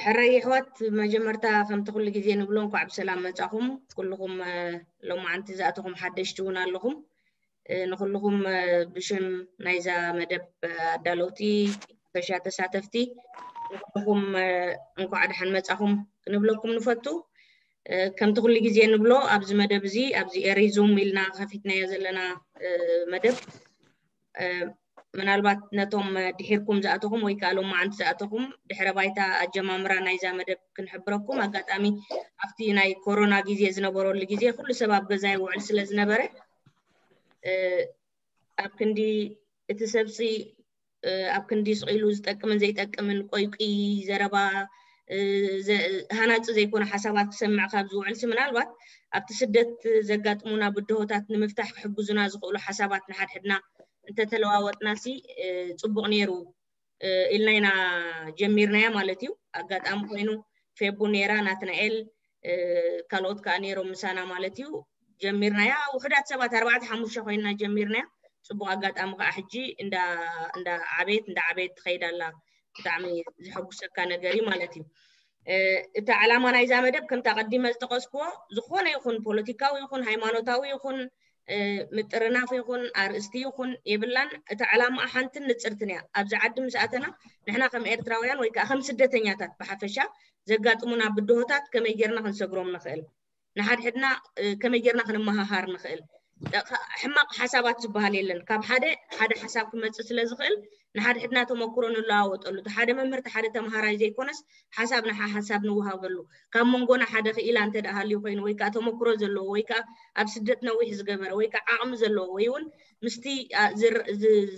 ሕራይ ኣሕዋት፣ መጀመርታ ከምቲ ኩሉ ግዜ ንብሎ እንኳዕ ብሰላም መጻኹም። ኩልኹም ሎማዓንቲ ዝኣተኹም ሓደሽቲ እውን ኣለኹም። ንኹልኹም ብሽም ናይዛ መደብ ኣዳለውቲ፣ ፈሻ ተሳተፍቲ፣ ንኹልኹም እንኳዕ ደሓን መጻኹም ክንብለኩም ንፈቱ። ከምቲ ኩሉ ግዜ ንብሎ፣ ኣብዚ መደብ እዚ፣ ኣብዚ ኤሪ ዙም ኢልና ከፊትናዮ ዘለና መደብ፣ ምናልባት ነቶም ድሒርኩም ዝኣተኹም ወይ ከዓ ሎማዓንቲ ዝኣተኹም፣ ድሕረ ባይታ ኣጀማምራ ናይዛ መደብ ክንሕብረኩም። ኣጋጣሚ ኣብቲ ናይ ኮሮና ግዜ ዝነበረሉ ግዜ ኩሉ ሰብ ኣብ ገዛ ይውዕል ስለ ዝነበረ፣ ኣብ ክንዲ እቲ ሰብሲ ኣብ ክንዲ ስቕ ኢሉ ዝጠቅምን ዘይጠቅምን ቆይቂ ዘረባ፣ ሃናፂ ዘይኮነ ሓሳባት ክሰምዕ ካብ ዝውዕልሲ፣ ምናልባት ኣብቲ ስደት ዘጋጥሙና ብድሆታት ንምፍታሕ ክሕግዙና ዝኽእሉ ሓሳባት ንሓድሕድና እንተተለዋወጥናሲ ፅቡቕ ነይሩ ኢልና ኢና ጀሚርናያ ማለት እዩ። ኣጋጣሚ ኮይኑ ፌቡ ነይራ፣ ናትናኤል፣ ካልኦት ከዓ ነይሮም ምሳና ማለት እዩ። ጀሚርናያ ውሕዳት ሰባት ኣርባዕተ ሓሙሽተ ኮይንና ጀሚርናያ። ፅቡቕ ኣጋጣሚ ከዓ ሕጂ እንዳ ዓበየት እንዳ ዓበየት ትኸይድ ኣላ። ብጣዕሚ ዘሐጉሰካ ነገር እዩ ማለት እዩ። እቲ ዓላማ ናይዛ መደብ ከምቲ ኣቐዲመ ዝጠቐስክዎ፣ ዝኾነ ይኹን ፖለቲካዊ ይኹን ሃይማኖታዊ ይኹን ምጥርናፍ ይኹን ኣርእስቲ ይኹን የብላን። እቲ ዕላማኣ ሓንትን ንጽርትን እያ። ኣብዚ ዓዲ ምስ ኣተና ንሕና ከም ኤርትራውያን ወይ ከዓ ከም ስደተኛታት ብሓፈሻ ዘጋጥሙና ብድሆታት ከመይ ጌርና ክንሰግሮም ንኽእል፣ ንሓድሕድና ከመይ ጌርና ክንመሃሃር ንኽእል። ሕማቕ ሓሳባት ዝበሃል የለን። ካብ ሓደ ሓደ ሓሳብ ክመጽእ ስለ ዝኽእል ንሓድሕድና ተመክሮ ንለዋወጠሉ። እቲ ሓደ መምህር እቲ ሓደ ተምሃራይ ዘይኮነስ ሓሳብ ንሓ ሓሳብ ንወሃበሉ። ካብ መንጎና ሓደ ክኢላ እንተ ደኣ ሃልዩ ኮይኑ ወይ ከዓ ተመክሮ ዘለዎ ወይ ከዓ ኣብ ስደት ነዊሕ ዝገበረ ወይ ከዓ ዓቕሚ ዘለዎ ወይ እውን ምስቲ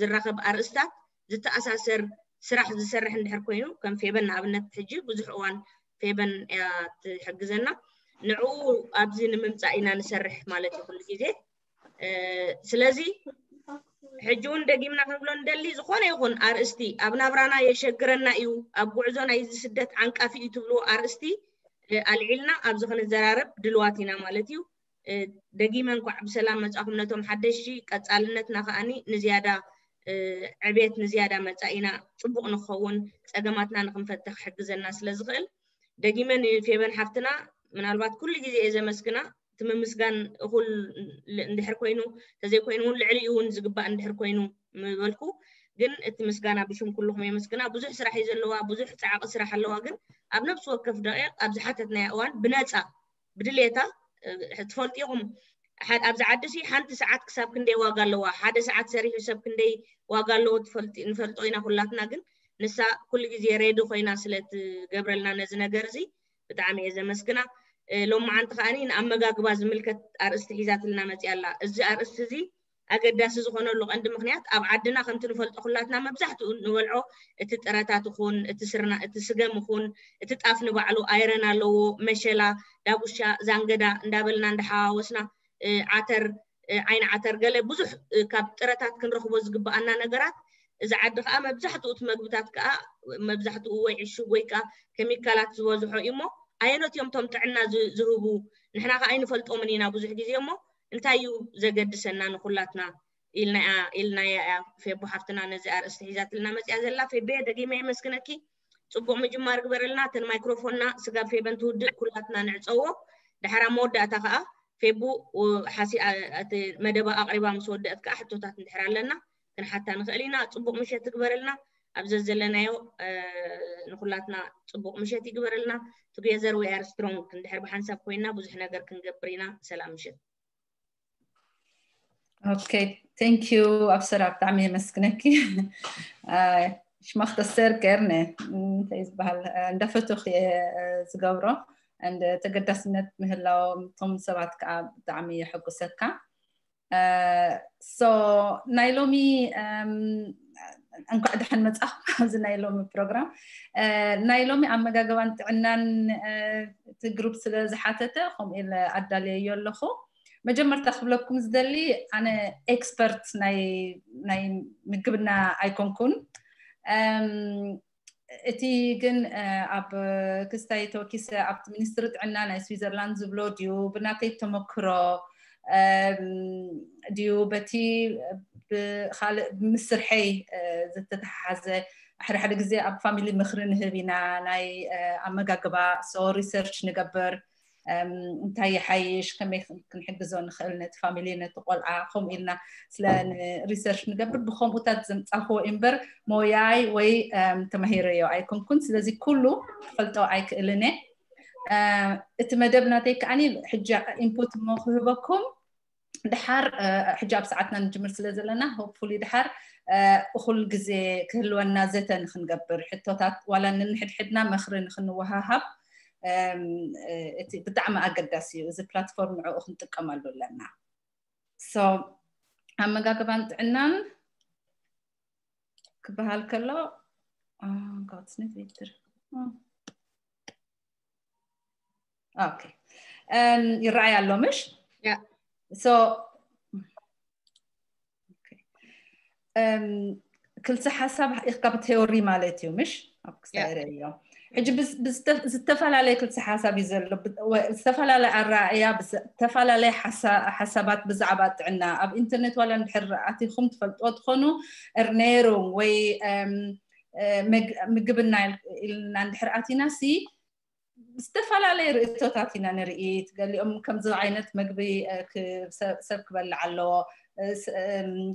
ዝራኸብ ኣርእስታት ዝተኣሳሰር ስራሕ ዝሰርሕ እንድሕር ኮይኑ፣ ከም ፌበን ንኣብነት ሕጂ ብዙሕ እዋን ፌበን እያ ትሕግዘና። ንዕኡ ኣብዚ ንምምፃእ ኢና ንሰርሕ ማለት እዩ ኩሉ ግዜ። ስለዚ ሕጂ እውን ደጊምና ክንብሎ ንደሊ፣ ዝኾነ ይኹን ኣርእስቲ ኣብ ናብራና የሸግረና እዩ፣ ኣብ ጉዕዞ ናይዚ ስደት ዓንቃፊ እዩ ትብልዎ ኣርእስቲ ኣልዒልና ኣብዚ ክንዘራረብ ድልዋት ኢና ማለት እዩ። ደጊመ እንኳዕ ብሰላም መጻኹም ነቶም ሓደሽቲ። ቀጻልነትና ከኣኒ ንዝያዳ ዕቤት፣ ንዝያዳ መጻኢና ጽቡቕ ንክኸውን፣ ጸገማትና ንክንፈትሕ ክሕግዘና ስለ ዝኽእል፣ ደጊመ ንፌበን ሓፍትና ምናልባት ኩሉ ግዜ እየ ዘመስግና። እቲ ምምስጋን እኹል እንድሕር ኮይኑ፣ ተዘይኮይኑ እውን ልዕሊኡ እውን ዝግባእ እንድሕር ኮይኑ ምበልኩ፣ ግን እቲ ምስጋና ብሽም ኩልኹም የመስግና። ብዙሕ ስራሕ እዩ ዘለዋ፣ ብዙሕ ጻዕቂ ስራሕ ኣለዋ። ግን ኣብ ነብሲ ወከፍ ደቂቕ ኣብ ዝሓተትናያ እዋን ብነጻ ብድሌታ፣ ትፈልጡ ኢኹም፣ ኣብዚ ዓዲ ሲ ሓንቲ ሰዓት ክሳብ ክንደይ ዋጋ ኣለዋ፣ ሓደ ሰዓት ሰሪሑ ሰብ ክንደይ ዋጋ ኣለዎ ንፈልጦ ኢና ኩላትና። ግን ንሳ ኩሉ ግዜ ሬዲ ኮይና ስለ ትገብረልና ነዚ ነገር እዚ ብጣዕሚ እየ ዘመስግና። ሎማዓንቲ ከኣ ንኣመጋግባ ዝምልከት ኣርእስቲ ሒዛትልና መፅያ ኣላ። እዚ ኣርእስቲ እዚ ኣገዳሲ ዝኾነሉ ቀንዲ ምኽንያት ኣብ ዓድና ከምቲ ንፈልጦ ኩላትና መብዛሕትኡ ንበልዖ እቲ ጥረታት ይኹን እቲ ስርና እቲ ስገም ይኹን እቲ ጣፍ ንባዕሉ ኣይረን ኣለዎ፣ መሸላ፣ ዳጉሻ፣ ዛንገዳ እንዳበልና እንዳሓዋወስና ዓተር፣ ዓይኒ ዓተር፣ ገለ ብዙሕ ካብ ጥረታት ክንረኽቦ ዝግብኣና ነገራት። እዚ ዓዲ ከዓ መብዛሕትኡ እቲ መግብታት ከዓ መብዛሕትኡ ወይ ዕሹግ ወይ ከዓ ኬሚካላት ዝበዝሖ እዩ እሞ ኣየኖት እዮም እቶም ጥዕና ዝህቡ? ንሕና ከዓ ኣይንፈልጦምን ኢና ብዙሕ ግዜ እሞ እንታይ እዩ ዘገድሰና ንኩላትና ኢልናያ ኢልናያ እያ። ፌቡ ሓፍትና ነዚ ኣርእስቲ ሒዛትልና መፅያ ዘላ። ፌቤ ደጊመ የመስግነኪ። ፅቡቕ ምጅማር ግበረልና። እተን ማይክሮፎንና ስጋብ ፌበን ትውድእ ኩላትና ንዕፀዎ። ድሓር ኣብ መወዳእታ ከዓ ፌቡ ሓሲ እቲ መደባ ኣቕሪባ ምስ ወደአት ከዓ ሕቶታት እንድሕር ኣለና ክንሓታ ንኽእል ኢና። ፅቡቕ ምሸት ትግበረልና። ኣብ ዘዘለናዮ ንኩላትና ፅቡቕ ምሸት ይግበረልና። Together we are strong። እንድሕር ብሓንሳብ ኮይና ብዙሕ ነገር ክንገብር ኢና። ሰላም ምሸት። ኦኬ፣ ቴንክ ዩ ኣብሰራ፣ ብጣዕሚ የመስግነኪ። ሽማክተሰር ገርነ እንታይ ዝበሃል እንዳፈተኹ እየ ዝገብሮ። እንደ ተገዳስነት ምህላዎም እቶም ሰባት ከዓ ብጣዕሚ የሐጉሰካ። ሶ ናይ ሎሚ እንኳዕ ደሓን መጻኹም ኣብዚ ናይ ሎሚ ፕሮግራም። ናይ ሎሚ ኣመጋገባን ጥዕናን እቲ ግሩፕ ስለ ዝሓተተ ከምኡ ኢለ ኣዳልየዮ ኣለኹ። መጀመርታ ክብለኩም ዝደሊ ኣነ ኤክስፐርት ናይ ናይ ምግብና ኣይኮንኩን። እቲ ግን ኣብ ክስታይ ተወኪሰ ኣብቲ ሚኒስትሪ ጥዕና ናይ ስዊዘርላንድ ዝብሎ ድዩ ብናተይ ተመክሮ ድዩ በቲ ብካልእ ምስ ስርሐይ ዝተተሓሓዘ ሓደ ሓደ ግዜ ኣብ ፋሚሊ ምኽሪ ንህብ ኢና፣ ናይ ኣመጋግባ። So research ንገብር፣ እንታይ ይሓይሽ፣ ከመይ ክንሕግዞ ንኽእል ነቲ ፋሚሊ፣ ነቲ ቆልዓ፣ ከምኡ ኢልና ስለ research ንገብር። ብከምኡታት ዘምጻኽዎ እምበር ሞያይ ወይ ተማሂረዮ ኣይኮንኩን። ስለዚ ኩሉ ክፈልጦ ኣይክእልን እየ። እቲ መደብ ናተይ ከዓኒ ሕጂ ኢንፑት እሞ ክህበኩም፣ ድሓር ሕጂ ኣብ ሰዓትና ንጅምር ስለ ዘለና፣ ሆፕፉሊ ድሓር እኹል ግዜ ክህልወና ዘተ ንክንገብር፣ ሕቶታት ዋላ ንንሕድሕድና መኽሪ ንክንወሃሃብ፣ እቲ ብጣዕሚ ኣገዳሲ እዩ። እዚ ፕላትፎርም ንዕኡ ክንጥቀመሉ ኣለና። So ኣመጋግባን ጥዕናን ክበሃል ከሎ፣ ጋትስነት ቤትር ኦኬ፣ ይረኣይ ኣሎ ምሽ? So ክልተ ሓሳብ ኢኻ ብቴዎሪ ማለት እዩ ምሽ? ኣብ ክሳይረ እዮም ሕጂ ዝተፈላለየ ክልተ ሓሳብ እዩ ዘሎ። ዝተፈላለየ ኣረኣእያ፣ ዝተፈላለየ ሓሳባት ብዛዕባ ጥዕና ኣብ ኢንተርኔት ዋላ እንድሕር ኣቲኹም ትፈልጥዎ ትኾኑ፣ እርኔሩም ወይ ምግብና ኢልና እንድሕር ኣቲና ሲ ዝተፈላለየ ርእቶታት ኢና ንርኢ። ገሊኦም ከምዚ ዓይነት መግቢ ሰብ ክበልዕ ኣለዎ፣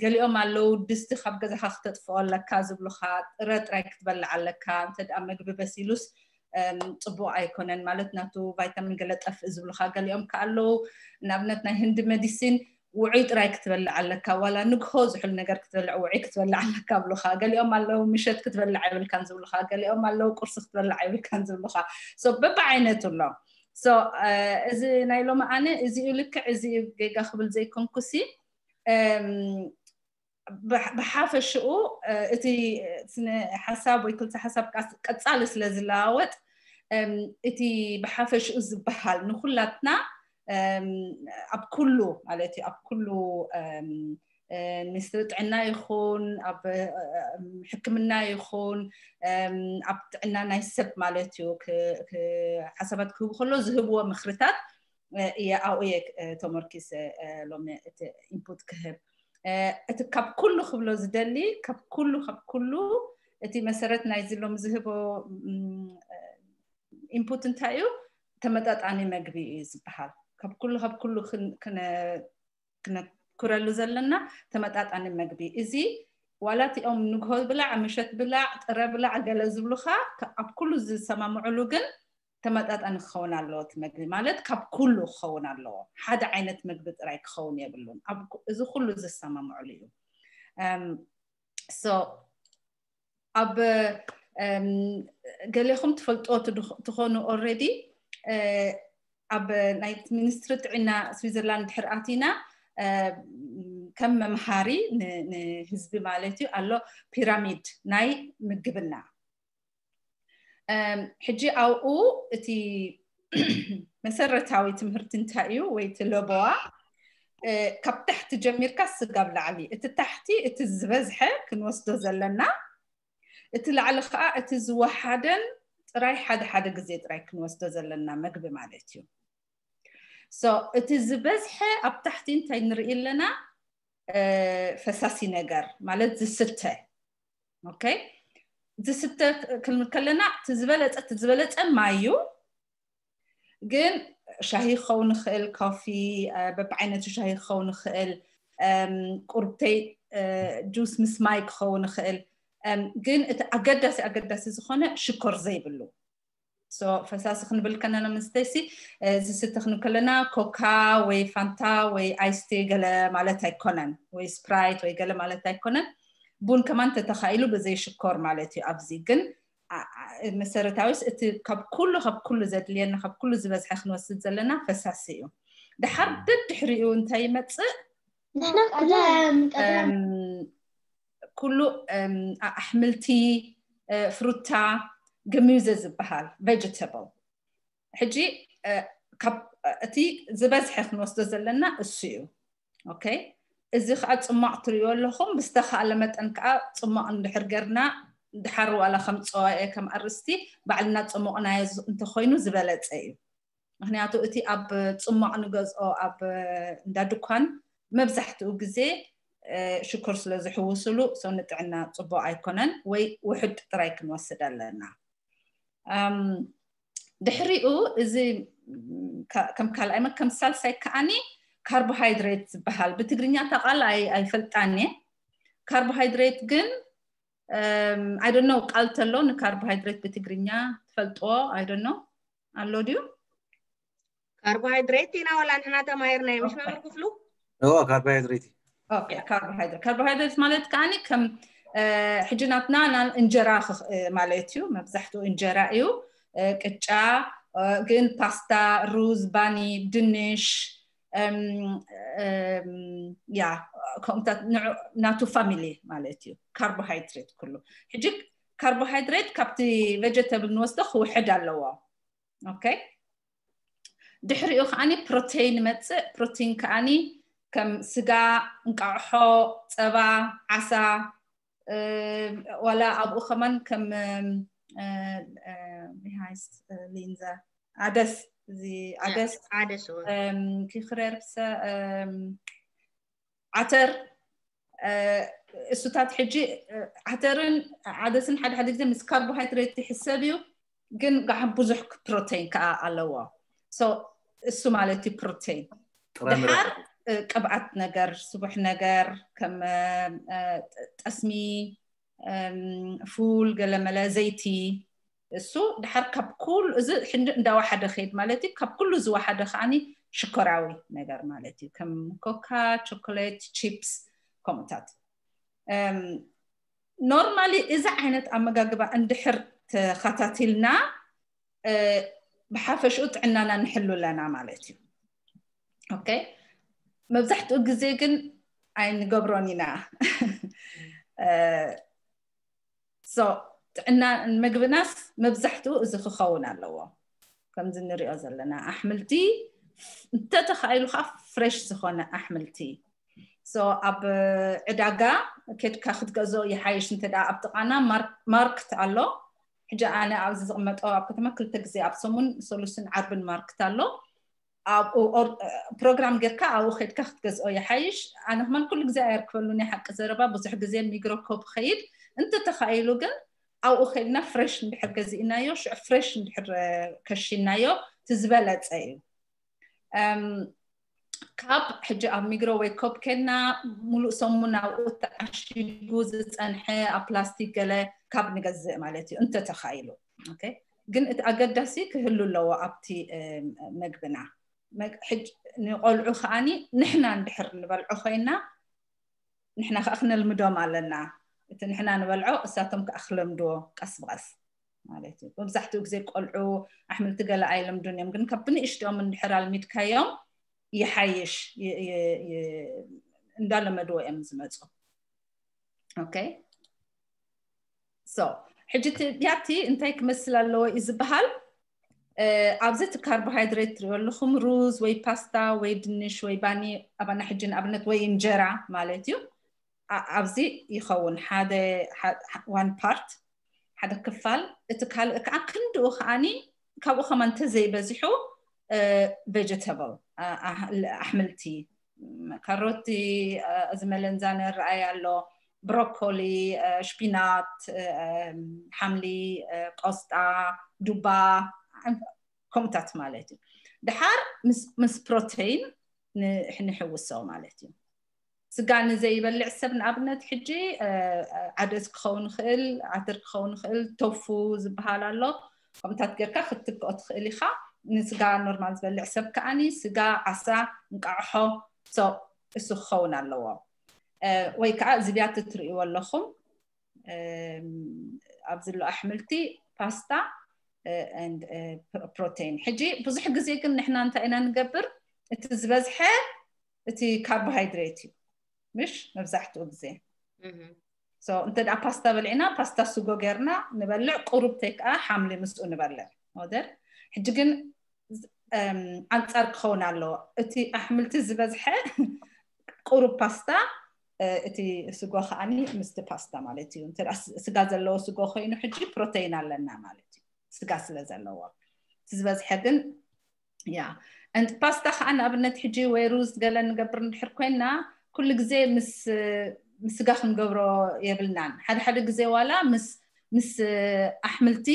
ገሊኦም ኣለዉ ድስቲ ካብ ገዛኻ ክተጥፍኦ ኣለካ ዝብሉኻ፣ ጥረ ጥራይ ክትበልዕ ኣለካ፣ እንተ ደኣ መግቢ በሲሉስ ጽቡቕ ኣይኮነን ማለት ናቱ ቫይታሚን ገለ ጠፍእ ዝብሉኻ። ገሊኦም ከ ኣለዉ ንኣብነት ናይ ህንዲ መዲሲን ውዑይ ጥራይ ክትበልዕ ኣለካ፣ ዋላ ንግሆ ዝሑል ነገር ክትበልዕ ውዑይ ክትበልዕ ኣለካ ብሉኻ። ገሊኦም ኣለዉ ምሸት ክትበልዕ ኣይብልካን ዝብሉኻ፣ ገሊኦም ኣለዉ ቁርሲ ክትበልዕ ኣይብልካን ዝብሉኻ። So በብዓይነቱ ኣሎ። So እዚ ናይ ሎሚ ኣነ እዚኡ ልክዕ እዚኡ ጌጋ ክብል ዘይኮንኩሲ፣ ብሓፈሽኡ እቲ ስነ ሓሳብ ወይ ክልተ ሓሳብ ቀጻሊ ስለ ዝለዋወጥ፣ እቲ ብሓፈሽኡ ዝበሃል ንኩላትና ኣብ ኩሉ ማለት እዩ፣ ኣብ ኩሉ ሚኒስትሪ ጥዕና ይኹን ኣብ ሕክምና ይኹን ኣብ ጥዕና ናይ ሰብ ማለት እዩ ሓሳባት ክህቡ ከሎ ዝህብዎ ምክርታት እየ ኣብኡ እየ ተመርኪሰ ሎሚ እቲ ኢንፑት ክህብ። እቲ ካብ ኩሉ ክብሎ ዝደሊ፣ ካብ ኩሉ ካብ ኩሉ እቲ መሰረት ናይዚ ሎሚ ዝህቦ ኢንፑት እንታይ እዩ? ተመጣጣኒ መግቢ እዩ ዝበሃል። ካብ ኩሉ ካብ ኩሉ ክነኩረሉ ዘለና ተመጣጣኒ መግቢ። እዚ ዋላ እቲኦም ንግሆ ብላዕ፣ ምሸት ብላዕ፣ ጥረ ብላዕ ገለ ዝብሉኻ ኣብ ኩሉ ዝሰማምዑሉ ግን ተመጣጣኒ ክኸውን ኣለዎ። እቲ መግቢ ማለት ካብ ኩሉ ክኸውን ኣለዎ። ሓደ ዓይነት መግቢ ጥራይ ክኸውን የብሉን። እዚ ኩሉ ዝሰማምዑሉ እዩ። So ኣብ ገሌኹም ትፈልጦ ትኾኑ already ኣብ ናይ ሚኒስትሪ ጥዕና ስዊዘርላንድ ድሕር ኣቲና ከም መምሃሪ ንህዝቢ ማለት እዩ ኣሎ ፒራሚድ ናይ ምግብና። ሕጂ ኣብኡ እቲ መሰረታዊ ትምህርቲ እንታይ እዩ ወይ እቲ ለበዋ ካብ ታሕቲ ጀሚርካ ስጋብ ላዕሊ፣ እቲ ታሕቲ እቲ ዝበዝሐ ክንወስዶ ዘለና፣ እቲ ላዕሊ ከዓ እቲ ዝወሓደን ጥራይ ሓደ ሓደ ግዜ ጥራይ ክንወስዶ ዘለና መግቢ ማለት እዩ። So እቲ ዝበዝሐ ኣብ ታሕቲ እንታይ ንርኢ ኣለና? ፈሳሲ ነገር ማለት ዝስተ። ኦኬ፣ ዝስተ ክንብል ከለና እቲ ዝበለፀ እቲ ዝበለፀ ማይ እዩ። ግን ሻሂ ክኸውን ይኽእል፣ ኮፊ፣ በብዓይነቱ ሻሂ ክኸውን ይኽእል፣ ቁርብተይ ጁስ ምስ ማይ ክኸውን ይኽእል። ግን እቲ ኣገዳሲ ኣገዳሲ ዝኾነ ሽኮር ዘይብሉ። So ፈሳሲ ክንብል ከለና ምስተይሲ ዝስተ ክንብል ከለና ኮካ ወይ ፋንታ ወይ ኣይስቲ ገለ ማለት ኣይኮነን፣ ወይ ስፕራይት ወይ ገለ ማለት ኣይኮነን። ቡን ከማን ተተኻኢሉ ብዘይ ሽኮር ማለት እዩ። ኣብዚ ግን መሰረታዊስ እቲ ካብ ኩሉ ካብ ኩሉ ዘድልየና ካብ ኩሉ ዝበዝሐ ክንወስድ ዘለና ፈሳሲ እዩ። ድሓር ደድሕሪኡ እንታይ ይመፅእ? ንሕና ቀደም ቀደም ኩሉ ኣሕምልቲ፣ ፍሩታ፣ ገሚውዘ ዝበሃል ቬጀተብል። ሕጂ ካብ እቲ ዝበዝሐ ክንወስዶ ዘለና እሱ እዩ። ኦኬ፣ እዚ ከዓ ፅሟቕ ትሪእዮ ኣለኹም። ብዝተኻእለ መጠን ከዓ ፅሟቕ እንድሕር ገርና ድሓር ዋላ ከም ፀዋኤ ከም ኣርስቲ ባዕልና ፀሞቕናዮ እንተኮይኑ ዝበለፀ እዩ። ምክንያቱ እቲ ኣብ ፅሟቕ ንገዝኦ ኣብ እንዳ ድኳን መብዛሕትኡ ግዜ ሽኮር ስለ ዝሕውስሉ ሰው ንጥዕና ፅቡቅ ኣይኮነን ወይ ውሕድ ጥራይ ክንወስድ ኣለና። ድሕሪኡ እዚ ከም ካልኣይ ከም ሳልሳይ ከዓኒ ካርቦሃይድሬት ዝበሃል ብትግርኛ እታ ቃል ኣይፈልጣን እየ። ካርቦሃይድሬት ግን I don't know ቃል ተሎ ንካርቦሃይድሬት ብትግርኛ ትፈልጥዎ? I don't know ኣሎ ድዩ? ካርቦሃይድሬት ኢና ወላ ንሕና ተማሂርና ምሽ መምህር ክፍሉ? እዎ ካርቦሃይድሬት። Okay ካርቦሃይድሬት ካርቦሃይድሬት ማለት ከዓኒ ከም ሕጂ ናትና እንጀራ ማለት እዩ። መብዛሕትኡ እንጀራ እዩ። ቅጫ ግን ፓስታ፣ ሩዝ፣ ባኒ፣ ድንሽ ያ ከምኡታት ናቱ ፋሚሊ ማለት እዩ። ካርቦሃይድሬት ኩሉ ሕጂ ካርቦሃይድሬት ካብቲ ቬጀተብል ንወስዶ ክውሕድ ኣለዎ። Okay ድሕሪኡ ከዓኒ ፕሮቴይን ይመፅእ። ፕሮቴይን ከዓኒ ከም ስጋ፣ እንቃቕሖ፣ ፀባ፣ ዓሳ ዋላ ኣብኡ ከማን ከም ሊንዘ ዓደስ እዚ ዓደስ ዓደስ ክክረርብሰ ዓተር እሱታት ሕጂ ዓተርን ዓደስን ሓደ ሓደ ግዜ ምስ ካርቦሃይድሬት ይሕሰብ እዩ። ግን ጋሓ ብዙሕ ፕሮቴይን ከዓ ኣለዎ። እሱ ማለት እዩ ፕሮቴይን። ድሓር ቅብኣት ነገር ስቡሕ ነገር ከም ጠስሚ፣ ፉል፣ ገለመለ፣ ዘይቲ እሱ ድሓር ካብ ኩሉ እዚ ሕንዲ እንዳወሓደ ከይድ ማለት እዩ። ካብ ኩሉ ዝወሓደ ከዓኒ ሽኮራዊ ነገር ማለት እዩ። ከም ኮካ፣ ቾኮሌት፣ ቺፕስ ከምኡታት። ኖርማሊ እዚ ዓይነት ኣመጋግባ እንድሕር ተኸታቲልና ብሓፈሽኡ ጥዕናና ንሕሉ ኣለና ማለት እዩ። Okay መብዛሕትኡ ግዜ ግን ኣይንገብሮን ኢና። So ጥዕና ምግብናስ መብዛሕትኡ እዚ ክኸውን ኣለዎ። ከምዚ ንሪኦ ዘለና ኣሕምልቲ እንተተኻኢሉ ከዓ ፍሬሽ ዝኾነ ኣሕምልቲ። So ኣብ ዕዳጋ ኬድካ ክትገዝኦ ይሓይሽ። እንተ ኣብ ጥቓና ማርክት ኣሎ። ሕጂ ኣነ ኣብዚ ዝቕመጦ ኣብ ከተማ ክልተ ግዜ ኣብ ሰሙን ሰሉስን ዓርብን ማርክት ኣሎ። ኣብኡ ፕሮግራም ጌርካ ኣብኡ ከድካ ክትገዝኦ ይሓይሽ። ኣነ ከማን ኩሉ ግዜ ኣየርክበሉን ሓቂ ዘረባ ብዙሕ ግዜ ሚግሮ ኮፕ ኸይድ እንተተኻኢሉ ግን ኣብኡ ከድና ፍሬሽ እንድሕር ገዚእናዮ ሽዑ ፍሬሽ እንድሕር ከሽናዮ ትዝበለፀ እዩ። ካብ ሕጂ ኣብ ሚግሮ ወይ ኮፕ ከድና ሙሉእ ሰሙን ኣብኡ ተዓሺጉ ዝፀንሐ ኣብ ፕላስቲክ ገለ ካብ ንገዝእ ማለት እዩ እንተተኻኢሉ። ግን እቲ ኣገዳሲ ክህሉ ኣለዎ ኣብቲ መግብና። ንቆልዑ ከዓኒ ንሕና እንድሕር ንበልዖ ኮይና ንሕና ከዓ ክነልምዶም ኣለና። እቲ ንሕና ንበልዖ እሳቶም ከዓ ክለምድዎ ቀስ ብቐስ ማለት እዩ። መብዛሕትኡ ግዜ ቆልዑ ኣሕምልቲ ገለ ኣይለምዱን እዮም። ግን ካብ ብንእሽትኦም እንድሕር ኣልሚድካዮም ይሓይሽ። እንዳለመድዎ እዮም ዝመፁ። Okay so ሕጂ ያቲ እንታይ ክመስል ኣለዎ እዩ ዝበሃል። ኣብዚ እቲ ካርቦሃይድሬት ትሪኦ ኣለኹም ሩዝ ወይ ፓስታ ወይ ድንሽ ወይ ባኒ ኣባና ሕጂ ንኣብነት ወይ እንጀራ ማለት እዩ። ኣብዚ ይኸውን ሓደ one part ሓደ ክፋል፣ እቲ ካልእ ከዓ ክንድኡ ከዓኒ ካብኡ ከማን እንተዘይበዚሑ ቬጀተብል ኣሕምልቲ ካሮቲ፣ እዚ መለንዛነ ረኣይ ኣሎ፣ ብሮኮሊ፣ ሽፒናት፣ ሓምሊ፣ ቆስጣ፣ ዱባ ከምኡታት ማለት እዩ። ድሓር ምስ ፕሮቴይን ንሕውሶ ማለት እዩ። ስጋ ንዘይበልዕ ሰብ ንኣብነት ሕጂ ዓደስ ክኸውን ይኽእል፣ ዓተር ክኸውን ይኽእል፣ ቶፉ ዝበሃል ኣሎ። ከምኡታት ጌርካ ክትክኦ ትኽእል ኢኻ። ንስጋ ኖርማል ዝበልዕ ሰብ ከዓኒ ስጋ፣ ዓሳ፣ እንቃዕሖ እሱ ክኸውን ኣለዎ። ወይ ከዓ ዝብያት እትርእይዎ ኣለኹም ኣብ ዘሎ ኣሕምልቲ፣ ፓስታ፣ ፕሮቴይን። ሕጂ ብዙሕ ግዜ ግን ንሕና እንታይ ኢና ንገብር? እቲ ዝበዝሐ እቲ ካርቦሃይድሬት እዩ ምሽ መብዛሕትኡ ግዜ። እንተ ደኣ ፓስታ በልዕና ፓስታ ስጎ ጌርና ንበልዕ፣ ቁሩብ ተይ ከዓ ሓምሊ ምስኡ ንበልዕ። ወደር ሕጂ ግን ኣንጻር ክኸውን ኣለዎ። እቲ ኣሕምልቲ ዝበዝሐ ቁሩብ ፓስታ፣ እቲ ስጎ ከዓኒ ምስቲ ፓስታ ማለት እዩ። እንተ ስጋ ዘለዎ ስጎ ኮይኑ ሕጂ ፕሮቴይን ኣለና ማለት እዩ፣ ስጋ ስለ ዘለዎ። እቲ ዝበዝሐ ግን ያ ፓስታ ከዓ ንኣብነት ሕጂ ወይ ሩዝ ገለ ንገብር እንድሕር ኮይና ኩሉ ግዜ ምስ ምስ ስጋ ክንገብሮ የብልናን። ሓደ ሓደ ግዜ ዋላ ምስ ምስ ኣሕምልቲ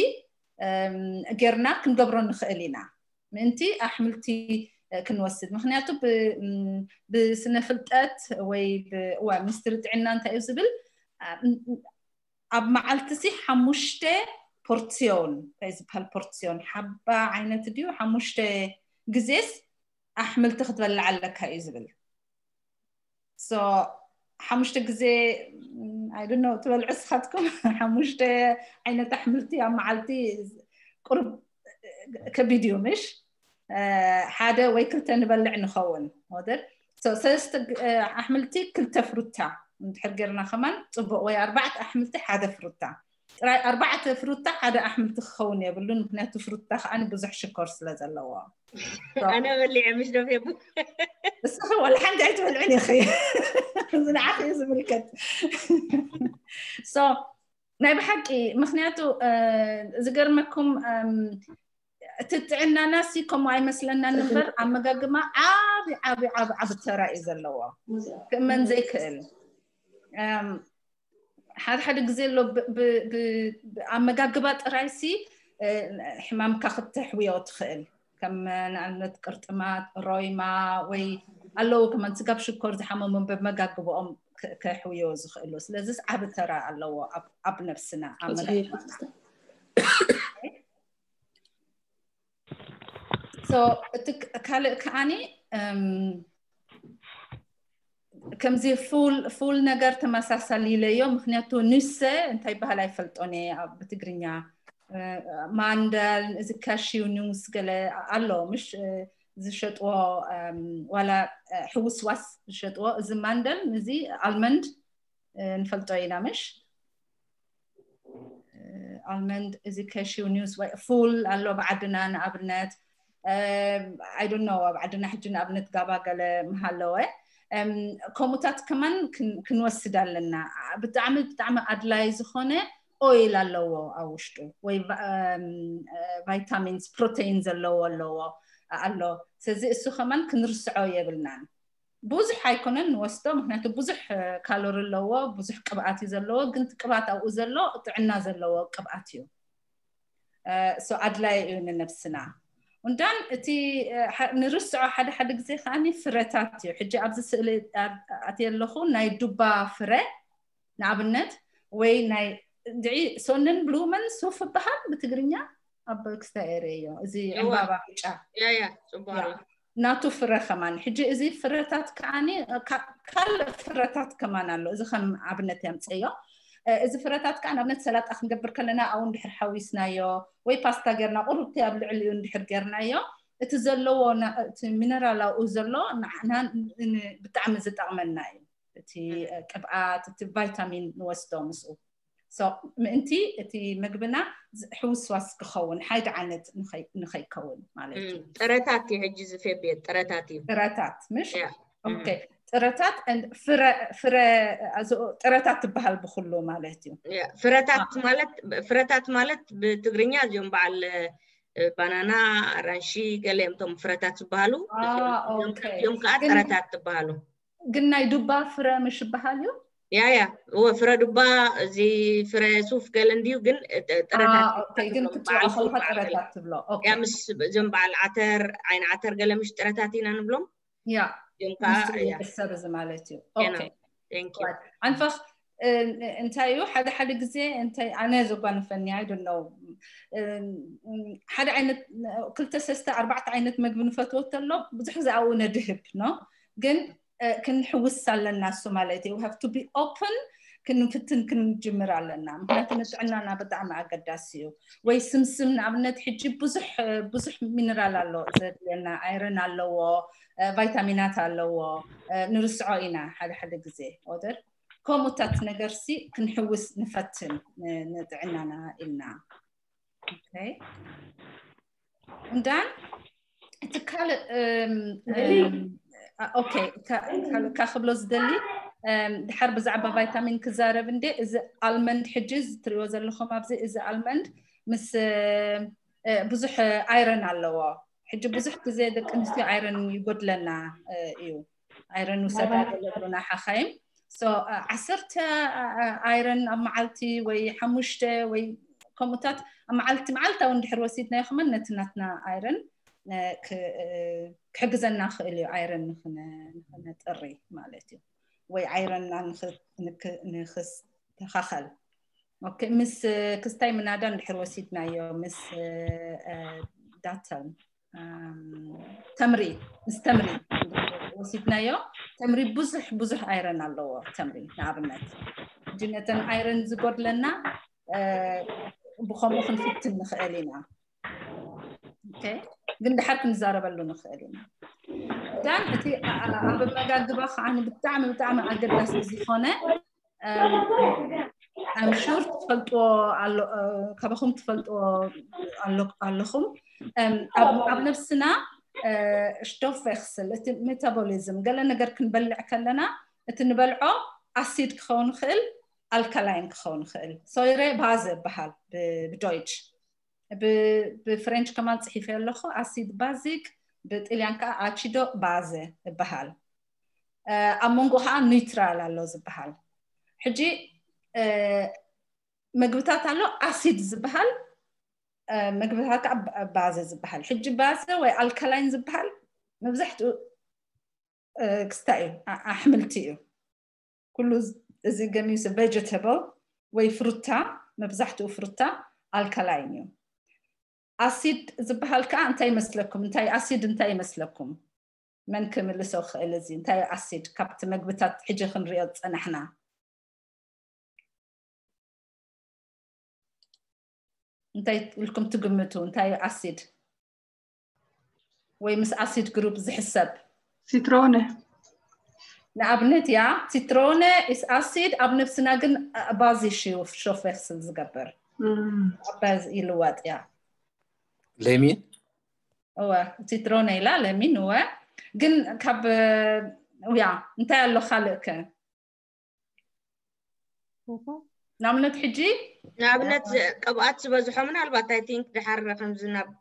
ጌርና ክንገብሮ ንኽእል ኢና፣ ምእንቲ ኣሕምልቲ ክንወስድ። ምክንያቱ ብስነ ፍልጠት ወይ ሚኒስትሪ ጥዕና እንታይ እዩ ዝብል፣ ኣብ መዓልቲ ሲ ሓሙሽተ ፖርትሲዮን፣ እንታይ ዝበሃል ፖርትሲዮን፣ ሓባ ዓይነት ድዩ፣ ሓሙሽተ ግዜስ ኣሕምልቲ ክትበልዕ ኣለካ እዩ ዝብል። So ሓሙሽተ ግዜ፣ I don't know፣ ትበልዑ ስኻትኩም ሓሙሽተ ዓይነት ኣሕምልቲ ኣብ መዓልቲ ቁርብ ከቢድ እዩ፣ ምሽ? ሓደ ወይ ክልተ ንበልዕ ንኸውን ወደር። ሰለስተ ኣሕምልቲ ክልተ ፍሩታ እንድሕር ጌርና ከማን ጽቡቕ፣ ወይ ኣርባዕተ ኣሕምልቲ ሓደ ፍሩታ። ጥራይ ኣርባዕተ ፍሩታ ሓደ ኣሕምልቲ ክኸውን የብሉን፣ ምክንያቱ ፍሩታ ከኣ ብዙሕ ሽኮር ስለ ዘለዎ። ኣነ በሊዐ፣ ምሽ ዶ ፌቡ? እስኺ ወላ ሓንቲ ኣይትበልዕን ኢኺ። እዚ ንዓኺ እዩ ዝምልከት። So ናይ ብሓቂ፣ ምክንያቱ ዝገርመኩም፣ እቲ ጥዕናና ሲ ከምኡ ኣይመስለናን እምበር፣ ኣመጋግማ ዓቢ ዓቢ ዓቢ ዓቢ ተራ እዩ ዘለዎ፣ ክእመን ዘይክእል። ሓደ ሓደ ግዜ ኣሎ ኣመጋግባ ጥራይ ሲ ሕማምካ ክተሕውዮ ትኽእል። ከም ንኣብነት ቅርጥማት፣ ሮይማ፣ ወይ ኣለዉ ከማን ስጋብ ሽኮር ዝሓመሞም ብመጋግብኦም ከሕውዮ ዝኽእሉ። ስለዚስ ዓቢ ተራ ኣለዎ ኣብ ነብስና። እቲ ካልእ ከዓኒ ከምዚ ፉል ነገር ተመሳሳሊ ኢለዮ፣ ምክንያቱ ኑሰ እንታይ በሃል ኣይፈልጦን እየ ብትግርኛ። ማንደል፣ እዚ ካሽው ኑስ ገለ ኣሎ፣ ምሽ ዝሸጥዎ፣ ዋላ ሕውስዋስ ዝሸጥዎ፣ እዚ ማንደል፣ እዚ ኣልመንድ ንፈልጦ ኢና፣ ምሽ? ኣልመንድ፣ እዚ ካሽው ኑስ ወይ ፉል ኣሎ ብዓድና ንኣብነት። I don't know፣ ኣብ ዓድና ሕጂ ንኣብነት ጋባ ገለ ምሃለወ። ከምኡታት ከማን ክንወስድ ኣለና። ብጣዕሚ ብጣዕሚ ኣድላይ ዝኾነ ኦይል ኣለዎ ኣብ ውሽጡ፣ ወይ ቫይታሚንስ፣ ፕሮቴይን ዘለዎ ኣለዎ ኣሎ። ስለዚ እሱ ከማን ክንርስዖ የብልናን። ብዙሕ ኣይኮነን ንወስዶ፣ ምክንያቱ ብዙሕ ካሎሪ ኣለዎ፣ ብዙሕ ቅብኣት እዩ ዘለዎ፣ ግን ቅብኣት ኣብኡ ዘሎ ጥዕና ዘለዎ ቅብኣት እዩ። ኣድላይ እዩ ንነብስና። እንዳን እቲ ንርስዖ ሓደ ሓደ ግዜ ከዓኒ ፍረታት እዩ። ሕጂ ኣብዚ ስእሊ ኣትየ ኣለኹ፣ ናይ ዱባ ፍረ ንኣብነት፣ ወይ ናይ ድዒ፣ ሶንን ብሉመን ሱፍ ይበሃል ብትግርኛ፣ ኣብ ክስታይ ኤረዮ፣ እዚ ዕምባባ ብጫ ናቱ ፍረ ከማን። ሕጂ እዚ ፍረታት ከዓኒ ካልእ ፍረታት ከማን ኣሎ። እዚ ከም ኣብነት ያምፀዮ። እዚ ፍረታት ከዓ ንኣብነት ሰላጣ ክንገብር ከለና ኣብኡ እንድሕር ሓዊስናዮ ወይ ፓስታ ጌርና ቁሩብቲ ኣብ ልዕሊኡ እንድሕር ጌርናዮ፣ እቲ ዘለዎ እቲ ሚነራል ኣብኡ ዘሎ ብጣዕሚ ዝጠቕመና እዩ። እቲ ቅብኣት፣ እቲ ቫይታሚን ንወስዶ ምስኡ። ምእንቲ እቲ ምግብና ሕውስዋስ ክኸውን፣ ሓደ ዓይነት ንኸይከውን ማለት እዩ። ጥረታት እዩ ሕጂ ዝፌብየ ጥረታት እዩ። ጥረታት ምሽ? ጥረታት ፍረ፣ ጥረታት ትበሃል ብኩሉ ማለት እዩ። ፍረታት ማለት፣ ፍረታት ማለት ብትግርኛ እዚኦም በዓል ባናና፣ ኣራንሺ፣ ገለ እዮም እቶም ፍረታት ዝበሃሉ። እዚኦም ከዓ ጥረታት ትበሃሉ። ግን ናይ ዱባ ፍረ ምሽ ይበሃል እዩ? ያ ያ፣ እወ፣ ፍረ ዱባ፣ እዚ ፍረ ሱፍ ገለ እንድዩ፣ ግን ጥረታት ግን ክትፅውዖ ከለካ ጥረታት ትብሎ። ያ፣ ምስ እዞም በዓል ዓተር፣ ዓይኒ ዓተር ገለ ምሽ ጥረታት ኢና ንብሎም። ያ እዮም ከዓ ሰብ እዚ ማለት እዩ። Thank you. ኣንፈኽ እንታይ እዩ፣ ሓደ ሓደ ግዜ እንታይ ኣነ ዘጓንፈኒ፣ I don't know፣ ሓደ ዓይነት ክልተ ሰለስተ ኣርባዕተ ዓይነት መግቢ ንፈትዎ ተሎ ብዙሕ ግዜ ኣብኡ ነድህብ ኖ፣ ግን ክንሕውስ ኣለና እሱ ማለት እዩ። We have to be open፣ ክንፍትን ክንጅምር ኣለና። ምክንያቱ ንጥዕናና ብጣዕሚ ኣገዳሲ እዩ። ወይ ስምስም ንኣብነት ሕጂ ብዙሕ ብዙሕ ሚነራል ኣሎ ዘድልየና፣ ኣይረን ኣለዎ፣ ቫይታሚናት ኣለዎ፣ ንርስዖ ኢና ሓደ ሓደ ግዜ ወደር። ከምኡታት ነገርሲ ክንሕውስ ንፈትን ንጥዕናና ኢልና። እንዳን እቲ ካልእ ኦኬ፣ ካብ ክብሎ ዝደሊ ድሓር ብዛዕባ ቫይታሚን ክዛረብ እንዴ፣ እዚ ኣልመንድ ሕጂ ትሪእዎ ዘለኹም ኣብዚ፣ እዚ ኣልመንድ ምስ ብዙሕ ኣይረን ኣለዎ። ሕጂ ብዙሕ ግዜ ደቂ ኣንስትዮ ኣይረን ይጎድለና እዩ። ኣይረን ውሰዳ ገለ ይብሉና ሓኻይም። So ዓሰርተ ኣይረን ኣብ መዓልቲ ወይ ሓሙሽተ ወይ ከምኡታት ኣብ መዓልቲ መዓልታዊ እንድሕር ወሲድናዮ ከመን ነቲ ናትና ኣይረን ክሕግዘና ክእል እዩ። ኣይረን ንክነጥሪ ማለት እዩ ወይ ኣይረንና ንክስተኻኸል። ምስ ክስታይ ምናዳ እንድሕር ወሲድናዮ ምስ ዳተል ተምሪ ምስ ተምሪ ወሲድናዮ። ተምሪ ብዙሕ ብዙሕ ኣይረን ኣለዎ። ተምሪ ንኣብነት ሕጂ ነተን ኣይረን ዝጎድለና ብከምኡ ክንፍትን ንኽእል ኢና። ግን ድሓር ክንዛረበሉ ንኽእል ኢና። ዳን እቲ ኣብ ኣመጋግባ ከዓ ብጣዕሚ ብጣዕሚ ኣገዳሲ ዝኾነ I'm sure ትፈልጥዎ ካባኹም ትፈልጥዎ ኣለኹም። ኣብ ነብስና ሽቶፈክስል እቲ ሜታቦሊዝም ገለ ነገር ክንበልዕ ከለና እቲ ንበልዖ ኣሲድ ክኸውን ይኽእል፣ ኣልካላይን ክኸውን ይኽእል። ሶይረ ባዘ ይበሃል ብዶይች፣ ብፍሬንች ከማን ፅሒፈ ኣለኹ። ኣሲድ ባዚክ ብጥልያን ከዓ ኣቺዶ ባዘ ይበሃል። ኣብ መንጎ ከዓ ኒውትራል ኣሎ ዝበሃል። ሕጂ ምግብታት ኣሎ ኣሲድ ዝበሃል፣ ምግብታት ከዓ ባዘ ዝበሃል። ሕጂ ባዘ ወይ ኣልካላይን ዝበሃል መብዛሕትኡ ክስታይ እዩ፣ ኣሕምልቲ እዩ። ኩሉ እዚ ገሚሱ ቬጀተብል ወይ ፍሩታ፣ መብዛሕትኡ ፍሩታ ኣልካላይን እዩ። ኣሲድ ዝበሃል ከዓ እንታይ ይመስለኩም? እንታይ ኣሲድ እንታይ ይመስለኩም? መን ክምልሶ ክእል? እዚ እንታይ ኣሲድ ካብቲ መግብታት ሕጂ ክንሪኦ ዝፀናሕና እንታይ ኢልኩም ትግምቱ? እንታይ ኣሲድ ወይ ምስ ኣሲድ ግሩፕ ዝሕሰብ? ሲትሮነ። ንኣብነት ያ ሲትሮነ ኢስ ኣሲድ ኣብ ነብስና ግን ባዚ ሽው ሾፌክስል ዝገብር ባዝ ይልወጥ ያ ለሚን እወ ሲትሮነ ኢላ ለሚን እወ ግን ካብ ያ እንታይ ኣሎ ካልእ ከ ንኣብነት ሕጂ ንኣብነት ቅብኣት ዝበዝሖ ምናልባት ኣይ ቲንክ ድሓር ከምዚ ናብ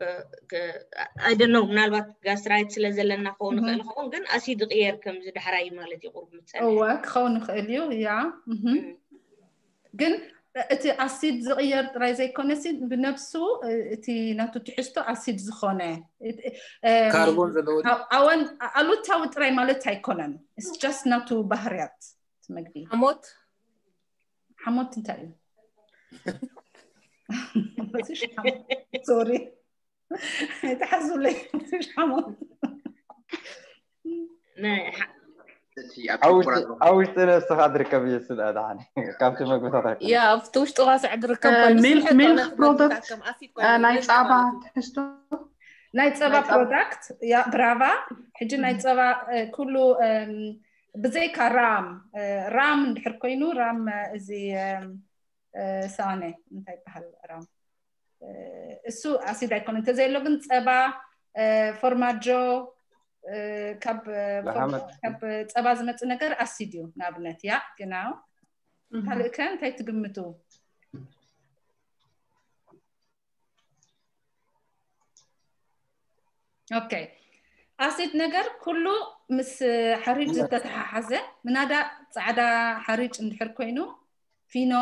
ኣይደነው ምናልባት ጋስትራይት ስለ ዘለና ክኸውን ይኽእል ይኸውን ግን ኣሲድ ይቕየር ከምዚ ዳሕራይ ማለት እዩ ቁሩብ ምፀንሐ እወ ክኸውን ይኽእል እዩ ያ ግን እቲ ኣሲድ ዝቕየር ጥራይ ዘይኮነሲ ብነብሱ እቲ ናቱ ትሕዝቶ ኣሲድ ዝኾነ ካርቦን ዘለዎ ኣወን ኣሉታዊ ጥራይ ማለት ኣይኮነን just ናቱ ባህርያት እቲ መግቢ ሓሞት ሓሞት እንታይ እዩ ሶሪ ኣይትሓዙለይ ሓሞት ኣብ ውሽጢ ነብስኻ ዝርከብ እዩ ስለ ድሓን ካብቲ መግብታት ኣይኮነ ያ ኣብቲ ውሽጢ ቃስዕ ዝርከብ ሚልክ ፕሮዳክት ናይ ፃባ ትሕዝቶ ናይ ፀባ ፕሮዳክት ያ ብራቫ ሕጂ ናይ ፀባ ኩሉ ብዘይካ ራም ራም እንድሕር ኮይኑ ራም እዚ ሳነ እንታይ ይበሃል ራም እሱ ኣሲድ ኣይኮነ እንተዘየሎ ግን ፀባ ፎርማጆ ካብ ካብ ፀባ ዝመፅእ ነገር ኣሲድ እዩ ንኣብነት ያ ግናው ካልእ ከ እንታይ ትግምቱ ኦኬ ኣሲድ ነገር ኩሉ ምስ ሓሪጭ ዝተተሓሓዘ ምናዳ ፃዕዳ ሓሪጭ እንድሕር ኮይኑ ፊኖ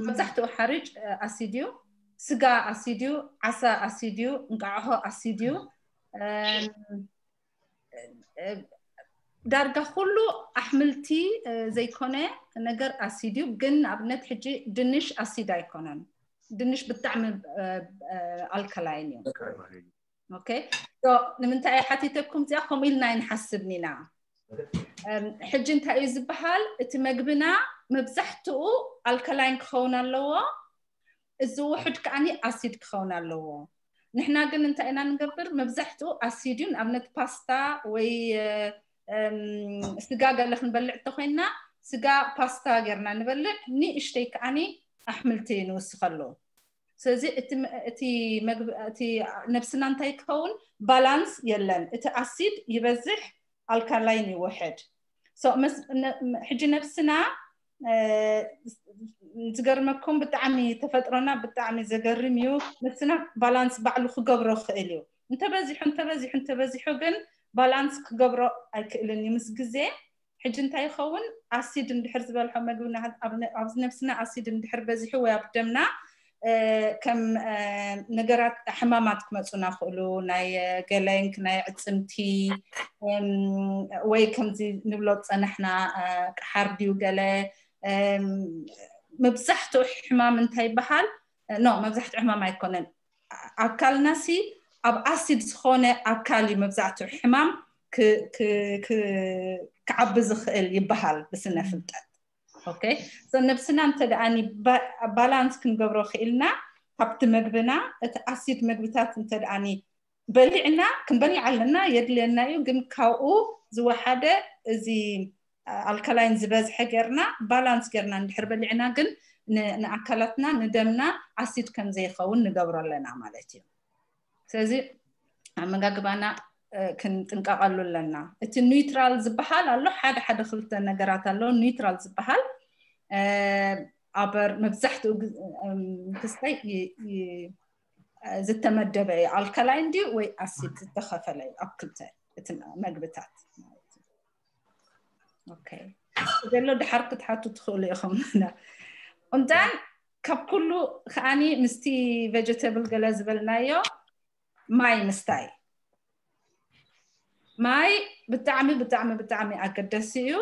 መብዛሕትኡ ሓሪጭ ኣሲድ እዩ ስጋ ኣሲድ እዩ ዓሳ ኣሲድ እዩ እንቃዕሖ ኣሲድ እዩ ዳርጋ ኩሉ ኣሕምልቲ ዘይኮነ ነገር ኣሲድ እዩ ግን ኣብነት ሕጂ ድንሽ ኣሲድ ኣይኮነን ድንሽ ብጣዕሚ ኣልካላይን እዩ ኦኬ ንምንታይ ሓቲተኩም እዚኣ ከምኡ ኢልና ይንሓስብ ኢና ሕጂ እንታይ እዩ ዝበሃል እቲ መግብና መብዛሕትኡ ኣልካላይን ክኸውን ኣለዎ እዚ ውሑድ ከዓኒ ኣሲድ ክኸውን ኣለዎ ንሕና ግን እንታይ ኢና ንገብር መብዛሕትኡ ኣሲድ እዩ ንኣብነት ፓስታ ወይ ስጋ ገለ ክንበልዕ እንተኮይንና ስጋ ፓስታ ጌርና ንበልዕ ንእሽተይ ከዓኒ ኣሕምልቲ ንውስኸሉ ስለዚ እቲ መግቢ እቲ ነብስና እንታይ ክኸውን ባላንስ የለን እቲ ኣሲድ ይበዝሕ ኣልካላይን ይውሕድ ሕጂ ነብስና ዝገርመኩም ብጣዕሚ ተፈጥሮና ብጣዕሚ ዘገርም እዩ ነብስና ባላንስ ባዕሉ ክገብሮ ክእል እዩ እንተበዚሑ እንተበዚሑ እንተበዚሑ ግን ባላንስ ክገብሮ ኣይክእልን እዩ ምስ ግዜ። ሕጂ እንታይ ይኸውን? ኣሲድ እንድሕር ዝበልሖ መግቢ ኣብዚ ነብስና ኣሲድ እንድሕር በዚሑ ወይ ኣብ ደምና ከም ነገራት ሕማማት ክመፁና ክእሉ፣ ናይ ገለንክ ናይ ዕፅምቲ ወይ ከምዚ ንብሎ ዝፀናሕና ቅሓር ድዩ ገለ። መብዛሕትኡ ሕማም እንታይ ይበሃል? ኖ፣ መብዛሕትኡ ሕማም ኣይኮነን። ኣካልና ሲ ኣብ ኣሲድ ዝኾነ ኣካል እዩ መብዛሕትኡ ሕማም ክዓቢ ዝኽእል ይበሃል ብስነ ፍልጠት። ኦኬ፣ ነብስና እንተ ደኣ ባላንስ ክንገብሮ ክኢልና፣ ካብቲ መግብና እቲ ኣሲድ መግብታት እንተ ደኣ በሊዕና፣ ክንበልዕ ኣለና፣ የድልየና እዩ። ግን ካብኡ ዝወሓደ እዚ ኣልካላይን ዝበዝሐ ጌርና፣ ባላንስ ጌርና እንድሕር በሊዕና ግን ንኣካላትና ንደምና ኣሲድ ከም ዘይኸውን ንገብሮ ኣለና ማለት እዩ። ስለዚ ኣመጋግባና ክንጥንቀቐሉ ኣለና። እቲ ኒውትራል ዝበሃል ኣሎ፣ ሓደ ሓደ ክልተ ነገራት ኣሎ ኒውትራል ዝበሃል። ኣበር መብዛሕትኡ ክስተይ ዝተመደበ እዩ። ኣልካላይን ድዩ ወይ ኣሲድ ዝተኸፈለ እዩ ኣብ ክልተ እቲ መግብታት ማለት እዩ። ኦኬ፣ ዘሎ ድሓር ክትሓቱ ትኽእሉ ኢኹም። እንታን ካብ ኩሉ ከዓኒ ምስቲ ቬጀተብል ገለ ዝበልናዮ ማይ ምስታይ። ማይ ብጣዕሚ ብጣዕሚ ብጣዕሚ ኣገዳሲ እዩ።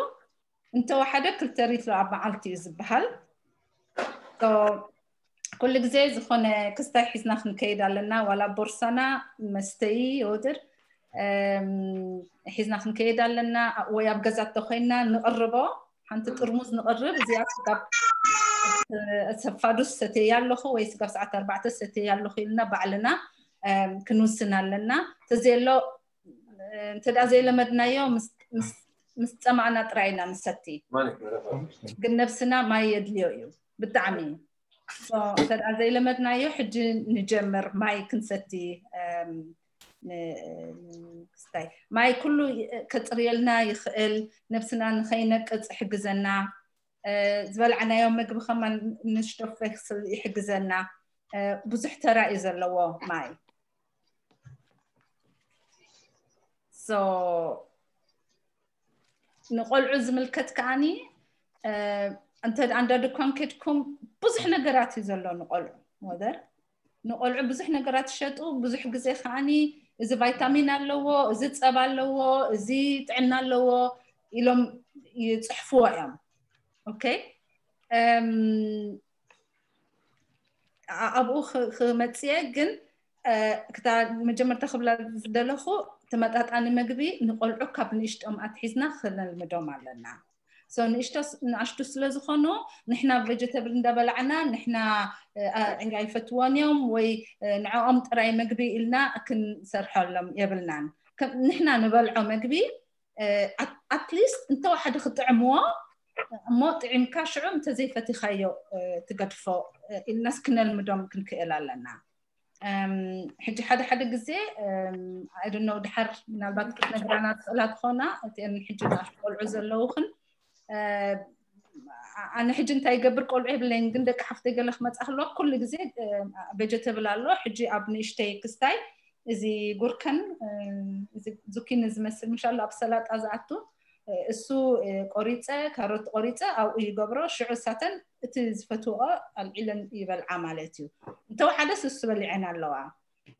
እንተወሓደ ክልተ ሊትሮ ኣብ መዓልቲ እዩ ዝበሃል። ኩሉ ግዜ ዝኾነ ክስታይ ሒዝና ክንከይድ ኣለና፣ ዋላ ቦርሳና መስተይ ወድር ሒዝና ክንከይድ ኣለና። ወይ ኣብ ገዛ እንተኮይንና ንቕርቦ፣ ሓንቲ ጥርሙዝ ንቕርብ፣ እዚኣ ስጋብ ሰፋዱስ ሰተያ ኣለኹ ወይ ስጋብ ሰዓት ኣርባዕተ ሰተያ ኣለኹ ኢልና ባዕልና ክንውስን ኣለና። ተዘየሎ እንተ ደኣ ዘይለመድናዮ ምስ ጸማእና ጥራይ ኢና ንሰቲ። ግን ነብስና ማይ የድልዮ እዩ ብጣዕሚ። እንተ ደኣ ዘይለመድናዮ ሕጂ ንጀምር ማይ ክንሰቲ። ክስታይ ማይ ኩሉ ከጽርየልና ይኽእል፣ ነብስና ንኸይነቅጽ ይሕግዘና። ዝበልዓናዮ ምግቢ ከማን ንሽቶ ይሕግዘና። ብዙሕ ተራ እዩ ዘለዎ ማይ። ንቆልዑ ዝምልከት ከዓኒ እንተ ኣንዳ ድኳን ከድኩም ብዙሕ ነገራት እዩ ዘሎ ንቆልዑ ወደር ንቆልዑ ብዙሕ ነገራት ይሸጡ። ብዙሕ ግዜ ከዓኒ እዚ ቫይታሚን ኣለዎ፣ እዚ ጸባ ኣለዎ፣ እዚ ጥዕና ኣለዎ ኢሎም ይጽሕፍዎ እዮም። ኦኬ፣ ኣብኡ ክመጽየ ግን ክታ መጀመርታ ክብላ ዝደለኹ ተመጣጣኒ ምግቢ ንቆልዑ ካብ ንእሽቶም ኣትሒዝና ክነልምዶም ኣለና። ንእሽቶ ንኣሽቱ ስለ ዝኾኑ ንሕና ቬጀተብል እንዳበላዕና ንሕና ዒራ ይፈትዎን እዮም ወይ ንዕኦም ጥራይ ምግቢ ኢልና ክንሰርሐሎም የብልናን። ንሕና ንበልዖ ምግቢ ኣትሊስት እንተወሓደ ክጥዕምዎ እሞ ጥዒምካ ሽዑ እንተዘይፈቲኻዮ ትገድፎ ኢልናስ ክነልምዶም ክንክእል ኣለና። ሕጂ ሓደ ሓደ ግዜ ኣይደነው ድሓር ምናልባት ክትነግራና ትኽእላ ትኾና እቲአን ሕጂ ንኣሽቱ ቆልዑ ዘለውኽን ኣነ ሕጂ እንታይ ይገብር ቆልዑ የብለይን ግን ደቂ ሓፍተይ ገለ ክመፃ ክለዋ ኩሉ ግዜ ቬጀተብል ኣሎ። ሕጂ ኣብ ንእሽተይ ክስታይ እዚ ጉርከን ዙኪኒ ዝመስል ምሻሎ ኣብ ሰላጣ ዝኣቱ እሱ ቆሪፀ ካሮት ቆሪፀ ኣብኡ ይገብሮ። ሽዑ እሳተን እቲ ዝፈትዎ ኣልዒለን ይበልዓ ማለት እዩ። እንተወሓደስ እሱ በሊዐን ኣለዋ።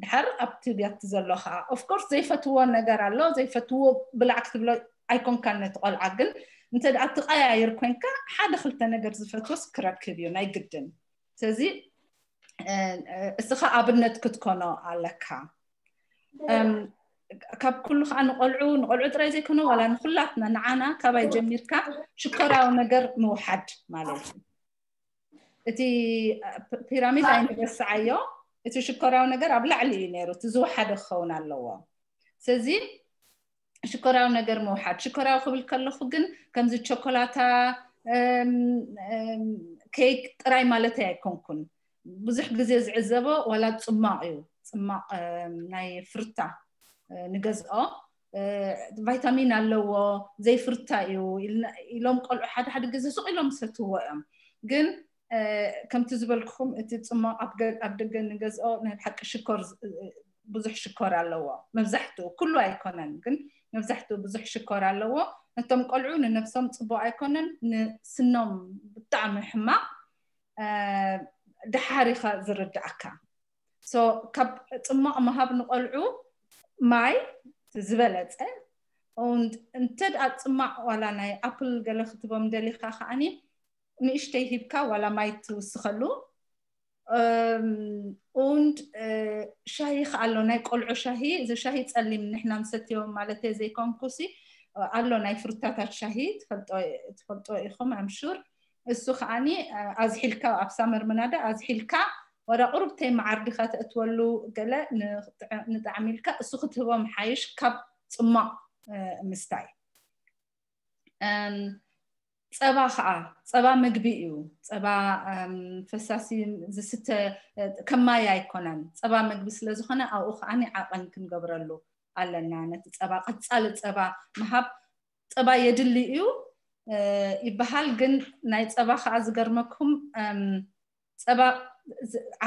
ድሓር ኣብቲ ቢያቲ ዘሎ ከዓ ኦፍኮርስ ዘይፈትዎ ነገር ኣሎ። ዘይፈትዎ ብላዕ ክትብሎ ኣይኮንካን ነቲ ቆልዓ ግን እንተ ደኣ ትቀያይር ኮንካ ሓደ ክልተ ነገር ዝፈትወስ ክረክብ እዩ ናይ ግድን። ስለዚ እስኻ ኣብነት ክትኮኖ ኣለካ። ካብ ኩሉ ከዓ ንቆልዑ ንቆልዑ ጥራይ ዘይኮነ ዋላ ንኩላትና ንዓና ካባይ ጀሚርካ ሽኮራዊ ነገር ምውሓድ ማለት እዩ። እቲ ፒራሚድ ኣይንረስዓዮ። እቲ ሽኮራዊ ነገር ኣብ ላዕሊ እዩ ነይሩ፣ እቲ ዝወሓደ ክኸውን ኣለዎ። ስለዚ ሽኮራዊ ነገር ምውሓድ። ሽኮራዊ ክብል ከለኹ ግን ከምዚ ቸኮላታ፣ ኬክ ጥራይ ማለተይ ኣይኮንኩን። ብዙሕ ግዜ ዝዕዘቦ ዋላ ጽማቕ እዩ። ጽማቕ ናይ ፍርታ ንገዝኦ ቫይታሚን ኣለዎ፣ ዘይፍርታ እዩ ኢሎም ቆልዑ ሓደ ሓደ ግዜ ስቕ ኢሎም ዝሰትዎ እዮም። ግን ከምቲ ዝበልኩኹም እቲ ጽማቕ ኣብ ደገ ንገዝኦ ናይ ሓቂ ሽኮር ብዙሕ ሽኮር ኣለዎ። መብዛሕትኡ ኩሉ ኣይኮነን ግን መብዛሕትኡ ብዙሕ ሽኮር ኣለዎ። ነቶም ቆልዑ ንነብሶም ጽቡቕ ኣይኮነን፣ ንስኖም ብጣዕሚ ሕማቕ። ደሓር ኢኻ ዝርዳእካ። So ካብ ጽማቕ ምሃብ ንቆልዑ ማይ ዝበለጸ። እንተ ደኣ ጽማቕ ዋላ ናይ ኣፕል ገለ ክትቦም ደሊኻ ከዓኒ ንእሽተይ ሂብካ ዋላ ማይ ትውስኸሉ። Und ሻሂ ከኣሎ ናይ ቆልዑ ሻሂ፣ እዚ ሻሂ ጸሊም ንሕና ንሰትዮ ማለት ዘይኮንኩሲ፣ ኣሎ ናይ ፍሩታታት ሻሂ ትፈልጦ ኢኹም ኣምሹር። እሱ ከዓኒ ኣዝሒልካ ኣብ ሳመር ምናዳ ኣዝሒልካ ወዳ ቁሩብተይ መዓር ዲኻ ተእትወሉ ገለ ንጣዕሚ ኢልካ እሱ ክትህቦም ሓይሽ ካብ ጽማቕ ምስታይ። ጸባ ከዓ፣ ጸባ ምግቢ እዩ። ጸባ ፈሳሲ ዝስተ ከማይ ኣይኮነን። ጸባ ምግቢ ስለ ዝኾነ ኣብኡ ከዓኒ ዓቐን ክንገብረሉ ኣለና። ነቲ ጸባ ቀጻሊ ጸባ ምሃብ፣ ጸባ የድሊ እዩ ይበሃል። ግን ናይ ጸባ ከዓ ዝገርመኩም ጸባ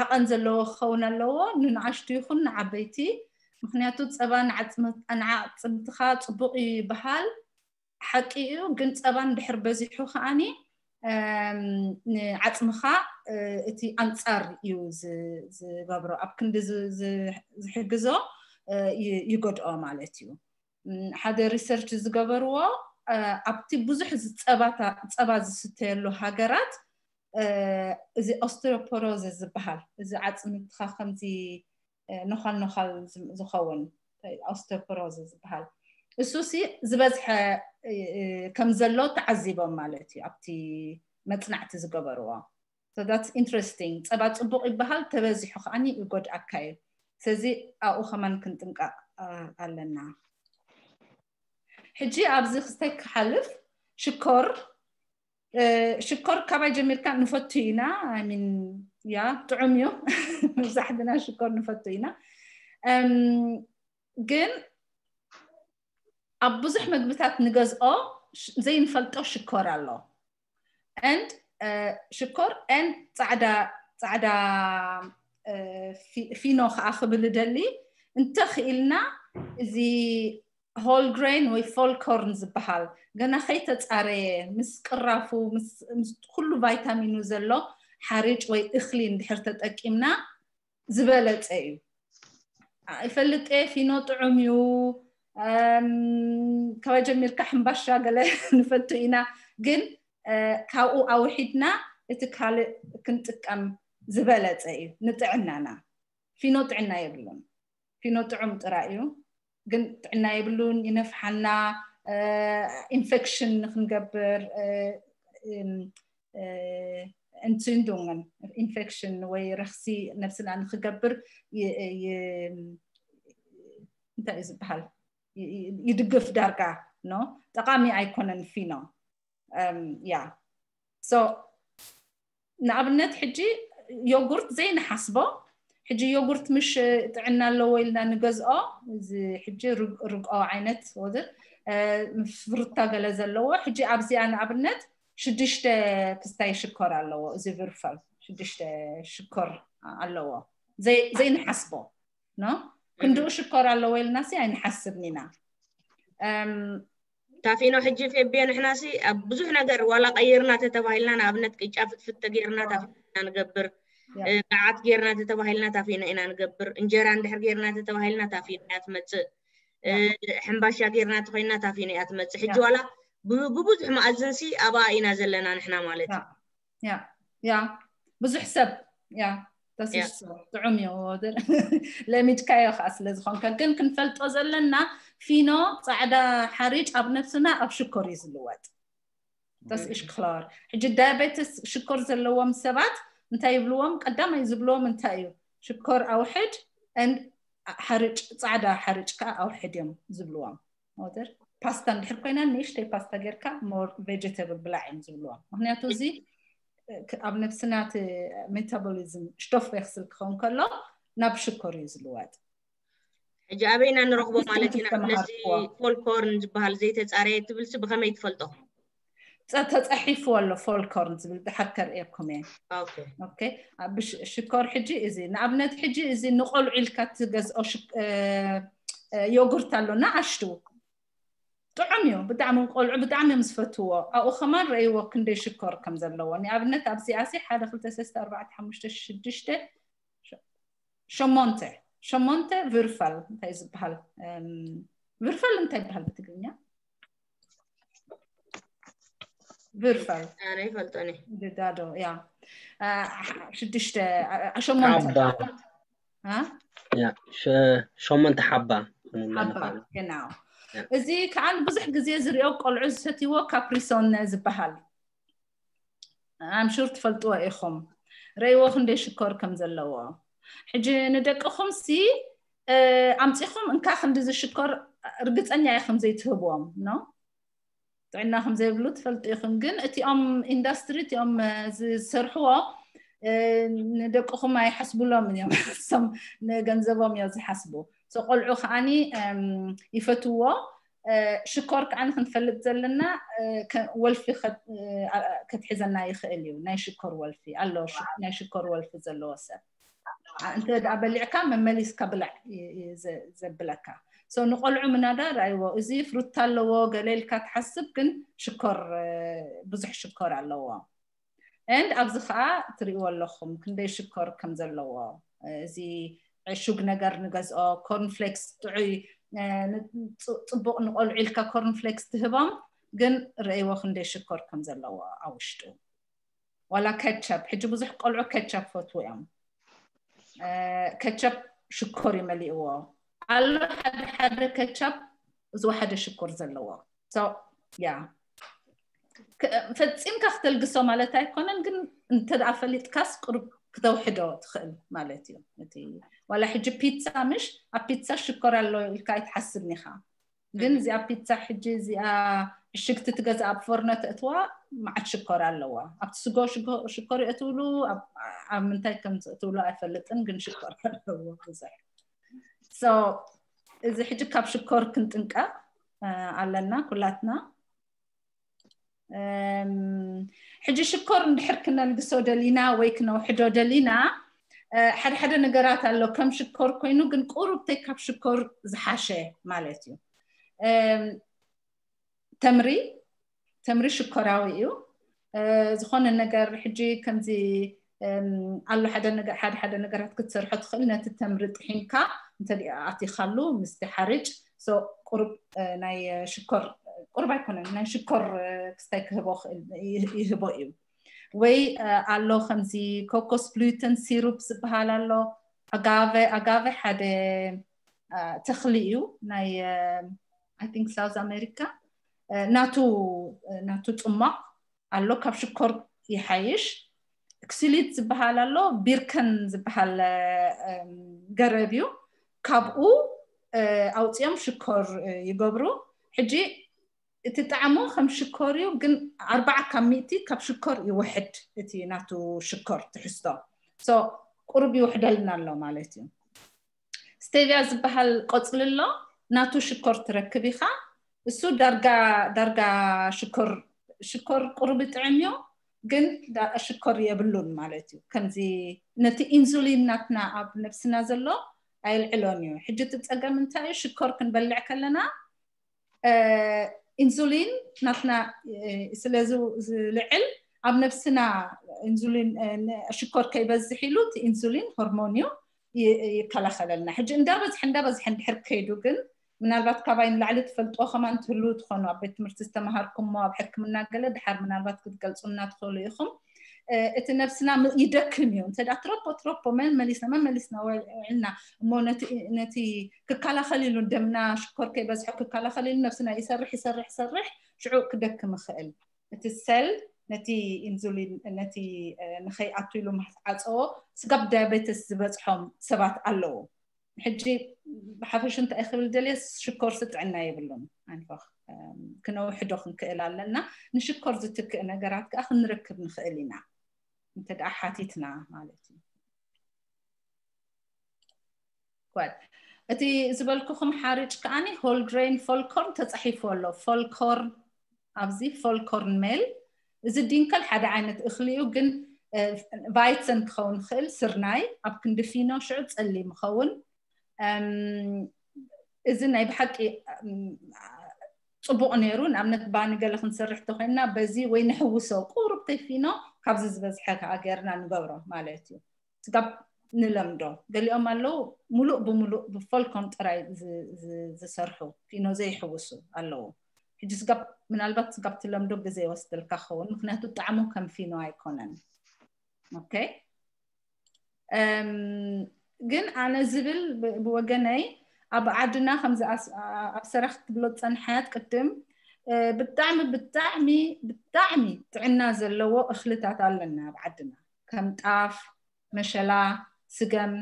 ዓቐን ዘለዎ ክኸውን ኣለዎ፣ ንንኣሽቱ ይኹን ንዓበይቲ። ምክንያቱ ጸባ ንዓጽምትኻ ጽቡቕ እዩ ይበሃል፣ ሓቂ እዩ። ግን ጸባ እንድሕር በዚሑ ከዓኒ ንዓጽምኻ እቲ ኣንጻር እዩ ዝገብሮ፣ ኣብ ክንዲ ዝሕግዞ ይጎድኦ ማለት እዩ። ሓደ ሪሰርች ዝገበርዎ፣ ኣብቲ ብዙሕ ጸባ ዝስተየሉ ሃገራት እዚ ኦስቲዮፖሮሲስ ዝበሃል፣ እዚ ዓጽምትኻ ከምዚ ነዃል ነዃል ዝኸውን ኦስቲዮፖሮሲስ ዝበሃል፣ እሱሲ ዝበዝሐ ከም ዘሎ ተዓዚቦም ማለት እዩ ኣብቲ መጽናዕቲ ዝገበርዎ። So that's interesting። ጸባ ጽቡቕ ይበሃል፣ ተበዚሑ ከዓኒ ይጎድኣካ እዩ። ስለዚ ኣብኡ ከማን ክንጥንቀቕ ኣለና። ሕጂ ኣብዚ ክስተይ ክሓልፍ፣ ሽኮር ሽኮር ካባይ ጀሚርካ ንፈቱ ኢና። ሚን ያ ጥዑም እዩ። መብዛሕትና ሽኮር ንፈቱ ኢና። ግን ኣብ ብዙሕ ምግብታት ንገዝኦ ዘይንፈልጦ ሽኮር ኣሎ። And ሽኮር and ጻዕዳ ጻዕዳ ፊኖ ከዓ ክብል ደሊ፣ እንተኽኢልና እዚ whole grain ወይ ፎል ኮርን ዝበሃል ገና ከይተጻረየ ምስ ቅራፉ ምስ ኩሉ ቫይታሚኑ ዘሎ ሓርጭ ወይ እኽሊ እንድሕር ተጠቂምና ዝበለጸ እዩ። ይፈልጥ ፊኖ ጥዑም እዩ። ካብ ጀሚርካ ሕምባሻ ገለ ንፈቱ ኢና፣ ግን ካብኡ ኣውሒድና እቲ ካልእ ክንጥቀም ዝበለጸ እዩ ንጥዕናና። ፊኖ ጥዕና የብሉን። ፊኖ ጥዑም ጥራይ እዩ፣ ግን ጥዕና የብሉን። ይነፍሓና፣ ኢንፌክሽን ንክንገብር፣ እንትን ዱንገን ኢንፌክሽን ወይ ረኽሲ ነብስና ንክገብር እንታይ እዩ ዝበሃል፣ ይድግፍ ዳርጋ። ኖ፣ ጠቃሚ ኣይኮነን ፊኖ። ያ so ንኣብነት ሕጂ ዮጉርት ዘይንሓስቦ፣ ሕጂ ዮጉርት ምሽ ጥዕና ኣለዎ ኢልና ንገዝኦ፣ እዚ ሕጂ ርግኦ ዓይነት ወዘ ፍሩታ ገለ ዘለዎ። ሕጂ ኣብዚኣ ንኣብነት ሽዱሽተ ክስታይ ሽኮር ኣለዎ፣ እዚ ቪርፈል ሽዱሽተ ሽኮር ኣለዎ። ዘይንሓስቦ ኖ፣ ክንድኡ ሽኮር ኣለዎ ኢልና ሲ ኣይንሓስብን ኢና። ታፊኖ ሕጂ ፌብዮ ንሕና ሲ ኣብ ብዙሕ ነገር ዋላ ቀይርና ተተባሂልና፣ ንኣብነት ቅጫ ፍትፍት ተገይርና ታፊኖ ኢና ንገብር፣ ገዓት ገይርና ተተባሂልና ታፊኖ ኢና ንገብር፣ እንጀራ እንድሕር ገይርና ተተባሂልና ታፊኖ እያ ትመፅእ፣ ሕምባሻ ገይርና ተኮይንና ታፊኖ እያ ትመፅእ። ሕጂ ዋላ ብብዙሕ መኣዝንሲ ኣብኣ ኢና ዘለና ንሕና ማለት እዩ። ያ ብዙሕ ሰብ ያ ተስሶ ጥዑም እዩ። ለሚድካዮ ከዓ ስለ ዝኾንካ፣ ግን ክንፈልጦ ዘለና ፊኖ ፃዕዳ ሓሪጭ ኣብ ነብስና ኣብ ሽኮር እዩ ዝልወጥ። ተስእሽ ክላር ሕጂ ዳያቤትስ ሽኮር ዘለዎም ሰባት እንታይ ይብልዎም? ቀዳማይ ዝብልዎም እንታይ እዩ? ሽኮር ኣውሕድ፣ ሓርጭ፣ ፃዕዳ ሓርጭ ከዓ ኣውሕድ እዮም ዝብልዎም። ፓስታ እንድሕር ኮይና ንእሽተይ ፓስታ ጌርካ ሞር ቬጀተብል ብላዕ እዮም ዝብልዎም። ምክንያቱ እዚ ኣብ ነብስና እቲ ሜታቦሊዝም ሽቶፍ ሬክስል ክኸውን ከሎ ናብ ሽኮር እዩ ዝልወጥ። ሕጂ ኣበይና ንረኽቦ ማለት ኢና? ነዚ ፎልኮርን ዝበሃል ዘይተፃረየ ትብልሲ ብኸመይ ትፈልጦ? ተፃሒፉ ኣሎ ፎልኮርን ዝብል ድሓር ከርእየኩም እየ። ሽኮር ሕጂ እዚ ንኣብነት ሕጂ እዚ ንቆልዑ ኢልካ ትገዝኦ ዮጉርት ኣሎ ንኣሽቱ ጥዑም እዩ ብጣዕሚ። ቆልዑ ብጣዕሚ እዮም ዝፈትዎ። ኣብኡ ከማን ረእይዎ ክንደይ ሽኮር ከም ዘለዎ። ንኣብነት ኣብዚኣ ሲ ሓደ ክልተ ሰለስተ ኣርባዕተ ሓሙሽተ ሽዱሽተ ሸሞንተ ሸሞንተ ቪርፈል እንታይ ዝበሃል? ቪርፈል እንታይ ይበሃል ብትግርኛ? ቪርፈል ኣነ ይፈልጦ እኔ ድዳዶ ያ ሽዱሽተ ሸሞንተ ሓባ ያ ሸ- ሸሞንተ ሓባ ክንብላ ሓባ ንኽእል። genau። ያ። እዚ ከዓ ብዙሕ ግዜ ዝሪኦ ቆልዑ ዝሰትይዎ ካፕሪሶን ዝበሃል ኣምሹር ትፈልጥዎ ኢኹም። ረእይዎ ክንደይ ሽኮር ከም ዘለዎ። ሕጂ ንደቅኹም ሲ እ፣ ኣምፂኹም እንካ ክንዲ ዝሽኮር ርግፀኛ ኢኹም ዘይትህብዎም ነው ጥዕና ከም ዘይብሉ ትፈልጡ ኢኹም። ግን እቲኦም ኢንዳስትሪ እቲኦም እ፣ ዝሰርሕዎ እ፣ ንደቅኹም ኣይሓስቡሎም እዮም። እሶም ንገንዘቦም እዮም ዝሓስቡ። So ቆልዑ ከዓኒ እም፣ ይፈትዎ። እ፣ ሽኮር ከዓኒ ክንፈልጥ ዘለና እ፣ ከ- ወልፊ ከ- እ፣ አ- ከትሕዘና ይኽእል እዩ። ናይ ሽኮር ወልፊ ኣሎ። ሽ- ናይ ሽኮር ወልፊ ዘለዎ ሰብ አ- እንተ ደኣ በሊዕካ መመሊስካ ብላዕ እ- እ- ዘ- ዘብለካ። So ንቆልዑ ምናዳ ራይዎ እዚ ፍሩታ ኣለዎ ገለ ኢልካ ትሓስብ፣ ግን ሽኮር እ፣ ብዙሕ ሽኮር ኣለዎ። And ኣብዚ ከዓ ትሪእዎ ኣለኹም ክንደይ ሽኮር ከም ዘለዎ። እዚ ዕሹግ ነገር ንገዝኦ ኮርንፍሌክስ ጥዑይ እ፣ ን- ጽ- ጽቡቕ ንቆልዑ ኢልካ ኮርንፍሌክስ ትህቦም፣ ግን ረእይዎ ክንደይ ሽኮር ከም ዘለዎ ኣብ ውሽጡ። ዋላ ኬቸፕ፣ ሕጂ ብዙሕ ቆልዑ ኬቸፕ ፈትዉ እዮም። እ፣ ኬቸፕ ሽኮር ይመሊእዎ ኣሎ። ሓደ ሓደ ኬቸፕ ዝወሓደ ሽኮር ዘለዎ። So ያ ክ- ፈጺምካ ክተልግሶ ማለት ኣይኮነን፣ ግን እንተ ደኣ ፈሊጥካስ ቅሩብ ክተውሕዶ ትኽእል ማለት እዩ። እቲ ዋላ ሕጂ ፒትሳ ምሽ ኣብ ፒትሳ ሽኮር ኣሎ ኢልካ ኣይትሓስብን ኢኻ። ግን እዚኣ ፒትሳ ሕጂ እዚኣ ዕሽግቲ ትገዛ ኣብ ፎርኖ ተእትዋ መዓት ሽኮር ኣለዋ። ኣብቲ ስጎ ሽጎ- ሽኮር የእትውሉ ኣብ ኣብ ምንታይ ከም ዘእትውሉ ኣይፈልጥን፣ ግን ሽኮር ኣለዎ ብዙሕ። So እዚ ሕጂ ካብ ሽኮር ክንጥንቀቕ እ፣ ኣለና ኩላትና። እም፣ ሕጂ ሽኮር እንድሕር ክነልግሶ ደሊና ወይ ክነውሕዶ ደሊና እ፣ ሓደ ሓደ ነገራት ኣሎ ከም ሽኮር ኮይኑ ግን ቁሩብተይ ካብ ሽኮር ዝሓሸ ማለት እዩ። እም፣ ተምሪ ተምሪ ሽኮራዊ እዩ። እ፣ ዝኾነ ነገር ሕጂ ከምዚ እም፣ ኣሎ ሓደ ነገር ሓደ ሓደ ነገራት ክትሰርሖ ትኽእል። ነቲ ተምሪ ጥሒንካ እንተ ኣቲኻሉ ምስቲ ሓርጭ so ቁሩብ እ፣ ናይ ሽኮር ቁሩብ ኣይኮነን ናይ ሽኮር እ፣ ክስታይ ክህቦ ክእል ይ- ይህቦ እዩ። ወይ እ፣ ኣሎ ከምዚ ኮኮስ ብሉተን ሲሩፕ ዝበሃል ኣሎ። ኣጋቨ ኣጋቨ ሓደ እ፣ ተኽሊ እዩ ናይ I think South America እ፣ ናቱ እ፣ ናቱ ጽሟቕ ኣሎ ካብ ሽኮር ይሓይሽ። ክሲሊት ዝበሃል ኣሎ ቢርከን ዝበሃል እ፣ እም፣ ገረብ እዩ። ካብኡ እ፣ ኣውፅኦም ሽኮር እ፣ ይገብሩ። ሕጂ እቲ ጣዕሙ ከም ሽኮር እዩ፣ ግን ኣርባዓ ካብ ሚእቲ ካብ ሽኮር ይውሕድ እቲ ናቱ ሽኮር ትሕዝቶ። So ቁሩብ ይውሕደልና ኣሎ ማለት እዩ። ስቴቪያ ዝበሃል ቆፅሊ ኣሎ፣ ናቱ ሽኮር ትረክብ ኢኻ። እሱ ዳርጋ ዳርጋ ሽኮር ሽኮር ቁሩብ ይጥዕም እዩ፣ ግን ዳ- ሽኮር የብሉን ማለት እዩ። ከምዚ ነቲ ኢንሱሊን ናትና ኣብ ነብስና ዘሎ ኣየልዕሎን እዩ። ሕጂ እቲ ፀገም እንታይ እዩ? ሽኮር ክንበልዕ ከለና እ፣ ኢንሱሊን ናትና እ፣ ስለ ዝ- ዝልዕል ኣብ ነብስና ኢንሱሊን እ፣ ን- ሽኮር ከይበዝሕ ኢሉ እቲ ኢንሱሊን ሆርሞን እዩ ይ- ይከላኸለልና። ሕጂ እንዳበዝሐ እንዳበዝሐ እንድሕር ከይዱ ግን ምናልባት ካባይ ንላዕሊ ትፈልጥዎ ከማን ትህልዉ ትኾኑ ኣብ ቤት ትምህርቲ ዝተምሃርኩሞ ኣብ ሕክምና ገለ ድሓር ምናልባት ክትገልፁና ትኽእሉ ኢኹም። እ፣ እቲ ነብስና ም- ይደክም እዩ እንተ ደኣ ትረፖ ትረፖ መመሊስና መመሊስና ውዕልና እሞ ነቲ ነቲ ክከላኸል ኢሉ ደምና ሽኮር ከይበዝሖ ክከላኸል ኢሉ ነብስና ይሰርሕ ይሰርሕ ይሰርሕ ሽዑ ክደክም ይኽእል። እቲ ሰል ነቲ ኢንሱሊን ነቲ እ፣ ንኸይኣቱ ኢሉ ማስዓፀዎ ስጋብ ዳያቤተስ ዝበፅሖም ሰባት ኣለዉ። ሕጂ ብሓፈሽ እንታይ ክብል ደልየ ሽኮርሲ ጥዕና የብሉን። ኣንፈኽ እም፣ ክነውሕዶ ክንክእል ኣለና። ንሽኮር ዝትክእ ነገራት ከዓ ክንረክብ ንኽእል ኢና እንተ ደኣ ሓቲትና ማለት እዩ። Good። እቲ ዝበልኩኹም ሓርጭ ከዓኒ ሆል ግሬን ፎልኮርን ተፃሒፉ ኣሎ። ፎልኮርን ኣብዚ ፎልኮርን ሜል እዚ ዲንከል ሓደ ዓይነት እኽሊ እዩ፣ ግን እ፣ ቫይትሰን ክኸውን ይኽእል ስርናይ ኣብ ክንዲ ፊኖ ሽዑ ፀሊም ይኸውን። እም፣ እዚ ናይ ብሓቂ እም፣ ፅቡቕ ነይሩ። ንኣብነት ባኒ ገለ ክንሰርሕ ተኮይና በዚ ወይ ንሕውሶ ቁሩብ ተፊኖ ካብዚ ዝበዝሐ ከዓ ገይርና ንገብሮ ማለት እዩ። ስጋብ ንለምዶ ገሊኦም ኣለዉ፣ ሙሉእ ብሙሉእ ብፎልኮም ጥራይ ዝሰርሑ ፊኖ ዘይሕውሱ ኣለዉ። ሕጂ ስጋብ ምናልባት ስጋብ ትለምዶ ግዜ ይወስደልካ ክኸውን፣ ምክንያቱ ጣዕሙ ከም ፊኖ ኣይኮነን። ኦኬ። ግን ኣነ ዝብል ብወገነይ ኣብ ዓድና ከምዚ ኣብ ሰራሕ ክትብሎ ዝፀንሓያት ቅድም ብጣዕሚ ብጣዕሚ ብጣዕሚ ጥዕና ዘለዎ እኽልታት ኣለና ኣብ ዓድና፣ ከም ጣፍ፣ መሸላ፣ ስገም።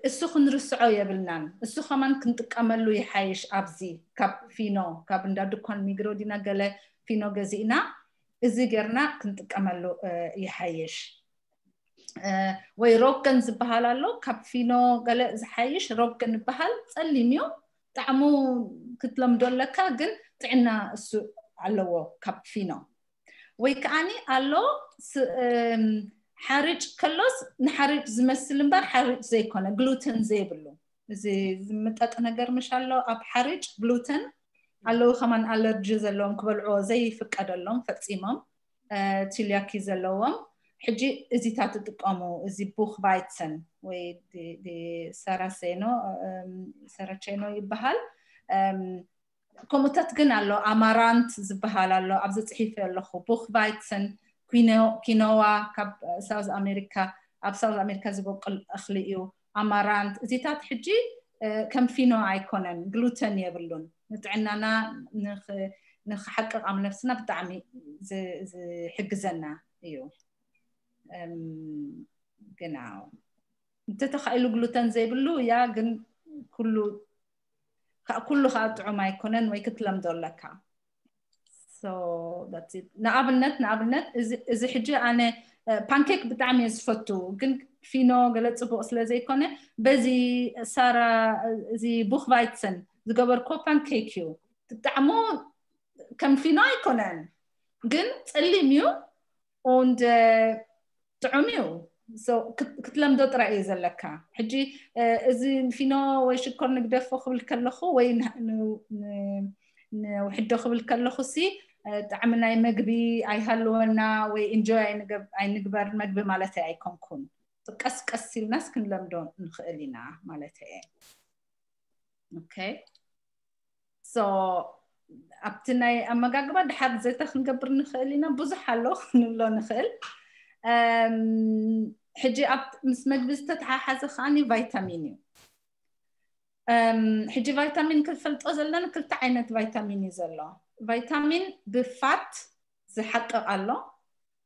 እሱ ክንርስዖ የብልናን። እሱ ከማን ክንጥቀመሉ ይሓይሽ። ኣብዚ ካብ ፊኖ፣ ካብ እንዳ ድኳን ሚግሮ ዲና ገለ ፊኖ ገዚእና እዚ ጌርና ክንጥቀመሉ ይሓይሽ። ወይ ሮገን ዝበሃል ኣሎ፣ ካብ ፊኖ ገለ ዝሓይሽ ሮገን ይበሃል። ጸሊም እዩ፣ ጣዕሙ ክትለምዶ ኣለካ፣ ግን ጥዕና እሱ ኣለዎ ካብ ፊኖ። ወይ ከዓኒ ኣሎ ሓርጭ ከሎስ ንሓርጭ ዝመስል እምበር ሓርጭ ዘይኮነ፣ ግሉተን ዘይብሉ። እዚ ዝምጠጥ ነገር ምሽ ኣሎ ኣብ ሓርጭ፣ ግሉተን። ኣለዉ ከማን ኣለርጂ ዘለዎም ክበልዕዎ ዘይፍቀደሎም ፈጺሞም፣ ቺልያኪ ዘለዎም። ሕጂ እዚታት ትጥቀሙ፣ እዚ ቡክ ቫይትሰን ወይ ሰራሴኖ፣ ሰራቼኖ ይበሃል። ከምኡታት ግን ኣሎ፣ ኣማራንት ዝበሃል ኣሎ፣ ኣብዚ ጽሒፈ ኣለኹ። ቡክ ቫይትሰን፣ ኪኖዋ ካብ ሳውዝ ኣሜሪካ፣ ኣብ ሳውዝ ኣሜሪካ ዝበቁል እኽሊ እዩ። ኣማራንት እዚታት ሕጂ ከም ፊኖ ኣይኮነን፣ ግሉተን የብሉን። ንጥዕናና ንክሓቅቕ ኣብ ነፍስና ብጣዕሚ ዝሕግዘና እዩ። ግና እንተተኻኢሉ ግሉተን ዘይብሉ እያ፣ ግን ኩሉ ኩሉ ከዓ ጥዑም ኣይኮነን ወይ ክትለምዶ ኣለካ። ንኣብነት ንኣብነት እዚ ሕጂ ኣነ ፓንኬክ ብጣዕሚ እየ ዝፈቱ፣ ግን ፊኖ ገለ ፅቡቅ ስለ ዘይኮነ በዚ ሳራ እዚ ቡክ ቫይትሰን ዝገበርኮ ፓንኬክ እዩ። ብጣዕሙ ከም ፊኖ ኣይኮነን፣ ግን ፀሊም እዩ። ጥዑም እዩ። ክትለምዶ ጥራይ እዩ ዘለካ። ሕጂ እዚ ፊኖ ወይ ሽኮር ንግደፎ ክብል ከለኹ ወይ ንውሕዶ ክብል ከለኹ ሲ ጣዕሚ ናይ መግቢ ኣይሃልወና ወይ ኢንጆይ ኣይንግበር መግቢ ማለት ኣይኮንኩን። ቀስ ቀስ ኢልናስ ክንለምዶ ንኽእል ኢና ማለት እየ። ኦኬ። ኣብቲ ናይ ኣመጋግባ ድሓር ዘተ ክንገብር ንኽእል ኢና። ብዙሕ ኣሎ ክንብሎ ንኽእል። ሕጂ ኣብ ምስ መግቢ ዝተተሓሓዘ ከዓኒ ቫይታሚን እዩ። ሕጂ ቫይታሚን ክንፈልጦ ዘለና ክልተ ዓይነት ቫይታሚን እዩ ዘሎ። ቫይታሚን ብፋት ዝሓቅቕ ኣሎ፣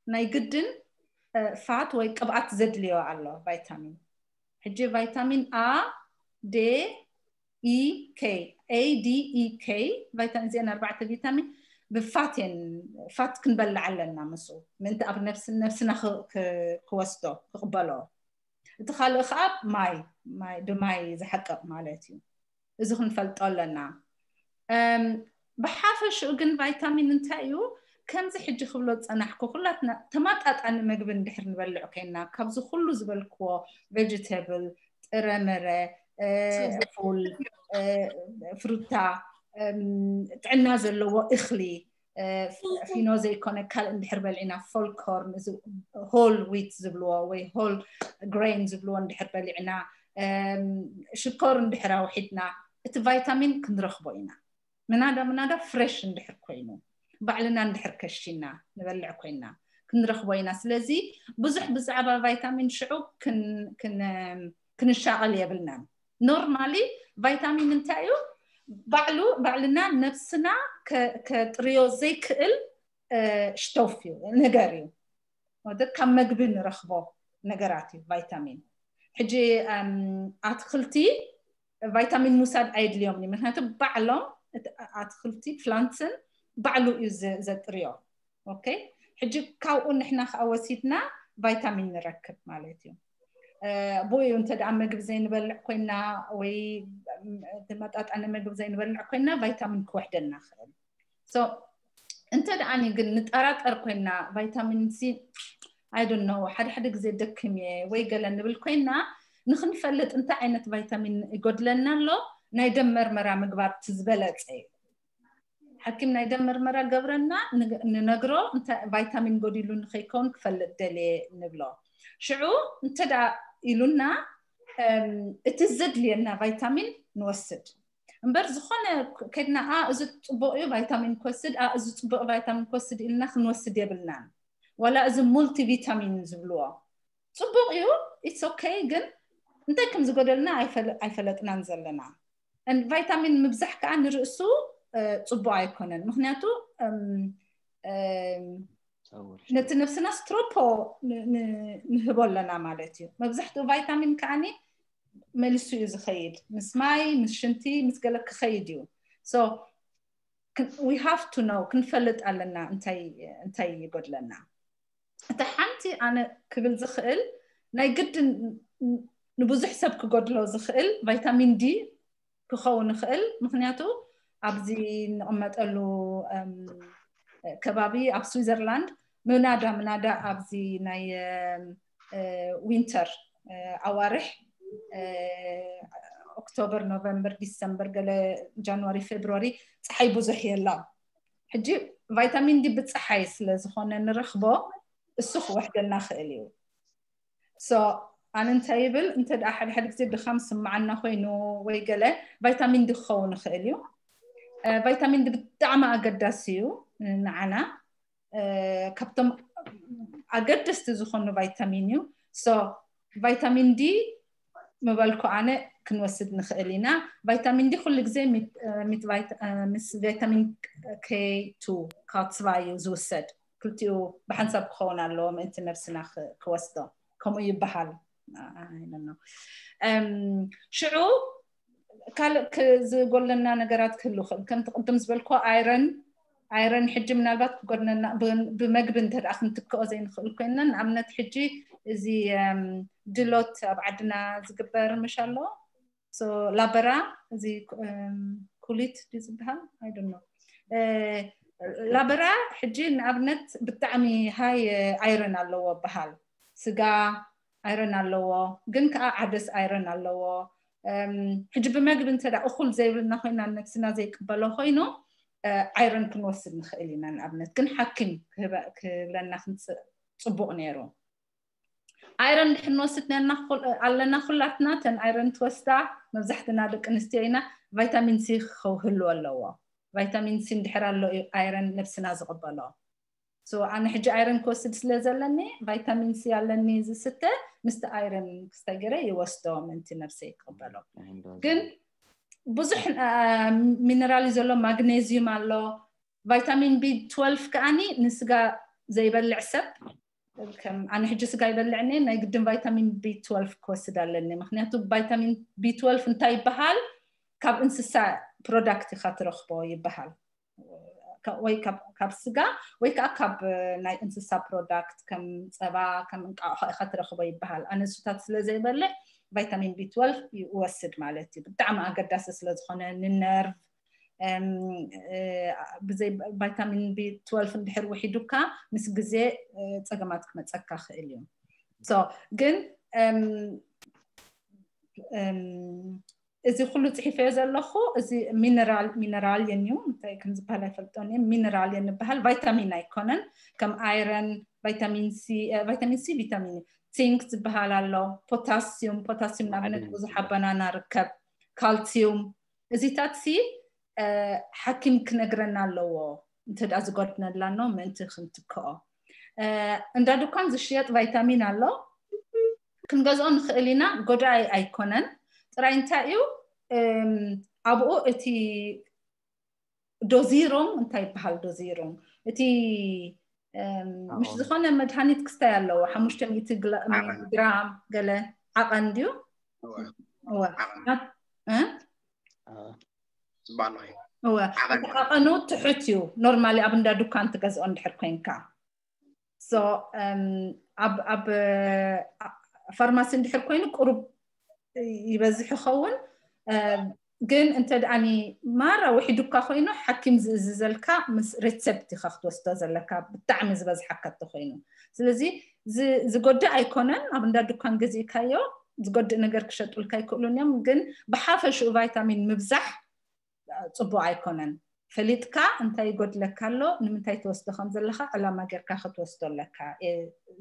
ናይ ግድን ፋት ወይ ቅብኣት ዘድልዮ ኣሎ ቫይታሚን። ሕጂ ቫይታሚን A፣ D፣ E፣ K፣ A፣ D፣ E፣ K፣ ቫይታሚን እዚአን ኣርባዕተ ቪታሚን ብፋት እየን፣ ፋት ክንበልዕ ኣለና ምስኡ ምእንቲ ኣብ ነብስና ክወስዶ ክቕበሎ። እቲ ካልእ ከዓ ማይ፣ ብማይ ዝሓቅቕ ማለት እዩ። እዚ ክንፈልጦ ኣለና። ብሓፈሽኡ ግን ቫይታሚን እንታይ እዩ? ከምዚ ሕጂ ክብሎ ዝፀናሕኩ ኩላትና ተመጣጣኒ መግቢ እንድሕር ንበልዕ ኮይና ካብዚ ኩሉ ዝበልክዎ ቬጅተብል፣ ጥረምረ፣ ፉል፣ ፍሩታ፣ ጥዕና ዘለዎ እኽሊ፣ ፊኖ ዘይኮነ ካልእ እንድሕር በሊዕና፣ ፎልኮርን፣ እዚ ሆል ዊት ዝብልዎ ወይ ሆል ግሬን ዝብልዎ እንድሕር በሊዕና፣ ሽኮር እንድሕር ኣውሒድና፣ እቲ ቫይታሚን ክንረኽቦ ኢና። ምናዳ ምናዳ ፍሬሽ እንድሕር ኮይኑ፣ ባዕልና እንድሕር ከሽና ንበልዕ ኮይና ክንረኽቦ ኢና። ስለዚ ብዙሕ ብዛዕባ ቫይታሚን ሽዑ ክንሻቐል የብልናን። ኖርማሊ ቫይታሚን እንታይ እዩ? ባዕሉ ባዕልና ነብስና ከጥርዮ ዘይክእል ሽቶፍ እዩ፣ ነገር እዩ። ማለት ካብ መግቢ ንረኽቦ ነገራት እዩ ቫይታሚን። ሕጂ ኣትክልቲ ቫይታሚን ምውሳድ ኣየድልዮም እዩ፣ ምክንያቱ ባዕሎም ኣትክልቲ ፕላንትን ባዕሉ እዩ ዘጥርዮ። ኦኬ፣ ሕጂ ካብኡ ንሕና ከዓ ወሲድና ቫይታሚን ንረክብ ማለት እዩ። ብኡ እዩ እንተ ደኣ መግቢ ዘይንበልዕ ኮይና ወይ ተመጣጣኒ መግቢ ዘይንበልዕ ኮይና ቫይታሚን ክወሕደና ክእል። እንተ ደኣኒ ግን ንጠራጠር ኮይና ቫይታሚን ሲ ኣይደኖ ሓደ ሓደ ግዜ ደክም እየ ወይ ገለ ንብል ኮይና፣ ንክንፈልጥ እንታይ ዓይነት ቫይታሚን ይጎድለና ኣሎ፣ ናይ ደም መርመራ ምግባር እቲ ዝበለፀ እዩ። ሓኪም ናይ ደም መርመራ ገብረና ንነግሮ እንታይ ቫይታሚን ጎዲሉ ንኸይከውን ክፈልጥ ደልየ ንብሎ። ሽዑ እንተ ኢሉና እቲ ዘድልየና ቫይታሚን ንወስድ እምበር ዝኾነ ከድና ኣ እዚ ፅቡቅ እዩ ቫይታሚን ክወስድ ኣ እዚ ፅቡቅ ቫይታሚን ክወስድ ኢልና ክንወስድ የብልናን። ዋላ እዚ ሙልቲቪታሚን ዝብልዎ ፅቡቅ እዩ፣ it's okay፣ ግን እንታይ ከም ዝጎደልና ኣይፈለጥናን ዘለና። ቫይታሚን ምብዛሕ ከዓ ንርእሱ ፅቡቅ ኣይኮነን። ምክንያቱ ነቲ ነብስና ስትሮፖ ንህቦ ኣለና ማለት እዩ። መብዛሕትኡ ቫይታሚን ከዓኒ መሊሱ እዩ ዝኸይድ፣ ምስ ማይ ምስ ሽንቲ ምስ ገለ ክኸይድ እዩ። So we have to know፣ ክንፈልጥ ኣለና እንታይ ይጎድለና። እታ ሓንቲ ኣነ ክብል ዝኽእል ናይ ግድን ንብዙሕ ሰብ ክጎድሎ ዝኽእል ቫይታሚን ዲ ክኸውን ይኽእል። ምክንያቱ ኣብዚ እንቕመጠሉ ከባቢ ኣብ ስዊዘርላንድ ምናዳ ምናዳ ኣብዚ ናይ ዊንተር ኣዋርሕ ኦክቶበር፣ ኖቨምበር፣ ዲሰምበር፣ ገለ ጃንዋሪ፣ ፌብሩዋሪ ፀሓይ ብዙሕ የላን። ሕጂ ቫይታሚን ዲ ብፀሓይ ስለ ዝኾነ ንረኽቦ እሱ ክወሕደና ክእል እዩ። So ኣነ እንታይ ይብል እንተ ሓደ ሓደ ግዜ ድኻም ስምዓና ኮይኑ ወይ ገለ ቫይታሚን ዲ ክኸውን ይኽእል እዩ። ቫይታሚን ዲ ብጣዕሚ ኣገዳሲ እዩ ንዓና፣ ካብቶም ኣገደስቲ ዝኾኑ ቫይታሚን እዩ። So ቫይታሚን ዲ ምበልኩ ኣነ ክንወስድ ንኽእል ኢና። ቫይታሚን ዲ ኩሉ ግዜ ምስ ቫይታሚን ኬ ቱ ካትስባ እዩ ዝውሰድ። ክልቲኡ ብሓንሳብ ክኸውን ኣለዎ ምእንቲ ነብስና ክወስዶ ከምኡ ይበሃል። ሽዑ ካልእ ዝጎለና ነገራት ክህሉ ክእል ከምቲ ቅድም ዝበልኮ ኣይረን ኣይረን ሕጂ ምናልባት ክጎድነና ብመግቢ እንተ ክንትክኦ ዘይንኽእል ኮይና ንኣብነት ሕጂ እዚ ድሎት ኣብ ዓድና ዝግበር ምሽ ኣሎ ላበራ እዚ ኩሊት ዝበሃል ኣይደኖ ላበራ ሕጂ ንኣብነት ብጣዕሚ ሃይ ኣይረን ኣለዎ በሃል ስጋ ኣይረን ኣለዎ ግን ከዓ ዓደስ ኣይረን ኣለዎ ሕጂ ብመግቢ እንተ እኩል ዘይብልና ኮይና ነብስና ዘይቅበሎ ኮይኑ ኣይረን ክንወስድ ንኽእል ኢና ንኣብነት ግን ሓኪም ክብለና ክንፅእ ፅቡቅ ነይሩ ኣይረን ድሕር ንወስድ ኣለና ኩላትና ተን ኣይረን ትወስዳ መብዛሕትና ደቂ ኣንስትዮ ኢና ቫይታሚን ሲ ክህልዎ ኣለዎ ቫይታሚን ሲ እንድሕር ኣሎ እዩ ኣይረን ነብስና ዝቕበሎ ኣነ ሕጂ ኣይረን ክወስድ ስለ ዘለኒ ቫይታሚን ሲ ኣለኒ ዝስተ ምስቲ ኣይረን ክስታይ ገረ ይወስዶ ምንቲ ነብሰይ ይቅበሎ ግን ብዙሕ ሚነራል እዩ ዘሎ ማግኔዚዩም ኣሎ ቫይታሚን ቢ ትወልፍ ከዓኒ ንስጋ ዘይበልዕ ሰብ ኣነ ሕጂ ስጋ ይበልዕ እኒ ናይ ግድን ቫይታሚን ቢ ትወልፍ ክወስድ ኣለኒ ምክንያቱ ቫይታሚን ቢ ትወልፍ እንታይ ይበሃል ካብ እንስሳ ፕሮዳክት ኢካ ትረክቦ ይበሃል ወይ ካብ ስጋ ወይ ከዓ ካብ ናይ እንስሳ ፕሮዳክት ከም ፀባ ከም እንቃቆሖ ኢካ ትረክቦ ይበሃል ኣነ እሱታት ስለ ዘይበልዕ ቫይታሚን ቢ ትወልፍ ይወስድ ማለት እዩ ብጣዕሚ ኣገዳሲ ስለዝኮነ ንነርቭ ብዘይ ቫይታሚን ቢ ትወልፍ እንድሕር ውሒዱካ ምስ ግዜ ፀገማት ክመፀካ ክእል እዩ ግን እዚ ኩሉ ፅሒፈዮ ዘለኹ እዚ ሚነራል ሚነራል የን እዩ እንታይ ከም ዝበሃል ኣይፈልጦን እየ ሚነራል የን ዝበሃል ቫይታሚን ኣይኮነን ከም ኣይረን ቫይታሚን ሲ ቫይታሚን ሲ ቪታሚን ዚንክ ዝበሃል ኣሎ ፖታሲዩም ፖታሲዩም ንኣብነት ብዙሕ ኣባናና ርከብ ካልሲዩም እዚታት ሲ ሓኪም ክነግረና ኣለዎ እንተ ዝጎድነላኖ ምእንቲ ክንትክኦ እንዳ ድኳን ዝሽየጥ ቫይታሚን ኣሎ ክንገዝኦ ንኽእል ኢና ጎዳይ ኣይኮነን ጥራይ እንታይ እዩ ኣብኡ እቲ ዶዚሮም እንታይ ይበሃል ዶዚሮም እቲ ምሽ ዝኾነ መድሃኒት ክስታይ ኣለዎ ሓሙሽተ ሚእቲ ግራም ገለ ዓቐን ድዩ ዓቐኑ ትሑት እዩ ኖርማሊ ኣብ እንዳ ዱካን ትገዝኦ እንድሕር ኮይንካ ኣብ ፋርማሲ እንድሕር ኮይኑ ቁሩብ ይበዝሕ ይኸውን ግን እንተ ደኣኒ ማራ ውሒዱካ ኮይኑ ሓኪም ዝእዝዘልካ ምስ ሬሰፕት ኢካ ክትወስዶ ዘለካ ብጣዕሚ ዝበዝሓካ እንተኮይኑ ስለዚ ዝጎድእ ኣይኮነን ኣብ እንዳ ዱካን ገዚእካዮ ዝጎድእ ነገር ክሸጡልካ ይክእሉን እዮም። ግን ብሓፈሽኡ ቫይታሚን ምብዛሕ ፅቡቅ ኣይኮነን። ፈሊጥካ እንታይ ይጎድለካ ኣሎ፣ ንምንታይ ትወስዶ ከም ዘለካ ዕላማ ጌርካ ክትወስዶ ኣለካ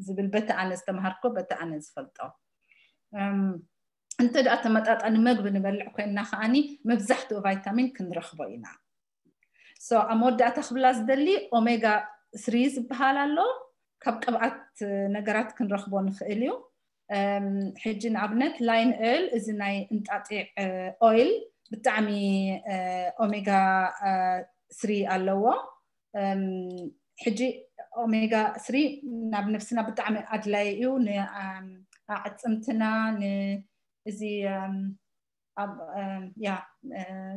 ዝብል በቲ ኣነ ዝተምሃርኮ በቲ ኣነ ዝፈልጦ። እንተ ደኣ ተመጣጣኒ መግቢ ንበልዕ ኮይንና ከዓኒ መብዛሕትኡ ቫይታሚን ክንረኽቦ ኢና። So ኣብ መወዳእታ ክብላ ዝደሊ ኦሜጋ ስሪ ዝበሃል ኣሎ። ካብ ቅብኣት ነገራት ክንረኽቦ ንኽእል እዩ። ሕጂ ንኣብነት ላይን ኦይል፣ እዚ ናይ እንጣጢዕ ኦይል ብጣዕሚ ኦሜጋ ስሪ ኣለዎ። ሕጂ ኦሜጋ ስሪ ናብ ነብስና ብጣዕሚ ኣድላይ እዩ። ንኣዕፅምትና፣ ንእዚ ያ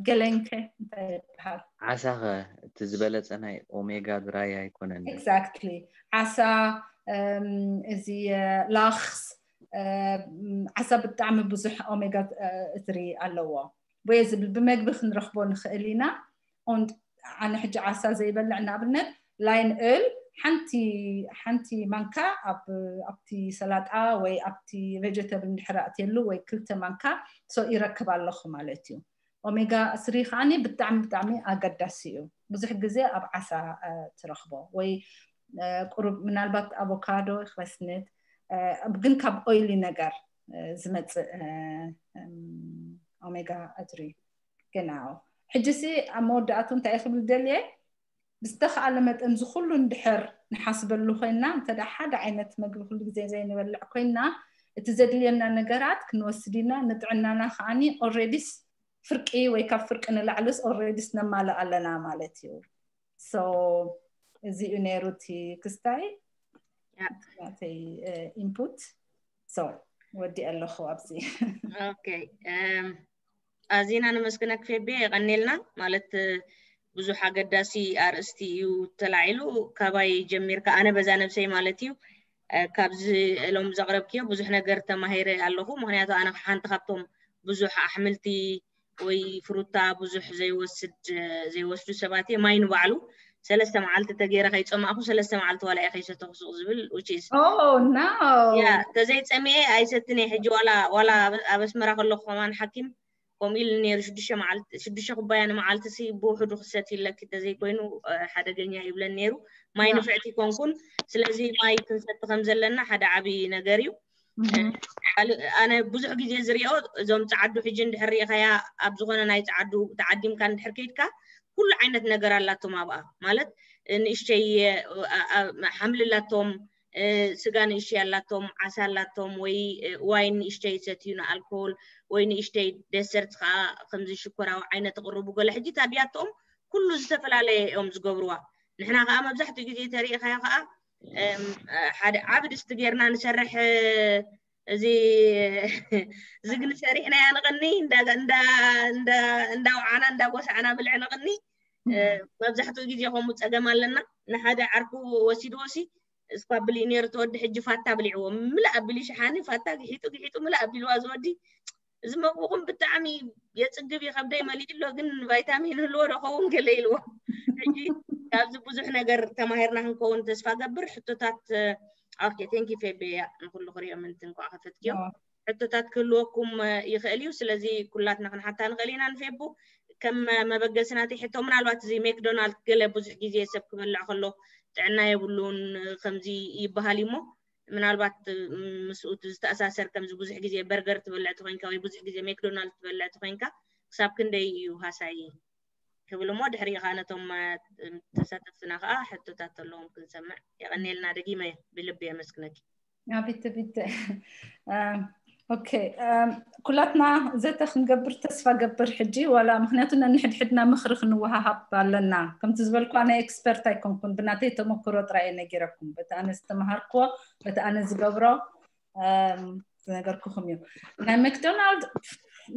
ገለንከ እንታይ ይበሃል? ዓሳኸ እቲ ዝበለፀ ናይ ኦሜጋ ድራይ ኣይኮነን? Exactly። ዓሳ፣ እዚ ላክስ፣ ዓሳ ብጣዕሚ ብዙሕ ኦሜጋ ስሪ ኣለዎ። ወይ ዝብል ብመግቢ ክንረኽቦ ንኽእል ኢና። ኣነ ሕጂ ዓሳ ዘይበልዕ ንኣብነት ላይን ኦይል ሓንቲ ሓንቲ ማንካ ኣብቲ ሰላጣ ወይ ኣብቲ ቬጀተብል እንድሕር ኣእትየሉ ወይ ክልተ ማንካ so ይረክብ ኣለኹ ማለት እዩ። ኦሜጋ ስሪ ከዓኒ ብጣዕሚ ብጣዕሚ ኣገዳሲ እዩ። ብዙሕ ግዜ ኣብ ዓሳ ትረኽቦ ወይ ቁሩብ ምናልባት ኣቮካዶ ክበስንት፣ ግን ካብ ኦይሊ ነገር ዝመፅእ ኦሜጋ ስሪ። ግናው ሕጂ ሲ ኣብ መወዳእቱ እንታይ ክብል ደልየ፣ ብዝተኻኣለ መጠን ዝኩሉ እንድሕር ንሓስበሉ ኮይና፣ እንተ ሓደ ዓይነት መግቢ ኩሉ ግዜ ዘይንበልዕ ኮይና፣ እቲ ዘድልየና ነገራት ክንወስድ ኢና። ንጥዕናና ከዓኒ ኦልሬዲስ ፍርቂ ወይ ካብ ፍርቂ ንላዕልስ ኦልሬዲስ ነማልእ ኣለና ማለት እዩ። So እዚ እዩ ነይሩ እቲ ክስታይ ናተይ ኢንፑት። So ወዲ ኣለኹ ኣብዚ። ኦኬ፣ ኣዚና ነመስግነክ ፌቤ፣ የቐኔልና። ማለት ብዙሕ ኣገዳሲ ኣርእስቲ እዩ ተላዒሉ። ካባይ ጀሚርካ፣ ኣነ በዛ ነብሰይ ማለት እዩ፣ ካብዚ ሎም ዘቕረብክዮ ብዙሕ ነገር ተማሂረ ኣለኹ። ምክንያቱ ኣነ ሓንቲ ካብቶም ብዙሕ ኣሕምልቲ ወይ ፍሩታ ብዙሕ ዘይወስድ ዘይወስዱ ሰባት እየ። ማይ ንባዕሉ ሰለስተ መዓልቲ ተገይረ ከይፀማእኩ ሰለስተ መዓልቲ ዋላ እየ ከይሰተኹ ሱቕ ዝብል፣ which is Oh no። ያ ተዘይፀሚኤ ኣይሰትን እየ። ሕጂ ዋላ ዋላ ኣብ ኣስመራ ከለኹ ከማን ሓኪም ከምኡ ኢሉ ነይሩ። ሽዱሽተ መዓልቲ ሽዱሽተ ኩባያ ንመዓልቲ ሲ ብውሕዱ ክሰት ይለኪ ተዘይኮይኑ ሓደገኛ ይብለን ነይሩ። ማይ ንፍዕቲ ይኮንኩን። ስለዚ ማይ ክንሰቲ ከም ዘለና ሓደ ዓብዪ ነገር እዩ። ኣነ ብዙሕ ግዜ ዝሪኦ እዞም ፀዓዱ ሕጂ እንድሕር ሪኢኻያ ኣብ ዝኾነ ናይ ፀዓዱ ተዓዲምካ እንድሕር ከይድካ ኩሉ ዓይነት ነገር ኣላቶም ኣብኣ። ማለት ንእሽተይ ሓምሊ ኣላቶም፣ ስጋ ንእሽተይ ኣላቶም፣ ዓሳ ኣላቶም፣ ወይ ዋይን ንእሽተይ ይሰትዩ ንኣልኮል፣ ወይ ንእሽተይ ደሰርት ከዓ ከምዚ ሽኮራዊ ዓይነት ቅርቡ ገለ። ሕጂ ታዲያቶም ኩሉ ዝተፈላለየ እዮም ዝገብርዋ። ንሕና ከዓ መብዛሕትኡ ግዜ ተሪኢኻዮ ከዓ ሓደ ዓቢ ድስቲ ጌርና ንሰርሕ። እዚ ዝግኒ ሰሪሕናያ ንቕኒ እንዳወዓና እንዳጎሳዕና ብልዒ ንቕኒ። መብዛሕትኡ ግዜ ከምኡ ፀገም ኣለና። ንሓደ ዓርኩ ወሲድዎ ሲ እስኳ ብልዒ ነይሩ ተወዲ ሕጂ ፋታ ብሊዕዎ ምልእ ኣቢሉ ሸሓኒ ፋታ ግሒጡ ግሒጡ ምልእ ኣቢልዋ ዝወዲ። እዚ መግቢ ኹም ብጣዕሚ የፅግብ ይኸብደይ መሊኡ ኣሎ፣ ግን ቫይታሚን ህልዎ ዶ ኸውን ገለ ኢልዎ። ሕጂ ካብዚ ብዙሕ ነገር ተማሂርና ክንከውን ተስፋ ገብር። ሕቶታት ኦኬ፣ ቴንኪ ፌቤያ ንኩሉ ክሪኦ ምንትን እንኳዕ ከፈትክዮ። ሕቶታት ክህልወኩም ይኽእል እዩ። ስለዚ ኩላትና ክንሓታ ንኽእል ኢና ንፌቡ። ከም መበገሲ ናተይ ሕቶ ምናልባት እዚ ሜክዶናልድ ገለ ብዙሕ ግዜ ሰብ ክበልዕ ከሎ ጥዕና የብሉን ከምዚ ይበሃል እዩሞ ምናልባት ምስኡ ዝተኣሳሰር ከምዚ ብዙሕ ግዜ በርገር ትበልዕ ተኮይንካ ወይ ብዙሕ ግዜ ሜክዶናልድ ትበልዕ ተኮይንካ ክሳብ ክንደይ እዩ ሃሳይ ክብል እሞ ድሕሪ ኻ ነቶም ተሳተፍትና ከዓ ሕቶታት ኣለዎም ክንሰምዕ። የቐኔልና ደጊመ ብልቢ የመስግነኪ። ኣቤት ኣቤት። ኦኬ፣ ኩላትና ዘተ ክንገብር ተስፋ ገብር ሕጂ ዋላ ምክንያቱ ነንሕድሕድና ምክሪ ክንወሃሃብ ኣለና። ከምቲ ዝበልኩ ኣነ ኤክስፐርት ኣይኮንኩን፣ ብናተይ ተመክሮ ጥራይ እየ ነጊረኩም። በቲ ኣነ ዝተምሃርክዎ በቲ ኣነ ዝገብሮ ዝነገርኩኹም እዩ። ናይ መክዶናልድ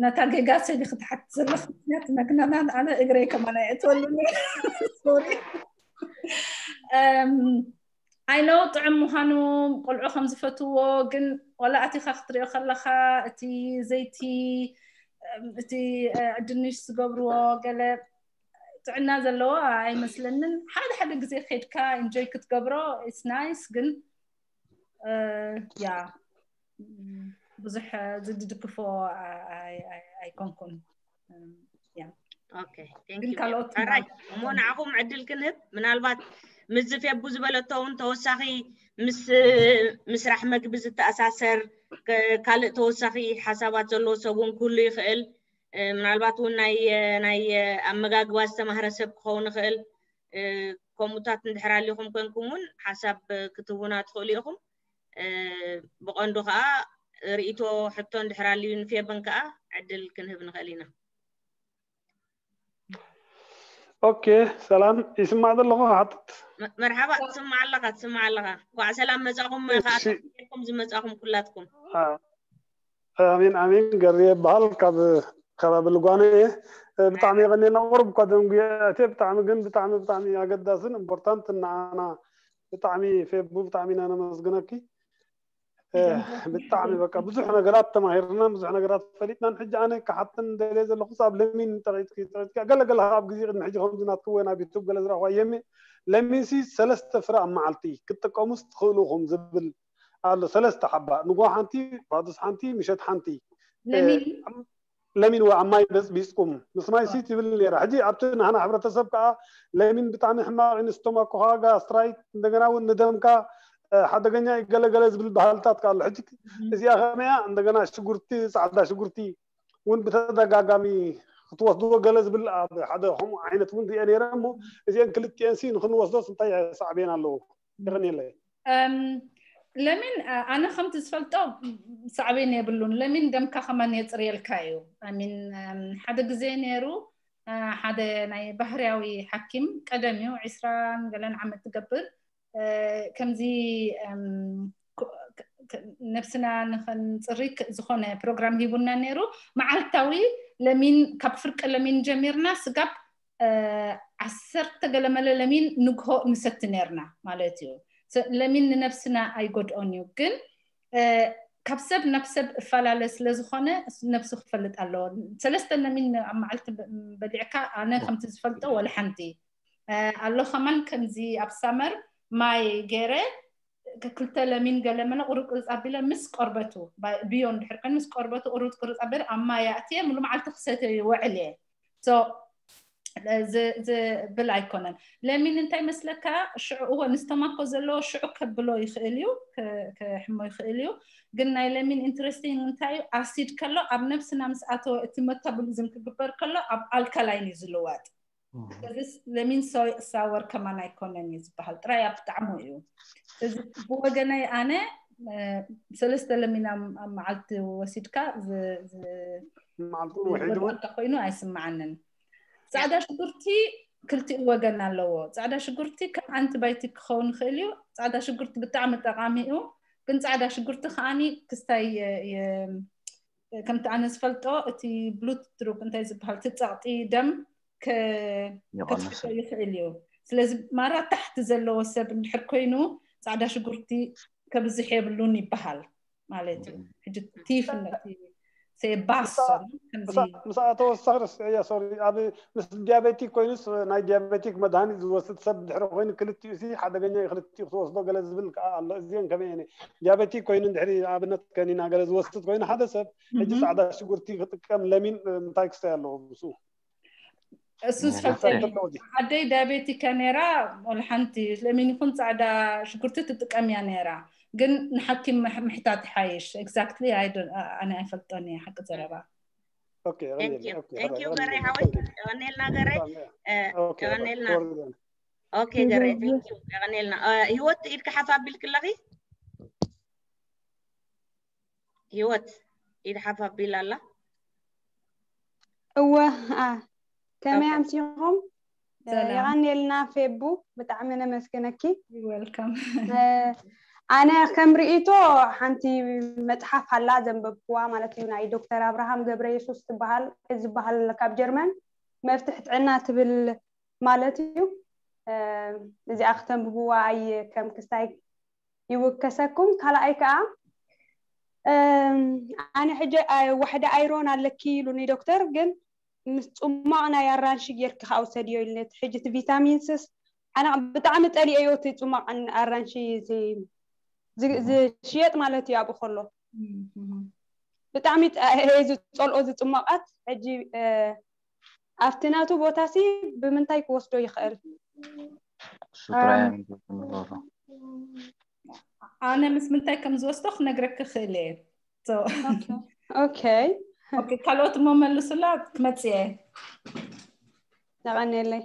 ነታ ጌጋ ሰሊ ክትሓት ዘለክ ምክንያት መግናናን ኣነ እግረይ ከማን ኣይእትወሉኒ። ሶሪ። ኣይኖ ጥዑም ምዃኑ ቆልዑ ከም ዝፈትዎ ግን ዋላ ኣቲኻ ክትሪኦ ከለኻ እቲ ዘይቲ እቲ ድንሽ ዝገብርዎ ገለ ጥዕና ዘለዎ ኣይመስለንን። ሓደ ሓደ ግዜ ከድካ ኢንጆይ ክትገብሮ ኢትስ ናይስ ግን ያ ብዙሕ ዝድግፎ ኣይ- ኣይ- ኣይኮንኩን። እም፣ ያ። Okay, thank ግን you. ካልኦት All right. እሞ ንዓኹም ዕድል ክንህብ፣ ምናልባት ምስ ፌቡ ዝበለቶ እውን ተወሳኺ ምስ ምስራሕ መግቢ ዝተኣሳሰር ከ- ካልእ ተወሳኺ ሓሳባት ዘለዎ ሰብ እውን ክህሉ ይኽእል። እ፣ ምናልባት እውን ናይ ናይ ኣመጋግባ ዝተማህረ ሰብ ክኸውን ይኽእል። እ፣ ከምኡታት እንድሕር ኣሊኹም ኮንኩም እውን ሓሳብ ክትህቡና ትኽእሉ ኢኹም። እ፣ ብቐንዱ ከዓ ርእይቶ ሕቶ እንድሕር ኣልዩ ንፌብን ከዓ ዕድል ክንህብ ንኽእል ኢና። ኦኬ፣ ሰላም ይስማዕ ዘለኹ ሓትት? መ- መርሓባ፣ ትስማዕ ኣለኻ፣ ትስማዕ ኣለኻ። እንኳዕ ሰላም መጻኹም። እሺ። ከኣኩም ዝመጻኹም ኩላትኩም። አ- ኣሜን ኣሜን። ገርየ ይበሃል፣ ካብ ከባቢ ልጓኖ እየ። እ፣ ብጣዕሚ የቐንየልና። ቁሩብ እኳ ደንጉየ እትየ፣ ብጣዕሚ ግን ብጣዕሚ ብጣዕሚ ኣገዳስን ኢምፖርታንት ንዓና። ብጣዕሚ ፌቡ ብጣዕሚ ኢና ነመስግነኪ። እ፣ ብጣዕሚ በቃ ብዙሕ ነገራት ተማሂርና፣ ብዙሕ ነገራት ፈሊጥናን። ሕጂ ኣነ ክሓተን ደልየ ዘለኹስ ኣብ ለሚን ጠቂጥኪ ጠቂጥኪ ገለ ገለ ኣብ ግዜ ቅድሚ ሕጂ ከምዚ ናትኪ ወይ ናብ ዩቱብ ገለ ዝረኣኹዋ የሚ ለሚንሲ ሰለስተ ፍረ ኣብ መዓልቲ ክትጥቀሙስ ትኽእሉ ኢኹም ዝብል ኣሎ። ሰለስተ ሓባ፣ ንጎ ሓንቲ፣ ፋዱስ ሓንቲ፣ ምሸት ሓንቲ። ለሚን ለሚን ወይ ኣብ ማይ በጽቢጽኩም ምስ ማይ ሲ ትብል ነይራ። ሕጂ ኣብቲ ንሕና ሕብረተሰብ ከዓ ለሚን ብጣዕሚ ሕማቕ እዩ ንስቶማኮኻ፣ ጋስትራይት፣ እንደገና እውን ንደምካ እ፣ ሓደገኛ እዩ ገለገለ ዝብል ባህልታት ከዓ ኣሎ። ሕጂ እዚኣ ከመያ እንደገና ሽጉርቲ፣ ፃዕዳ ሽጉርቲ እውን ብተደጋጋሚ ክትወስድዎ ገለ ዝብል ኣብ ሓደ ከምኡ ዓይነት እውን ሪአ ነይረ። እሞ እዚአን ክልቲአን ሲ ንክንወስዶስ እንታይ ሳዕቤን ኣለዎ? ይቐንየለይ። እም፣ ለሚን አ- ኣነ ከምቲ ዝፈልጦ ሳዕቤን የብሉን። ለሚን ደምካ ከማን የፅርየልካ እዩ። ሚን ሓደ ግዜ ነይሩ አ፣ ሓደ ናይ ባህርያዊ ሓኪም፣ ቀደም እዩ፣ ዕስራን ገለን ዓመት ትገብር፣ እ፣ ከምዚ እም፣ ኮ- ክ- ክ- ነብስና ንኸንፅሪ ክ- ዝኾነ ፕሮግራም ሂቡና ነይሩ። መዓልታዊ ለሚን፣ ካብ ፍርቂ ለሚን ጀሚርና ስጋብ እ፣ ዓሰርተ ገለ መለ ለሚን ንግሆ ንሰቲ ነርና ማለት እዩ። ሰ- ለሚን ንነብስና ኣይጎድኦን እዩ፣ ግን እ፣ ካብ ሰብ ናብ ሰብ እፈላለ ስለ ዝኾነ ነብሱ ክፈልጥ ኣለዎ። ሰለስተ ለሚን ኣብ መዓልቲ በ- በሊዕካ ኣነ ከምቲ ዝፈልጦ ወላ ሓንቲ እ፣ ኣሎ ከማን ከምዚ ኣብ ሳመር ማይ ገይረ ክልተ ለሚን ገለ መለ ቁሩብ ቅርጽ ኣቢለ ምስ ቆርበቱ ባ- ብዮ እንድሕር ኮይኑ ምስ ቆርበቱ ቁሩብ ቅርጽ ኣቢለ ኣብ ማይ ኣእትየ ሙሉ መዓልቲ ክሰተ ይውዕል እየ። So ዝ- ዝብል ኣይኮነን። ለሚን እንታይ መስለካ ሽዑ እወ ንስተማኮ ዘለዎ ሽዑ ከብሎ ይኽእል እዩ፣ ከ- ከሕሞ ይኽእል እዩ። ግን ናይ ለሚን ኢንትረስቲንግ እንታይ እዩ፣ ኣሲድ ከሎ ኣብ ነብስና ምስ ኣተወ እቲ መታቦሊዝም ክግበር ከሎ ኣብ ኣልካላይን እዩ ዝልወጥ። ስለዚ ለሚን ሶ- ሳወር ከማን ኣይኮነን እዩ ዝበሃል፣ ጥራይ ኣብ ጣዕሙ እዩ። ስለዚ ብወገነይ ኣነ እ፣ ሰለስተ ለሚን ኣብ ኣብ መዓልቲ ወሲድካ ዝ- ዝ- መዓልቲ ውሒድ እውን ዝጎድኣካ ኮይኑ ኣይስምዓንን። ፃዕዳ ሽጉርቲ ክልቲኡ ወገን ኣለዎ። ፃዕዳ ሽጉርቲ ከም ኣንቲባዮቲክ ክኸውን ይኽእል እዩ። ፃዕዳ ሽጉርቲ ብጣዕሚ ጠቓሚ እዩ። ግን ፃዕዳ ሽጉርቲ ከዓኒ ክስታይ የ- የ- ከምቲ ኣነ ዝፈልጦ እቲ ብሉድ ድሩፕ እንታይ ዝበሃል እቲ ፀቕጢ ደም ከ- ይቐንስ። ከትሕቶ ይኽእል እዩ። ስለዚ ማራ ታሕቲ ዘለዎ ሰብ እንድሕር ኮይኑ ፃዕዳ ሽጉርቲ ከብዝሕ የብሉን ይበሃል ማለት እዩ። ሕጂ ቲፍ ነቲ ሰባሶ ከምዚ ምስ ኣተወሳኺ ርስዕያ ሶሪ ኣብ ምስ ዲያቤቲክ ኮይኑስ ናይ ዲያቤቲክ መድሃኒት ዝወስድ ሰብ ድሕሪ ኮይኑ ክልቲኡ ሲ ሓደገኛ እዩ ክልቲኡ ክትወስዶ ገለ ዝብል ከዓ ኣሎ። እዚአን ከመይ እየን ዲያቤቲክ ኮይኑ እንድሕሪ ኣብነት ከኒና ገለ ዝወስድ ኮይኑ ሓደ ሰብ ሕጂ እህ። ፃዕዳ ሽጉርቲ ክጥቀም ለሚን እንታይ ክስታይ ኣለዎ? ምስ እሱ ያ፣ ዝፈልጠ ዶክተር። እዩ። ዓደይ ዲያቤቲካ ነይራ፣ ወላ ሓንቲ ለሚን ይኹን ፃዕዳ ሽጉርቲ ትጥቀም እያ ነይራ፣ ግን ንሓኪም ምሕ- ምሕታት ይሓይሽ። Exactly I don't- ኣነ ኣይፈልጦን እየ ሓቂ ዘረባ። ኦኬ፣ Thank you. ኦኬ፣ Thank you ኦኬ፣ ገሬ ኦኬ፣ ሓወይ። ኦኬ። የቐኔልና ገሬ። እ፣ ኦኬ፣ የቐኔልና። ኦኬ። ኦኬ ገሬ፣ thank you። የቐኔልና። እ፣ ህይወት ኢድካ ሓፍ ኣቢልኪ ኣለኺ? ህይወት ኢድ ሓፍ ኣቢላ ኣላ። እወ፣ ኣ፣ ከመይ ኦኬ። ኣምሲኹም? ሰላም። የቐንየልና ፌቡ፣ ብጣዕሚ ነመስግነኪ። Welcome። እ፣ ኣነ ከም ርእይቶ ሓንቲ መጽሓፍ ኣላ ዘንበብኩዋ ማለት እዩ፣ ናይ ዶክተር ኣብርሃም ገብረ የሱስ ትበሃል ዝበሃል ካብ ጀርመን መፍትሕ ጥዕና ትብል ማለት እዩ። እ፣ እዚኣ ክተንብብዋ ኣየ ከም ክስታይ ይውከሰኩም። ካልኣይ ከዓ እም፣ ኣነ ሕጂ ኣ- ዋሕዲ ኣይሮን ኣለኪ ኢሉኒ ዶክተር፣ ግን ምስ ጽሟቕ ናይ ኣራንሺ ጌርኪ ከዓ ውሰድዮ ኢሉኒ። እቲ ሕጂ እቲ ቪታሚንስስ ኣነ ብጣዕሚ ጸሊኤዮ፣ እቲ ጽሟቕ ኣራንሺ እዚ ዝ- ዝሽየጥ ማለት እዩ ኣብኡ ከሎ። እህ፣ እህ። ብጣዕሚ ዝፀልኦ ዝፅመቐት ሕጂ ኣብቲ ናቱ ቦታ ሲ ብምንታይ ክወስዶ ይኽእል? ኣነ ምስ ምንታይ ከም ዝወስዶ ክነግረክ ክእል እየ። ኦኬ ካልኦት እሞ መልሱላ ክመፅእ እየ። ተቐንየለይ።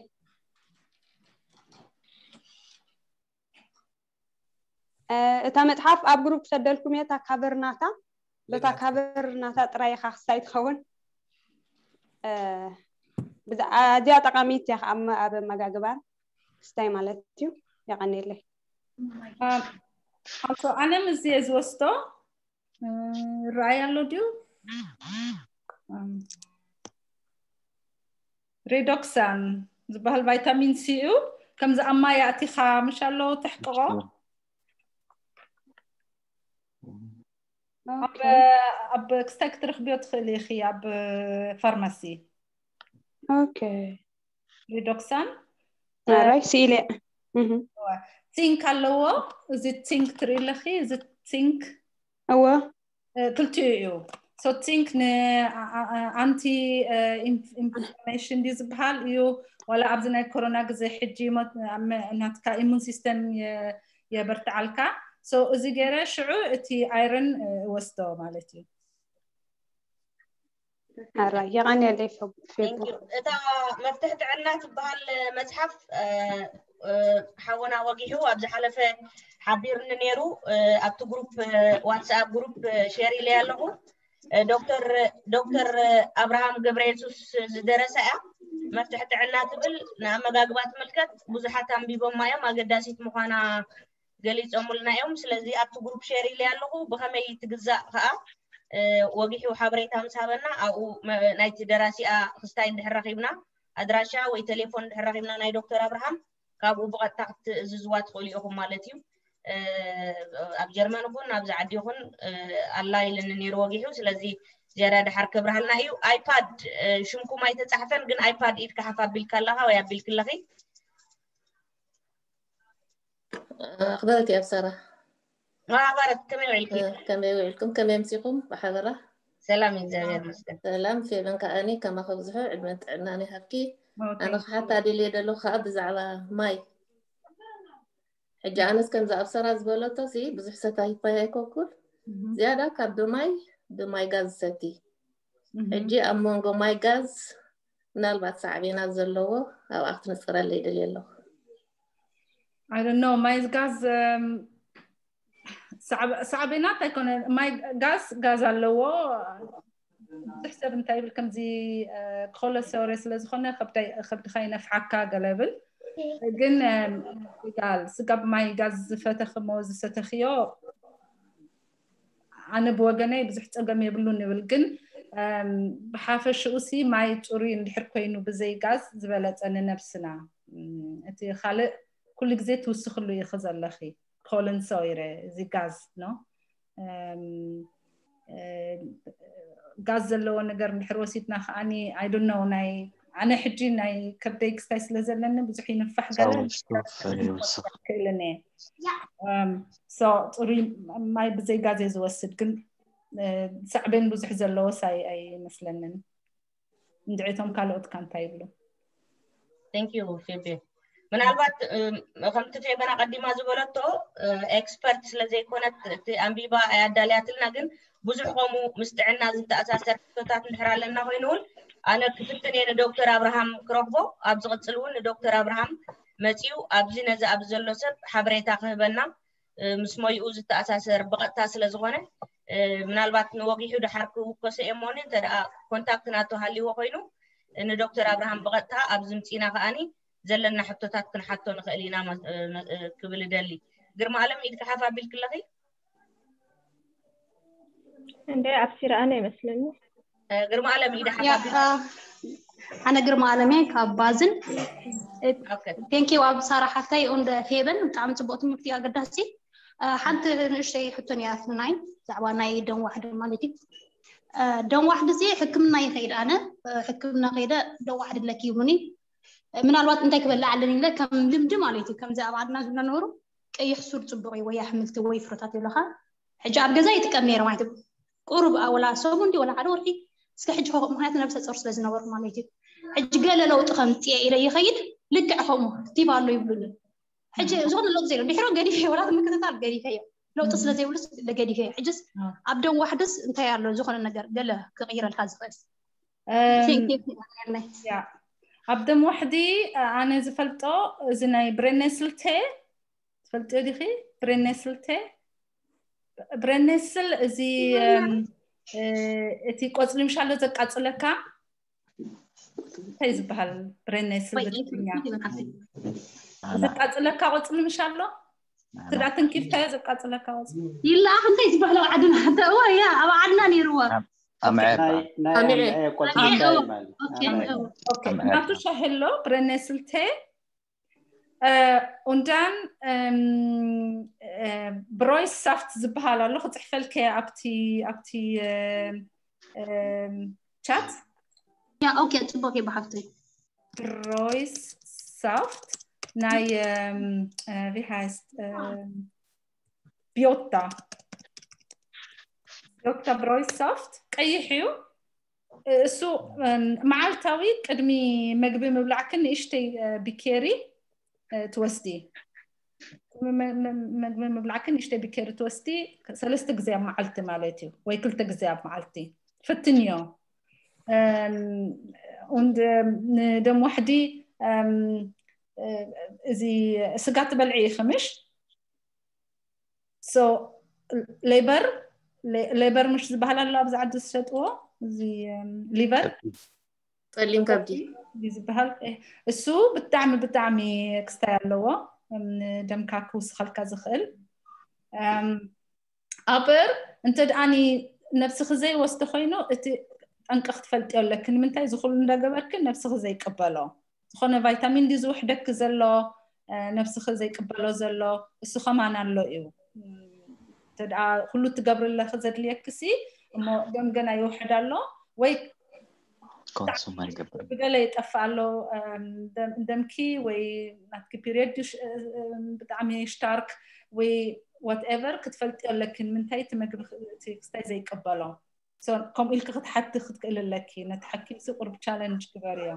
እታ መፅሓፍ ኣብ ግሩፕ ሰደልኩም እየ። እታ ካቨር ናታ በታ ካቨር ናታ ጥራይ ኢኻ ክስታይ ትኸውን። ኣዝያ ጠቃሚት እያ ኣብ ኣመጋግባን ክስታይ ማለት እዩ። የቀንየለይ። ኣቶ ኣለም እዚ እየ ዝወስዶ። ራእይ ኣሎ ድዩ? ሬዶክሳን ዝበሃል ቫይታሚን ሲ እዩ። ከምዚ ኣብ ማይ ኣእቲኻ ምሽ ኣሎ ተሕቅቆ። ኣብ ክስታይ ክትረኽብዮ ትኽእል ኢኺ ኣብ ፋርማሲ። ኦኬ ሪዶክሳን ኣራይ ሲኢለ ዚንክ ኣለዎ። እዚ ዚንክ ትርኢ ኣለኺ። እዚ ዚንክ እወ ክልቲኡ እዩ። ሶ ዚንክ ን ኣንቲ ኢንፍላሜሽን ድዩ ዝበሃል እዩ። ዋላ ኣብዚ ናይ ኮሮና ግዜ ሕጂ ናትካ ኢሙን ሲስተም የበርትዓልካ። ሶ እዚ ገይረ ሽዑ እቲ ኣይረን እወስዶ ማለት እዩ። ኣራይ የቐንየለይ። እታ መፍትሒ ጥዕና ትበሃል መፅሓፍ ሓወና ወጊሑ ኣብ ዝሓለፈ ሓቢርኒ ነይሩ። ኣብቲ ግሩፕ ዋትስኣፕ ግሩፕ ሼር ኢለ ኣለኹ። ዶክተር ዶክተር ኣብርሃም ገብረ የሱስ ዝደረሳ እያ። መፍትሒ ጥዕና ትብል ንኣመጋግባ ትምልከት። ብዙሓት ኣንቢቦማ እዮም። ኣገዳሲት ምዃና ገሊፆምልና እዮም። ስለዚ ኣብቲ ግሩፕ ሼር ኢለ ኣለኹ። ብኸመይ ትግዛእ ከዓ ወጊሑ ሓበሬታ ምስ ሃበና ኣብኡ ናይቲ ደራሲኣ ክስታይ እንድሕር ረኺብና ኣድራሻ ወይ ቴሌፎን እንድሕር ረኺብና ናይ ዶክተር ኣብርሃም ካብኡ ብቐጥታ ክትእዝዝዋ ትኽእሉ ኢኹም ማለት እዩ። ኣብ ጀርመን ይኹን ኣብዚ ዓዲ ይኹን ኣላ ኢልኒ ነይሩ ወጊሑ። ስለዚ ዝያዳ ድሓር ከብርሃልና እዩ። ኣይፓድ ሽምኩም ኣይተፃሕፈን፣ ግን ኣይፓድ ኢድካ ሓፍ ኣቢልካ ኣለኻ ወይ ኣቢልክለኺ? ኣኽበረኪ ኣብሰራ። ማህበረት ከመይ ውዒልኪ? ከመይ ውዒልኩም? ከመይ ኣምሲኹም ብሓበራ? ሰላም እግዚኣብሔር ይመስገን። ሰላም ፌበን ከኣኒ ከማኺ ብዝሑ ዕድመን ጥዕናን ይሃብኪ። ኣነ ክሓታ ደልየ ዘለኹ ከዓ ብዛዕባ ማይ። ሕጂ ኣነስ ከምዚ ኣብሰራ ዝበለቶ ሲ ብዙሕ ሰታይት ኣይኮንኩን። ዝያዳ ካብ ብማይ ብማይ ጋዝ ዝሰቲ። ሕጂ ኣብ መንጎ ማይ ጋዝ ምናልባት ሳዕቤናት ዘለዎ ኣብኣ ክትንፅረለይ ይደልየ ኣለኹ። I don't know ማይ ጋዝ ሳዕቤናት ኣይኮነ። ማይ ጋዝ ጋዝ ኣለዎ። ብዙሕ ሰብ እንታይ ይብል ከምዚ ኮለሰውሬ ስለዝኾነ ከብድኻ ይነፍሓካ ገለ ብል። ግን ጋል ስጋብ ማይ ጋዝ ዝፈተኽሞ ዝሰተኽዮ ኣነ ብወገነይ ብዙሕ ፀገም የብሉን ይብል። ግን ብሓፈሽኡ ሲ ማይ ፅሩይ እንድሕር ኮይኑ ብዘይ ጋዝ ዝበለፀ ንነብስና። እቲ ካልእ ኩሉ ግዜ ትውስኽሉ ኢኺ ዘለኺ ኮለንሶ ኢረ እዚ ጋዝ ኖ ጋዝ ዘለዎ ነገር እንድሕር ወሲድና ከዓኒ I don't know ናይ ኣነ ሕጂ ናይ ከብደይ ክስታይ ስለ ዘለኒ ብዙሕ ይንፋሕ ገለ ክእልን እየ። ሶ ፅሩይ ማይ ብዘይ ጋዝ እየ ዝወስድ፣ ግን ሳዕቤን ብዙሕ ዘለዎ ሳይ ኣይመስለንን። እንድዒቶም ካልኦት ከ እንታይ ይብሉ? Thank you ፌቤ። ምናልባት ከምቲ ፌበን ኣቐዲማ ዝበለቶ ኤክስፐርት ስለ ዘይኮነት እቲ ኣንቢባ ኣያዳልያትልና፣ ግን ብዙሕ ከምኡ ምስ ጥዕና ዝተኣሳሰር ሕቶታት እንድሕር ኣለና ኮይኑ እውን ኣነ ክፍትን እየ ንዶክተር ኣብርሃም ክረኽቦ። ኣብ ዝቕፅል እውን ንዶክተር ኣብርሃም መፂኡ ኣብዚ ነዚ ኣብዚ ዘሎ ሰብ ሓበሬታ ክህበና ምስ ሞይኡ ዝተኣሳሰር ብቐጥታ ስለ ዝኾነ ምናልባት ንወጊሑ ድሓር ክውከሶ እየ እሞኒ እንተ ደኣ ኮንታክት ናቱ ሃልይዎ ኮይኑ ንዶክተር ኣብርሃም ብቐጥታ ኣብዚ ምፂና ከኣኒ ዘለና ሕቶታት ክንሓቶ ንኽእል ኢና ክብል እደሊ። ግርማ ኣለም ኢድካ ሓፍ ኣቢልክለኺ? እንደ ኣብሲራ ኣነ ይመስለኒ። ግርማ ኣለም ኢዳ ሓፍ ኣቢል። ኣነ ግርማ ኣለመ ካብ ባዝን። Thank you ኣብ ሳራ ሓፍታይ እንደ ፌበን ብጣዕሚ ፅቡቅ ትምህርቲ ኣገዳሲ። ሓንቲ ንእሽተይ ሕቶ ነይራትኒ ናይ ብዛዕባ ናይ ደም ዋሕዲ ማለት እዩ። ደም ዋሕዲ እዚ ሕክምና ይኸይድ ኣነ ሕክምና ከይደ ደም ዋሕዲ ኣለኪ ይብሉኒ። ምናልባት እንታይ ክበልዕ ኣለኒ ኢለ ከም ልምዲ ማለት እዩ ከምዚ ኣብ ዓድና ዝብሎ ነበሩ ቀይሕ ሱር ፅቡቅ እዩ ወይ ኣሕምልቲ ወይ ፍረታት ይብለካ። ሕጂ ኣብ ገዛ ይጥቀም ነይረ ማለት እዩ። ቁሩብ ወላ ሰሙን ድዩ ወላ ሓደ ወርሒ እስከ ሕጂ ከምኡ፣ ምክንያቱ ነብሰ ጾር ስለ ዝነበርኩ ማለት እዩ። ሕጂ ገለ ለውጢ ከምፅየ ኢለ ይኸይድ፣ ልክዕ ከምኡ ቲብ ኣሎ ይብሉኒ። ሕጂ ዝኾነ ለውጢ የለን። ድሕሮ ገዲፈ ወላ ምክትታል ገዲፈዮ፣ ለውጢ ስለ ዘይብሉ ገዲፈዮ። ሕጅስ ኣብ ደም ዋሕድስ እንታይ ኣሎ ዝኾነ ነገር ገለ ክቕይረልካ ዝኽእል? ኣብ ደም ዋሕዲ ኣነ ዝፈልጦ እዚ ናይ ብሬኔስልቴ ትፈልጥዮ ዲኺ? ብሬኔስልቴ ብሬኔስል እዚ እቲ ቆፅሊ ምሻሎ ዘቃፅለካ እንታይ ዝበሃል? ብሬኔስል ብትግርኛ ዘቃፅለካ ቆፅሊ ምሻሎ ትዳ ትንኪፍካዮ ዘቃፅለካ ቆፅሊ ይለኣኽ እንታይ ዝበሃል ኣብ ዓድና? እዋ ያ ኣብ ዓድና ነይርዎ። ናቱ ሻሂ ኣሎ ብሬኔስልቴ ኡንዳን ብሮይስ ሳፍት ዝበሃል ኣሎ ክፅሕፈልከ ኣብቲ ኣብቲ ቻት ያ ኦኬ ፅቡቅ ይበሓፍተይ ብሮይስ ሳፍት ናይ ቪሃይስት ቢዮታ ቢዮታ ብሮይስ ሳፍት ቀይሕ እዩ እሱ መዓልታዊ ቅድሚ መግቢ ምብላዕክን ንእሽተይ ቢኬሪ ትወስዲ መግቢ ምብላዕክን ንእሽተይ ቢኬሪ ትወስዲ ሰለስተ ግዜ ኣብ መዓልቲ ማለት እዩ ወይ ክልተ ግዜ ኣብ መዓልቲ ፍትንዮ ንደም ዋሕዲ እዚ ስጋ ትበልዒ ኢኺ ምሽ ሌበር ሌበር ምሽ ዝበሃል ኣሎ ኣብዚ ዓዲ ዝሸጥዎ እዚ ሊቨር ጸሊም ከብዲ ዝበሃል እሱ ብጣዕሚ ብጣዕሚ ክስታይ ኣለዎ ደምካ ክውስኸልካ ዝኽእል ኣበር እንተ ደኣኒ ነብስኺ ዘይወስዶ ኮይኑ እቲ ጠንቂ ክትፈልጥዮ ኣለኪ ንምንታይ ዝኽሉ እንዳገበርኪ ነብስኺ ዘይቅበሎ ዝኾነ ቫይታሚን ዲ ዝውሕደኪ ዘሎ ነብስኺ ዘይቅበሎ ዘሎ እሱ ከማን ኣሎ እዩ ተደኣ ኩሉ ትገብሪ ኣለኺ ዘድልየኪ ሲ እሞ ደም ገና ይውሕድ ኣሎ ወይ ኮንሱም ኣይገብር ብገለ ይጠፍእ ኣሎ ደምኪ ወይ ናትኪ ፒሪየድ ብጣዕሚ ሽታርክ ወይ ዋትኤቨር ክትፈልጥዮ ኣለኪ ንምንታይ እቲ መግቢ ክስታይ ዘይቅበሎ ከምኡ ኢልኪ ክትሓቲ ክትክእል ኣለኪ ነቲ ሓኪም ሲ ቁርብ ቻለንጅ ግበርዮ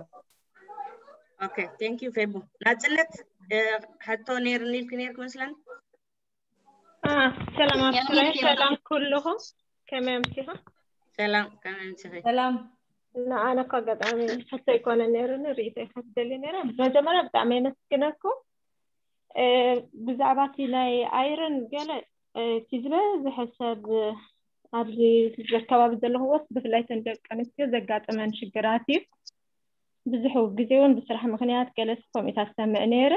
ኦኬ ቴንክ ዩ ፌቡ ናፅነት ሕቶ ነይርኒ ኢልኪ ነይርክ መስለን ሰላም ኣብስራይ ሰላም ኩልኹም ከመይ ኣምሲኻ ሰላም ከመይ ኣምሲኺ ሰላም ንኣነ እኮ ኣጋጣሚ ሕቶ ይኮነ ነይሩኒ ርእቶ ይከፍደሊ ነይረ መጀመርያ ብጣዕሚ የመስግነኩም ብዛዕባ እቲ ናይ ኣይረን ገለ እቲ ዝበዝሐ ሰብ ኣብዚ ከባቢ ዘለኹዎስ ብፍላይ ተን ደቂ ኣንስትዮ ዘጋጠመን ሽግራት እዩ ብዙሕ ግዜ እውን ብስራሕ ምክንያት ገለስ ከምኡታት ሰምዕ ነይረ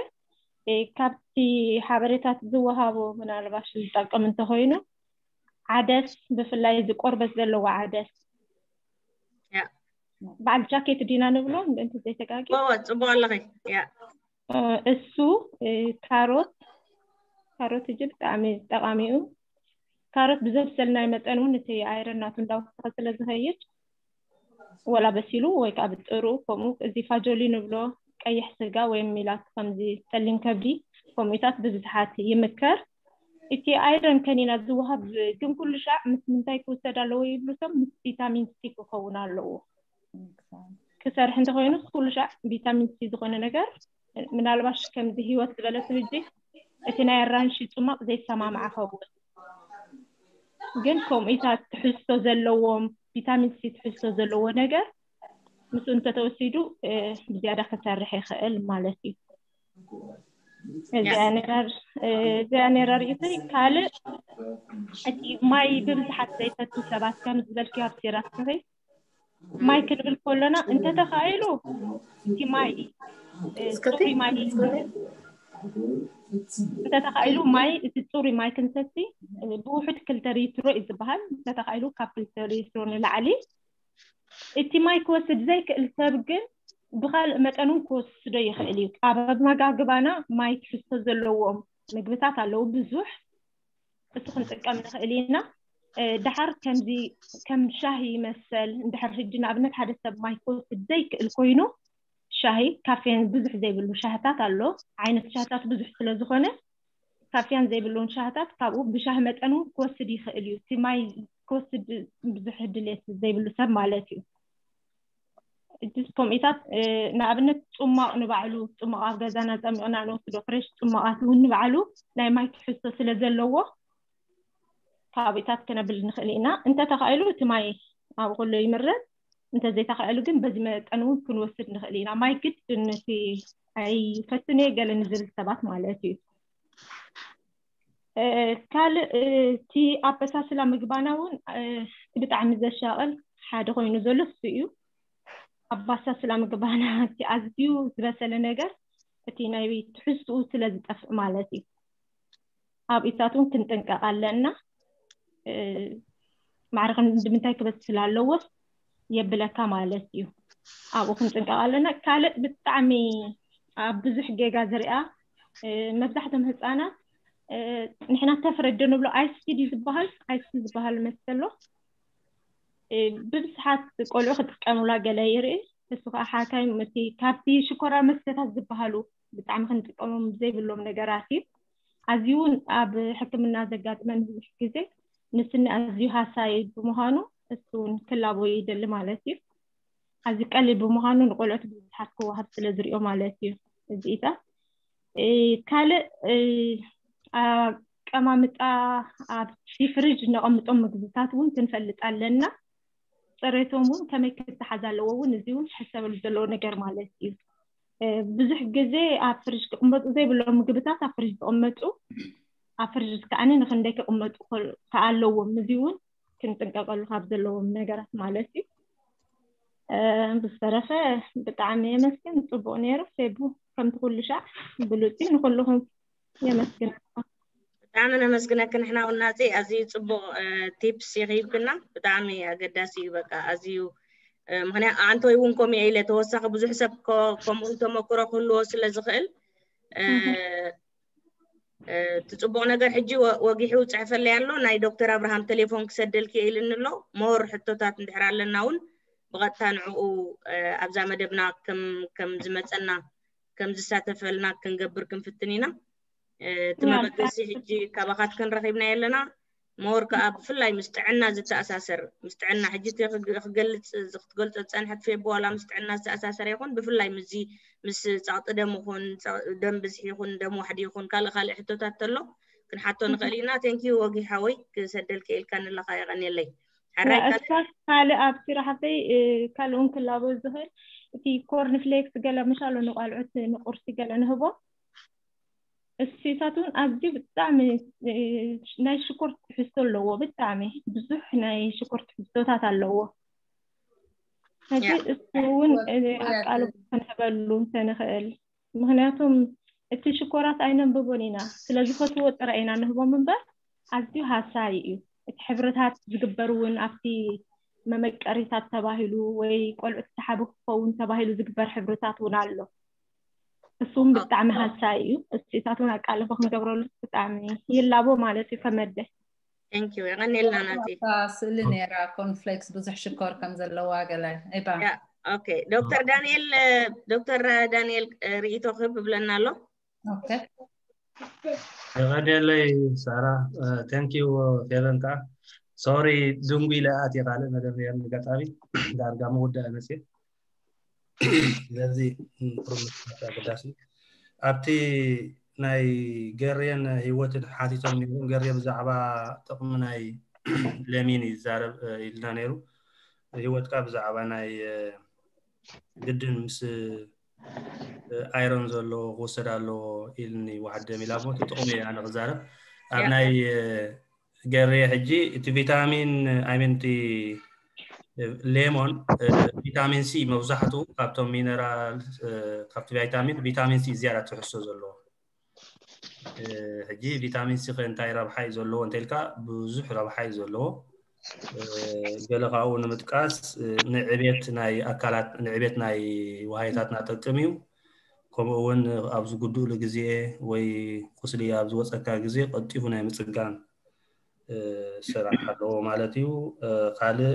ካብቲ ሓበሬታት ዝወሃቡ ምናልባሽ ዝጠቅም እንተኮይኑ ዓደስ ብፍላይ እዚ ቆርበት ዘለዎ ዓደስ በዓል ጃኬት ዲና ንብሎ ምእንቲ ዘይተጋጊ ጽቡቅ ኣለኺ እሱ ካሮት ካሮት እጅ ብጣዕሚ ጠቃሚኡ ካሮት ብዘብሰልናይ መጠን እውን እቲ ኣይረን ናቱ እንዳወሰኸ ስለ ዝኸይድ ወላ በሲሉ ወይ ከዓ ብጥሩ ከምኡ እዚ ፋጆሊ ንብሎ ቀይሕ ስጋ ወይ ሚላት ከምዚ ጸሊም ከብዲ ከምኡታት ብብዝሓት ይምከር እቲ ኣይረን ከኒና ዝወሃብ ግን ኩሉ ሻዕ ምስ ምንታይ ክውሰድ ኣለዎ ይብሉ ሰብ ምስ ቪታሚን ሲ ክኸውን ኣለዎ ክሰርሕ እንተኮይኑ ኩሉ ሻዕ ቪታሚን ሲ ዝኾነ ነገር ምናልባሽ ከምዚ ህይወት ዝበለት ህጂ እቲ ናይ ኣራንሺ ጽማቕ ዘይሰማማዕ ኸውን ግን ከምኡታት ትሕዝቶ ዘለዎም ቪታሚን ሲ ትሕዝቶ ዘለዎ ነገር ምስኡ እንተተወሲዱ ብዝያዳ ክሰርሕ ይኽእል ማለት እዩ እዚኣ ነራር እዚኣ ነራር እዩ ካልእ እቲ ማይ ብብዝሓት ዘይፈቱ ሰባት ከም ዝበልክዮ ኣብ ሲራትክኺ ማይ ክንብል ከሎና እንተተኻኢሉ እቲ ማይ ጽሩይ ማይ እንተተኻኢሉ ማይ እቲ ጽሩይ ማይ ክንሰቲ ብውሑድ ክልተ ሊትሮ እዩ ዝበሃል እንተተኻኢሉ ካብ ክልተ ሊትሮ ንላዕሊ እቲ ማይ ክወስድ ዘይክእል ሰብ ግን ብካልእ መጠን እውን ክወስዶ ይኽእል እዩ ኣብ ኣመጋግባና ማይ ትሕዝቶ ዘለዎም ምግብታት ኣለዉ ብዙሕ እሱ ክንጥቀም ንኽእል ኢና ደሓር ከምዚ ከም ሻሂ ይመሰል እንድሕር ሕጂ ንኣብነት ሓደ ሰብ ማይ ክወስድ ዘይክእል ኮይኑ ሻሂ ካፌን ብዙሕ ዘይብሉ ሻህታት ኣሎ ዓይነት ሻህታት ብዙሕ ስለ ዝኾነ ካፌን ዘይብሉን ሻህታት ካብኡ ብሻሂ መጠኑ ክወስድ ይኽእል እዩ እቲ ማይ ክወስድ ብዙሕ ድሌት ዘይብሉ ሰብ ማለት እዩ። እጅስ ከምኢታት ንኣብነት ጽማቕ ንባዕሉ ጽማቕ ኣብ ገዛና ጸሚቕና ንወስዶ ፍሬሽ ጽማቓት እውን ንባዕሉ ናይ ማይ ትሕዝቶ ስለ ዘለዎ ካብኢታት ከነብል ንኽእል ኢና። እንተተኻኢሉ እቲ ማይ ኣብ ኩሉ ይምረጽ። እንተዘይተኻኢሉ ግን በዚ መጠን እውን ክንወስድ ንኽእል ኢና። ማይ ግድ ነቲ ኣይፈትን እየ ገለ ንዝብል ሰባት ማለት እዩ። ካልእ እቲ ኣበሳስላ ምግባና እውን ብጣዕሚ ዘሻቕል ሓደ ኮይኑ ዘሎ እሱ እዩ። ኣባሳስላ ምግባና እቲ ኣዝዩ ዝበሰለ ነገር እቲ ናይ ትሕዝትኡ ስለ ዝጠፍእ ማለት እዩ። ኣብ ኢሳት እውን ክንጥንቀቕ ኣለና። ማዕረ ንምንታይ ክበስል ኣለዎ የብለካ ማለት እዩ። ኣብኡ ክንጥንቀቕ ኣለና። ካልእ ብጣዕሚ ኣብ ብዙሕ ጌጋ ዝሪኣ መብዛሕቶም ህፃናት ንሕና ተፍረዶ ንብሎ ኣይስፒድ እዩ ዝበሃል። ኣይስፒድ ዝበሃል መሰሎ ብብዝሓት ቆልዑ ክጥቀሙላ ገለ ይርኢ። እሱ ከዓ ሓካይ እቲ ካብቲ ሽኮራ መስተታት ዝበሃሉ ብጣዕሚ ክንጥቀሞም ዘይብሎም ነገራት እዩ። ኣዝዩ እውን ኣብ ሕክምና ዘጋጥመን ብዙሕ ግዜ ንስኒ ኣዝዩ ሃሳይ ብምዃኑ እሱ እውን ክላቦ ይደሊ ማለት እዩ። ኣዝዩ ቀሊል ብምዃኑ ንቆልዑት ብዙሓት ክወሃብ ስለ ዝሪኦ ማለት እዩ። እዚኢታት ካልእ ኣቀማምጣ ኣብቲ ፍሪጅ ነቐምጦም ምግብታት እውን ክንፈልጥ ኣለና። ፅሬቶም እውን ከመይ ክተሓዝ ኣለዎ እውን እዚ እውን ክሕሰበሉ ዘለዎ ነገር ማለት እዩ። ብዙሕ ግዜ ኣብ ፍሪጅ ክቕመጡ ዘይብሎም ምግብታት ኣብ ፍሪጅ ዝቕመጡ ኣብ ፍሪጅ ከዓኒ ንክንደይ ክቕመጡ ኣለዎም። እዚ እውን ክንጥንቀቀሉ ካብ ዘለዎም ነገራት ማለት እዩ። ብዝተረፈ ብጣዕሚ የመስግን። ፅቡቅ ነይሩ። ፌቡ ከምቲ ኩሉ ሻዕ ብሉፂ ንኩልኹም የመስግን። ብጣዕሚ ነመስግነኪ። ንሕና እውን ናፂ ኣዝዩ ፅቡቅ ቲፕስ ይኽይብክና። ብጣዕሚ ኣገዳሲ እዩ። በቃ ኣዝዩ ምክንያቱ ኣንቶይ እውን ከምኡ ኢለ ተወሳኺ ብዙሕ ሰብ ከምኡ ተመክሮ ክህልዎ ስለ ዝኽእል እቲ ፅቡቅ ነገር ሕጂ ወጊሑ ፅሕፈለይ ኣሎ። ናይ ዶክተር ኣብርሃም ቴሌፎን ክሰደልኪ ኢልኒ ኣሎ። ሞር ሕቶታት እንድሕር ኣለና እውን ብቐጥታ ንዕኡ ኣብዛ መደብና ከም ዝመፀና ከም ዝሳተፈልና ክንገብር ክንፍትን ኢና። እቲ መበገሲ ሕጂ ካባኻትክን ረኺብና የለና። ሞር ከዓ ብፍላይ ምስ ጥዕና ዝተኣሳሰር ምስ ጥዕና ሕጂ ክትገልፅ ክትገልፆ ዝፀንሐት ፌብ ዋላ ምስ ጥዕና ዝተኣሳሰረ ይኹን ብፍላይ ምስዚ ምስ ፀቕጢ ደም ይኹን ደም ብዝሒ ይኹን ደም ዋሕዲ ይኹን ካልእ ካልእ ሕቶታት ተሎ ክንሓቶ ንኽእል ኢና። ቴንኪዩ ወጊ ሓወይ ክሰደልከ ኢልካ ንለካ የቐንየለይ። ሕራይ ካልእ ኣብቲ ረሓብተይ ካልእ እውን ክላቦ ዝኽእል እቲ ኮርንፍሌክስ ገለ ምሻሎ ንቋልዑት ንቁርሲ ገለ ንህቦ እሱታት እውን ኣዝዩ ብጣዕሚ ናይ ሽኮር ትሕዝቶ ኣለዎ። ብጣዕሚ ብዙሕ ናይ ሽኮር ትሕዝቶታት ኣለዎ። ሕዚ እሱ እውን ኣቃልቦ ክንህበሉ እንተንኽእል፣ ምክንያቱም እቲ ሽኮራት ኣይነንብቦን ኢና፣ ስለ ዝፈትዎ ጥራይ ኢና ንህቦም እምበር ኣዝዩ ሃሳይ እዩ። እቲ ሕብርታት ዝግበር እውን ኣብቲ መመቀሪታት ተባሂሉ ወይ ቆልዑት ሰሓቢ ክኸውን ተባሂሉ ዝግበር ሕብርታት እውን ኣሎ። እሱም ብጣዕሚ ሃሳይ እዩ። እሱታት እውን ኣቃልቦ ክንገብረሉ ብጣዕሚ ይላቦ ማለት እዩ። ከመደ ቴንኪዩ የቐኔልና ናቲ። ስእሊ ነይራ ኮንፍሌክስ ብዙሕ ሽኮር ከም ዘለዋ ገለ ኤባ። ኦኬ ዶክተር ዳንኤል ዶክተር ዳንኤል ርእይቶ ክህብ ብለና ኣሎ። ኦኬ የቐኔለይ ሳራ። ቴንኪዩ ፌቨን ከዓ ሶሪ ድንጉ ኢለ ኣትየ ካልእ መደብ ነይርኒ ኣጋጣሚ ዳርጋ ምውዳእ መፅየ። ስለዚ ፕሮሚስ ኣገዳሲ ኣብቲ ናይ ገርየን ህይወትን ሓቲቶም ነይሮም። ገርየ ብዛዕባ ጥቕሚ ናይ ለሚን ይዛረብ ኢልና ነይሩ። ህይወት ከዓ ብዛዕባ ናይ ግድን ምስ ኣይሮን ዘለዎ ክወሰድ ኣለዎ ኢልኒ። ዋሕድ ደም ኢላ እሞ እቲ ጥቕሚ እየ ኣነ ክዛረብ ኣብ ናይ ገሬ ሕጂ እቲ ቪታሚን ኣይሚን እቲ ሌሞን ቪታሚን ሲ መብዛሕትኡ ካብቶም ሚነራል ካብቲ ቫይታሚን ቪታሚን ሲ ዝያዳ ትሕዝቶ ዘለዎ። ሕጂ ቪታሚን ሲ ከ እንታይ ረብሓ እዩ ዘለዎ እንተልካ ብዙሕ ረብሓ እዩ ዘለዎ። ገለ ካብኡ ንምጥቃስ ንዕቤት ናይ ኣካላት ንዕቤት ናይ ዋሃይታትና ጠቅም እዩ። ከምኡ እውን ኣብ ዝጉድእሉ ግዜ ወይ ቁስሊ ኣብ ዝወፀካ ግዜ ቀልጢፉ ናይ ምፅጋን ስራሕ ኣለዎ ማለት እዩ። ካልእ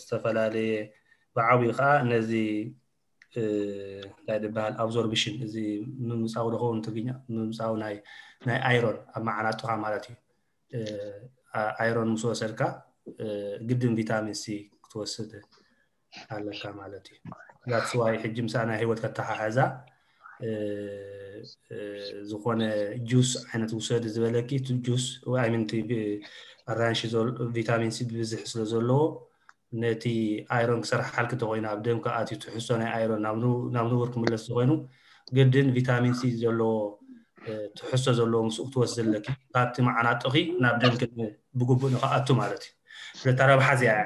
ዝተፈላለየ ብዓብዩ ከዓ ነዚ እንታይ ዝበሃል ኣብዞርብሽን እዚ ምምፃው ዝኸውን ትግርኛ ምምፃው ናይ ኣይሮን ኣብ መዓናጡኻ ማለት እዩ። ኣይሮን ምስ ወሰድካ ግድን ቪታሚን ሲ ክትወስድ ኣለካ ማለት እዩ። That's why ሕጂ ምሳና ህይወት ከተሓሕዛ ዝኾነ ጁስ ዓይነት ውሰድ ዝበለኪ ጁስ ኣይምንቲ ኣራንሽ ቪታሚን ሲ ብብዝሒ ስለ ዘለዎ ነቲ ኣይሮን ክሰርሓልክ እንተኮይኑ ኣብ ደምካ ኣትዩ ትሕዝቶ ናይ ኣይሮን ናብ ንቡር ክምለስ ዝኾይኑ ግድን ቪታሚን ሲ ዘለዎ ትሕዝቶ ዘለዎ ምስኡ ክትወስድ ዘለኪ ካብቲ መዓናጥኺ ናብ ደምክ ብግቡእ ንክኣቱ ማለት እዩ። ስለታ ረብሓ እዚኣ እያ።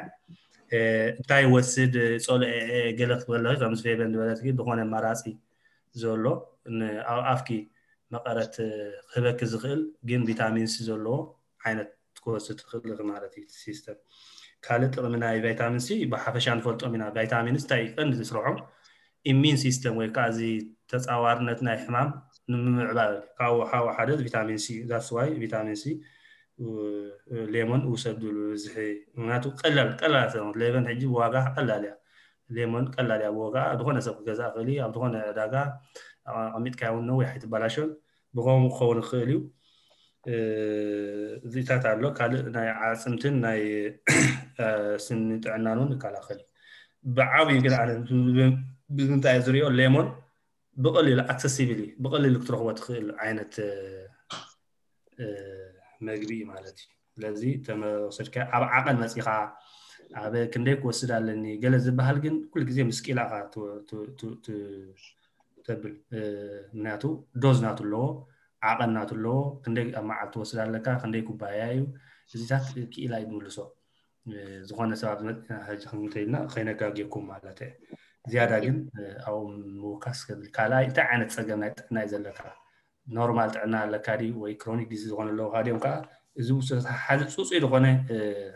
እንታይ ወስድ ጸልኦ ገለ ክትበለኺ ከምዚ ፌበን ዝበለትኪ ዝኾነ ኣማራፂ ዘሎ ኣብ ኣፍኪ መቐረት ክህበኪ ዝኽእል ግን ቪታሚን ሲ ዘለዎ ዓይነት ክትወስድ ትኽእል ኢኺ ማለት እዩ። ሲስተም ካልእ ጥቕሚ ናይ ቫይታሚን ሲ ብሓፈሻ ንፈልጦም ኢና። ቫይታሚንስ እንታይ ቀንዲ ዝስርሖም ኢሚን ሲስተም ወይ ከዓ እዚ ተፃዋርነት ናይ ሕማም ንምምዕባል ካብኡ ሓው ሓደ ቪታሚን ሲ that's why ቪታሚን ሲ ሌሞን ውሰድሉ ብዝሒ ምክንያቱ ቀላል ቀላል ሌቨን ሕጂ ብዋጋ ቀላል እያ። ሌሞን ቀላል እያ ብዋጋ ዝኾነ ሰብ ክገዛ ክእል ኣብ ዝኾነ ዕዳጋ ኣቐሚጥካ እውን ነዊሕ ኣይትበላሾን። ብኸምኡ ክኸውን ይኽእል እዩ። እዚታት ኣሎ ካልእ ናይ ዓፅምትን ናይ ስኒ ጥዕናን እውን ይከላኸል እዩ። ብዓብዩ ግን ኣነ ብምንታይ ዝሪኦ ሌሞን ብቐሊሉ ኣክሰሲብል እዩ ብቐሊሉ ክትረኽቦ ትኽእል ዓይነት መግቢ እዩ ማለት እዩ። ስለዚ ተመወሰድካ ኣብ ዓቐን መፂኻ ኣብ ክንደይ ክወስድ ኣለኒ ገለ ዝበሃል ግን ኩሉ ግዜ ምስ ቂላኻ ተብል ምክንያቱ ዶዝ ናቱ ኣለዎ ዓቐን ናቱ ኣለዎ ክንደይ ኣብ መዓልቲ ትወስድ ኣለካ ክንደይ ኩባያ እዩ እዚታት ክኢላ እዩ ዝምልሶ። ዝኾነ ሰብ ኣብ ዝመፅና ሕጂ ክንተይልና ከይነጋግየኩም ማለት እየ። ዝያዳ ግን ኣብኡ ምውካስ ከብል ካልኣይ እንታይ ዓይነት ፀገም ናይ ጥዕና እዩ ዘለካ ኖርማል ጥዕና ኣለካ ድዩ ወይ ክሮኒክ ዲዚ ዝኾነ ኣለውካ ድዮም ከዓ እዚ ዝተተሓሓዘ ፅፁይ ዝኾነ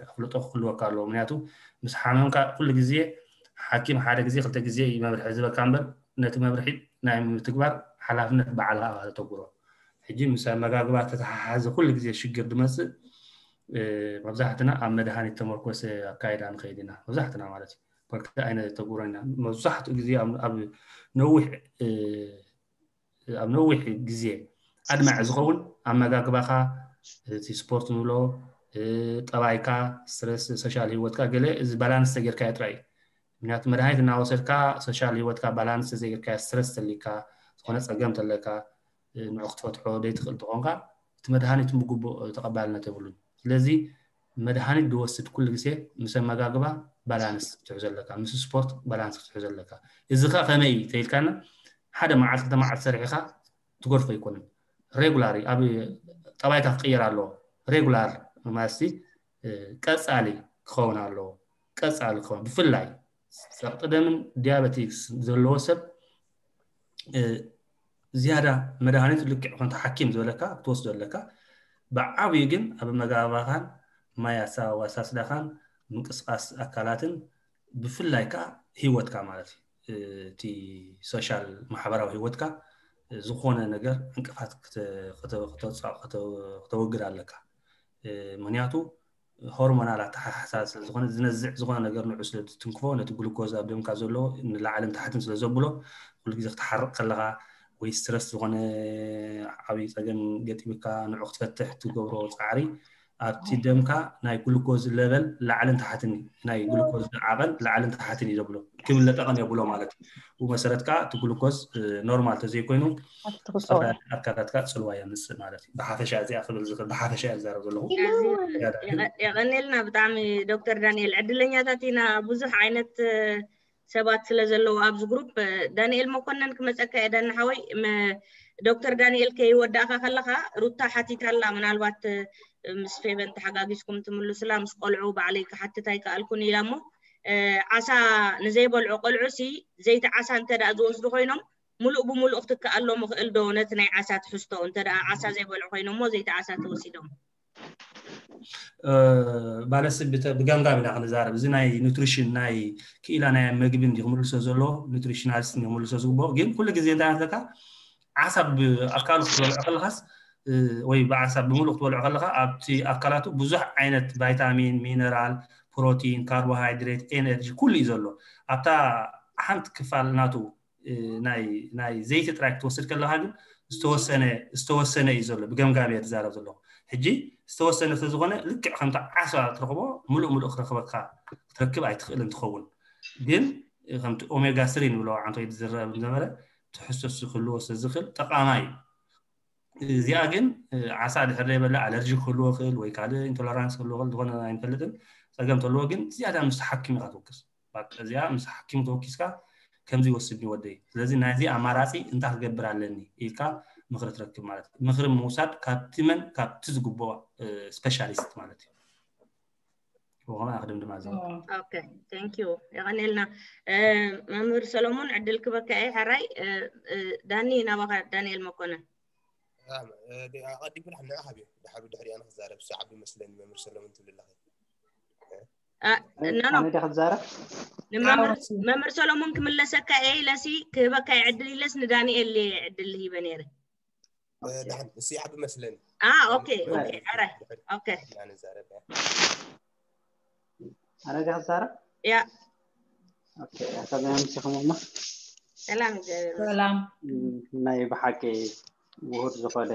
ኣፍልጦ ክህልወካ ኣለዎ። ምክንያቱ ምስ ሓመምካ ኩሉ ግዜ ሓኪም ሓደ ግዜ ክልተ ግዜ እዩ መምርሒ ዝበካ እምበር ነቲ መምርሒ ናይ ምትግባር ሓላፍነት በዓልካ ተተግብሮ። ሕጂ ምስ ኣመጋግባ ተተሓሓዘ ኩሉ ግዜ ሽግር ድመፅእ መብዛሕትና ኣብ መድሃኒት ተመርኮሰ ኣካይዳ ንኸይድ ኢና መብዛሕትና ማለት እዩ። ፖለቲካ ኣይነተግብሮን ኢና። መብዛሕትኡ ግዜ ኣብ ነዊሕ ኣብ ነዊሕ ግዜ ኣድማዒ ዝኸውን ኣመጋግባኻ እቲ ስፖርት ንብሎ ጠባይካ ስትረስ ሶሻል ህይወትካ ገለ እዚ ባላንስ ተጌርካዮ ጥራይ እዩ። ምክንያቱ መድሃኒት እናወሰድካ ሶሻል ህይወትካ ባላንስ ተዘይጌርካዮ ስትረስ ተሊካ ዝኾነ ፀገም ተለካ ንዑ ክትፈትሖ ዘይትኽእል ተኾንካ እቲ መድሃኒት ብግቡእ ተቐባልነት የብሉን። ስለዚ መድሃኒት ዝወስድ ኩሉ ግዜ ምስ ኣመጋግባ ባላንስ ክትሕዞ ኣለካ፣ ምስ ስፖርት ባላንስ ክትሕዞ ኣለካ። እዚ ከ ከመይ እዩ ተይልካና ሓደ መዓልቲ ክልተ መዓልቲ ሰሪሕኻ ትገድፎ ኣይኮነን። ሬጉላሪ ኣብ ጠባይካ ክቅየር ኣለዎ። ሬጉላር ማለትሲ ቀጻሊ ክኸውን ኣለዎ። ቀጻሊ ክኸውን ብፍላይ ጸቕጢ ደምን ዲያበቲክስ ዘለዎ ሰብ ዝያዳ መድሃኒት ልክዕ ኮንታ ሓኪም ዝበለካ ክትወስዶ ኣለካ። ብዓብዩ ግን ኣብ መጋባኻን ማይ ኣወሳስዳኻን ምንቅስቃስ ኣካላትን ብፍላይ ከዓ ህይወትካ ማለት እዩ እቲ ሶሻል ማሕበራዊ ህይወትካ ዝኾነ ነገር ዕንቅፋት ክተወግድ ኣለካ። ምክንያቱ ሆርሞናል ኣተሓሕሳ ስለዝኾነ ዝነዝዕ ዝኾነ ነገር ንዑ ስለ ትንክፎ ነቲ ግሉኮዝ ኣብ ደምካ ዘሎ ንላዕልን ታሕትን ስለ ዘብሎ ኩሉ ግዜ ክትሓርቕ ከለኻ ወይ ስትረስ ዝኾነ ዓብዪ ፀገም ገጢምካ ንዑ ክትፈትሕ ትገብሮ ፃዕሪ ኣብቲ ደምካ ናይ ግሉኮዝ ለቨል ላዕልን ታሕትን ናይ ግሉኮዝ ዓቐን ላዕልን ታሕትን እዩ ዘብሎ ክብለጠቐን የብሎ ማለት እዩ። ብኡ መሰረት ከዓ እቲ ግሉኮዝ ኖርማል ተዘይኮይኑ ኣካላትካ ፅልዋ የምፅእ ማለት እዩ። ብሓፈሻ እዚኣ ክብል ዝኽእል ብሓፈሻ እየ ዝዛረብ ዘለኹ። የቐኔልና ብጣዕሚ ዶክተር ዳንኤል ዕድለኛታት ኢና ብዙሕ ዓይነት ሰባት ስለ ዘለዉ ኣብዚ ግሩፕ ዳንኤል መኮነን ክመፀካ እየ ዳኒ ሓወይ ዶክተር ዳንኤል ከይወዳእካ ከለካ ሩታ ሓቲታ ኣላ ምናልባት ምስ ፌቨን ተሓጋጊዝኩም ትምልሱላ ምስ ቆልዑ ባዕለይ ክሓትት ኣይከኣልኩን ኢላ እሞ ዓሳ ንዘይበልዑ ቆልዑ ሲ ዘይቲ ዓሳ እንተ ደኣ ዝወስዱ ኮይኖም ሙሉእ ብሙሉእ ክትከኣሎም ይኽእል ዶ ነቲ ናይ ዓሳ ትሕዝቶ እንተ ደኣ ዓሳ ዘይበልዑ ኮይኖም ሞ ዘይቲ ዓሳ ተወሲዶም ባለስብ ብገምጋም ኢና ክንዛረብ እዚ ናይ ኑትሪሽን ናይ ክኢላ ናይ መግቢ እንዲ ክምልሶ ዘሎ ኑትሪሽናሊስት እንዲ ክምልሶ ዝግብኦ ግን ኩሉ ግዜ እንታይ ኣለካ ዓሳ ብኣካሉ ክትበልዖ ከለካስ ወይ ብዓሳ ብምሉእ ክትበልዖ ከለካ ኣብቲ ኣካላቱ ብዙሕ ዓይነት ቫይታሚን ሚነራል ፕሮቲን ካርቦሃይድሬት ኤነርጂ ኩሉ እዩ ዘሎ ኣብታ ሓንቲ ክፋል ናቱ ናይ ዘይቲ ጥራይ ክትወስድ ከለካ ግን ዝተወሰነ እዩ ዘሎ ብገምጋም እየ ዝዛረብ ዘለኩ ሕጂ ዝተወሰነ ስለዝኾነ ልክዕ ከምቲ ዓሳ ትረኽቦ ምሉእ ምሉእ ክረኽበካ ክትረክብ ኣይትኽእልን ትኸውን። ግን ከምቲ ኦሜጋ ስሪ ንብሎ ዓንቶይድ ዝረብ ዝነበረ ትሕዝቶ ክህልዎ ስለዝኽእል ጠቓማይ እዩ። እዚኣ ግን ዓሳ ድሕር ዘይበላ ኣለርጂ ክህልዎ ይኽእል ወይ ካልእ ኢንቶለራንስ ክህልዎ ይኽእል፣ ዝኾነ ኣይንፈልጥን። ጸገም ተልዎ ግን ዝያዳ ምስ ሓኪም ኢኻ ትወቅስ። እዚኣ ምስ ሓኪም ተወኪስካ ከምዚ ይወስድኒ ወደይ፣ ስለዚ ናይዚ ኣማራፂ እንታይ ክገብር ኣለኒ ኢልካ ምኽሪ ትረክብ ማለት እዩ። ምኽሪ ምውሳድ ካብቲ መን ካብቲ ዝግብኦ ስፔሻሊስት ማለት እዩ። ብኸምኡ ኣክድምድማ ዘ ኦኬ፣ thank you፣ የቐኔልና። መምህር ሰሎሞን ዕድል ክበካ እየ። ሕራይ ዳኒ፣ ናባኻ ዳንኤል መኮነን። ኣቐዲሙ ንዓኻ ብዮ ድሓሩ ድሕሪኣ ንክዛረብ ሰዓብ ይመስለኒ። መምህር ሰሎሞን ትብል ኣለኺ። ኣነ ዲያ ክዛረብ? መምህር ሰሎሞን ክምለሰካ እየ ኢለሲ ክህበካ እየ ዕድል ኢለስ ንዳንኤል እየ ዕድል ሂበ ነይረ። ደሓን እሱ ይሓብ መስለኒ። ኦኬ ኦኬ። ሕራይ ኦኬ። ኢና ንዛረብ። ኣነ ዲያ ክዛረብ? ያ ኦኬ። ኣሰላም ሲኹም እማ። ሰላም፣ እግዚኣብሔር ሰላም። ናይ ብሓቂ ውሁድ ዝኾነ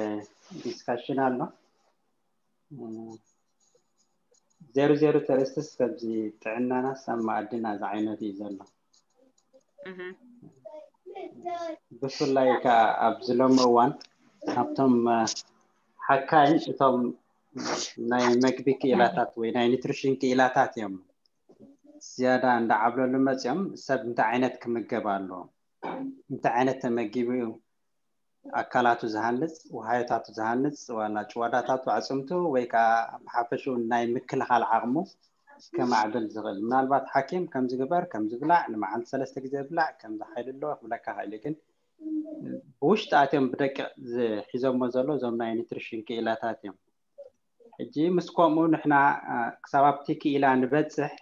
ዲስካሽን ኣሎ። ዜሮ ዜሮ ተርእስትስ ከምዚ ጥዕናናስ ኣብ መኣድና ዝዓይነቱ እዩ ዘሎ። እህ። ብፍላይ ከዓ ኣብዚ ሎሚ እዋን ካብቶም ሓካይን እቶም ናይ መግቢ ክኢላታት ወይ ናይ ኒትሪሽን ክኢላታት እዮም ዝያዳ እንዳዓብለሉ መፅኦም። ሰብ እንታይ ዓይነት ክምገብ ኣለዎ፣ እንታይ ዓይነት ተመጊቡ እዩ ኣካላቱ ዝሃንፅ፣ ውሃዮታቱ ዝሃንፅ፣ ዋላ ጭዋዳታቱ ኣፅምቱ ወይ ከዓ ብሓፈሽኡ ናይ ምክልኻል ዓቕሙ ከማዕብል ዝኽእል። ምናልባት ሓኪም ከምዚ ግበር፣ ከምዚ ብላዕ፣ ንመዓልቲ ሰለስተ ግዜ ብላዕ፣ ከምዚ ሓይሊ ኣለዎ ክብለካ ይኽእል እዩ። ግን ብውሽጢ ኣትዮም ብደቂቕ ዝሒዞሞ ዘሎ እዞም ናይ ኒትሪሽን ክኢላታት እዮም። ሕጂ ምስ ከምኡ ንሕና ክሳብ ኣብቲ ክኢላ ንበፅሕ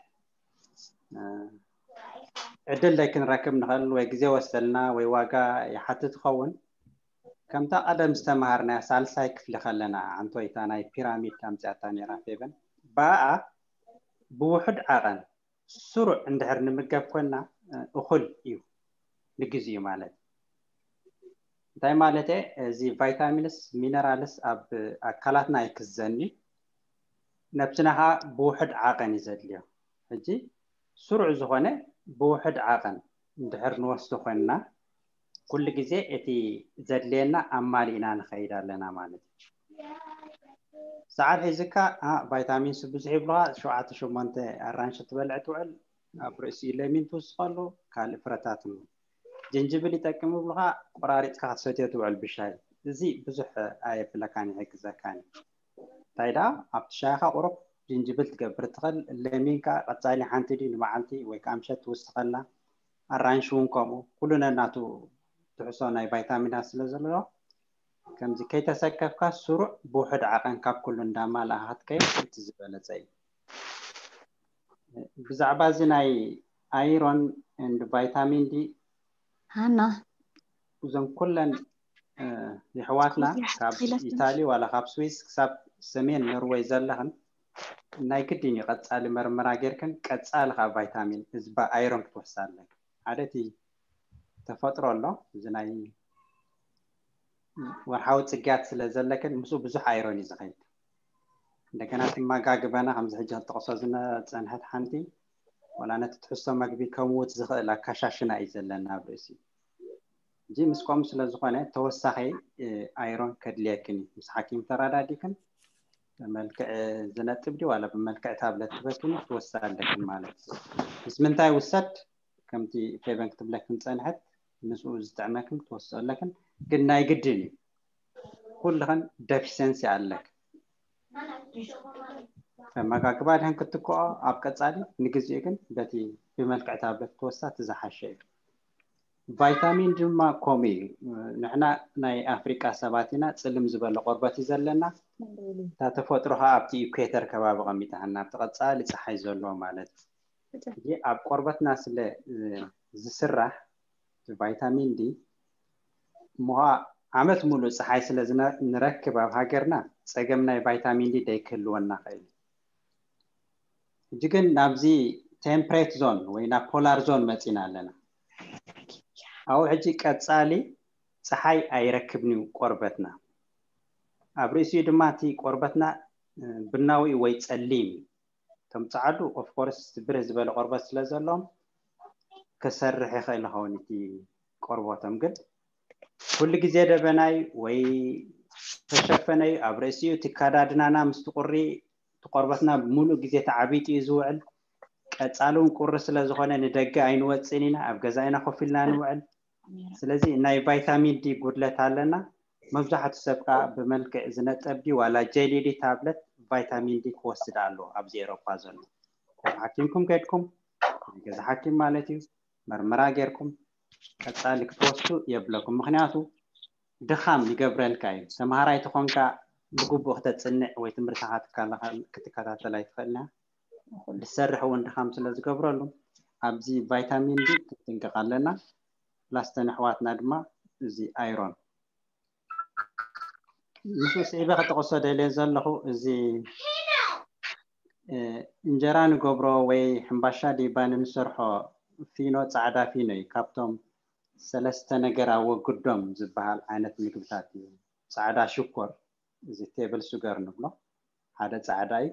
ዕድል ደይ ክንረክብ ንኽእል ወይ ግዜ ወሰልና ወይ ዋጋ ይሓትት ይኸውን። ከምታ ቀደም ዝተምሃርናያ ሳልሳይ ክፍሊ ከለና ዓንቶይታ ናይ ፒራሚድ ኣምፅኣታ ነይራ ፌበን። ብኣ ብውሑድ ዓቐን ስሩዕ እንድሕር ንምገብ ኮንና እኹል እዩ ንግዚኡ ማለት። እንታይ ማለት እየ? እዚ ቫይታሚንስ ሚነራልስ ኣብ ኣካላትና ኣይክዘን እዩ። ነብስና ከዓ ብውሑድ ዓቐን እዩ ዘድልዮ። ሕጂ ስሩዕ ዝኾነ ብውሑድ ዓቐን እንድሕር ንወስዶ ኮይንና ኩሉ ግዜ እቲ ዘድልየና ኣማሊእና ንኸይድ ኣለና ማለት እዩ። ሰዓት ሒዝካ ቫይታሚን ሲ ብዙሕ ይብሉካ፣ ሸውዓተ ሸሞንተ ኣራንሺ ትበልዕ ትውዕል፣ ኣብ ርእሲ ለሚን ትውስኸሉ፣ ካልእ ፍረታት ን ጅንጅብል ይጠቅም ይብሉካ፣ ቆራሪፅካ ክትሰትዮ ትውዕል ብሻይ። እዚ ብዙሕ ኣየብለካን ይሕግዘካን። እንታይ ደኣ ኣብቲ ሻይኻ ቁሩብ ጅንጅብል ትገብር ትኽእል፣ ለሚን ከዓ ቀፃሊ ሓንቲ ድዩ ንመዓልቲ ወይ ከዓ ምሸት ትውስኸላ፣ ኣራንሺ እውን ከምኡ፣ ኩሉ ነናቱ ትሕሶ ናይ ቫይታሚናት ስለ ዘለዎ ከምዚ ከይተሰከፍካ ስሩዕ ብውሕድ ዓቐን ካብ ኩሉ እንዳማልኣኻ ክትከይድ እቲ ዝበለፀ እዩ። ብዛዕባ እዚ ናይ ኣይሮን ኤንድ ቫይታሚን ዲ ሃና እዞም ኩለን የሕዋትና ካብ ኢታሊ ዋላ ካብ ስዊስ ክሳብ ሰሜን ኖርወይ ዘለኽን ናይ ግድን እዩ ቀፃሊ መርመራ ጌርክን ቀፃሊ ካብ ቫይታሚን እዚ ኣይሮን ክትወስዳ ኣለክን። ሓደ እቲ ተፈጥሮ ኣሎ እዚ ናይ ወርሓዊ ፅግያት ስለ ዘለክን ምስኡ ብዙሕ ኣይሮን እዩ ዝኸይድ። እንደገና ትመጋግበና ከምዚ ሕጂ ክትጠቕሶ ዝፀንሐት ሓንቲ ዋላ ነቲ ትሕዝቶ መግቢ ከምውት ዝኽእል ኣካሻሽና እዩ ዘለና ኣብ ርእሲ። እዚ ምስ ከምኡ ስለ ዝኾነ ተወሳኺ ኣይሮን ከድልየክን እዩ። ምስ ሓኪም ተራዳዲክን ብመልክዕ ዝነጥብ ድዩ ዋላ ብመልክዕ ታብለት ትበክን ክትወስድ ኣለክን ማለት እዩ። ምስ ምንታይ ውሰድ ከምቲ ፌበን ክትብለክን ፀንሐት ምስኡ ዝጥዕመክን ክትወስዶ ኣለክን ግን ናይ ግድን እዩ። ኩልኽን ደፊሸንሲ ኣለክ ተመጋግባ ድሕን ክትክኦ ኣብ ቀፃሊ ንግዚኡ ግን በቲ ብመልክዕ ታብለት ክትወስዳ እቲ ዝሓሸ እዩ። ቫይታሚን ድማ ከምኡ እዩ። ንሕና ናይ ኣፍሪቃ ሰባት ኢና፣ ፅልም ዝበለ ቆርበት እዩ ዘለና። እታ ተፈጥሮ ከዓ ኣብቲ ኢኩዌተር ከባቢ ቀሚጣ ኣብቲ ቀፃሊ ፀሓይ ዘለዎ ማለት እዩ። ሕጂ ኣብ ቆርበትና ስለ ዝስራሕ ቫይታሚን ዲ እሞ ከዓ ዓመት ሙሉእ ፀሓይ ስለ ንረክብ ኣብ ሃገርና ፀገም ናይ ቫይታሚን ዲ ደይክህልወና ኽእል። ሕጂ ግን ናብዚ ቴምፕሬት ዞን ወይ ናብ ፖላር ዞን መፂና ኣለና። ኣብኡ ሕጂ ቀፃሊ ፀሓይ ኣይረክብን እዩ ቆርበትና። ኣብ ርእሲኡ ድማ እቲ ቆርበትና ብናዊኡ ወይ ጸሊም እዩ። እቶም ጸዓዱ ኦፍኮርስ ብርህ ዝበለ ቆርበት ስለ ዘለዎም ክሰርሕ ይኽእል ይኸውን እቲ ቆርበቶም። ግን ኩሉ ግዜ ደበናይ ወይ ተሸፈነዩ ኣብ ርእሲኡ እቲ ካዳድናና ምስቲ ቁሪ እቲ ቆርበትና ብምሉእ ግዜ ተዓቢጡ እዩ ዝውዕል። ቀጻሊ እውን ቁሪ ስለ ዝኾነ ንደገ ኣይንወፅን ኢና፣ ኣብ ገዛ ኢና ኮፍ ኢልና ንውዕል። ስለዚ ናይ ቫይታሚን ዲ ጉድለት ኣለና። መብዛሕቱ ሰብ ከዓ ብመልክዕ ዝነጠብ ድዩ ዋላ ጀሊ ድዩ ታብለት ቫይታሚን ዲ ክወስድ ኣለዎ። ኣብዚ ኤሮፓ ዘሎ ናብ ሓኪምኩም ከድኩም ናይ ገዛ ሓኪም ማለት እዩ መርመራ ጌርኩም ቀጻሊ ክትወስዱ የብለኩም። ምክንያቱ ድኻም ይገብረልካ እዩ። ተምሃራይ ተኾንካ ብግቡእ ክተጽንዕ ወይ ትምህርትኻ ትከላኸል ክትከታተል ኣይትኽእልና። ዝሰርሕ እውን ድኻም ስለ ዝገብረሉ ኣብዚ ቫይታሚን ዲ ክትጥንቀቕ ኣለና። ፕላስተን ኣሕዋትና ድማ እዚ ኣይሮን ምስ ስዒበ ክጠቕሶ ደልየ ዘለኹ እዚ እንጀራ ንገብሮ ወይ ሕምባሻ ዲባን ንሰርሖ ፊኖ ፃዕዳ ፊኖ እዩ። ካብቶም ሰለስተ ነገር ኣወግዶም ዝበሃል ዓይነት ምግብታት እዩ። ፃዕዳ ሽኮር፣ እዚ ቴብል ሱገር ንብሎ ሓደ ፃዕዳ እዩ።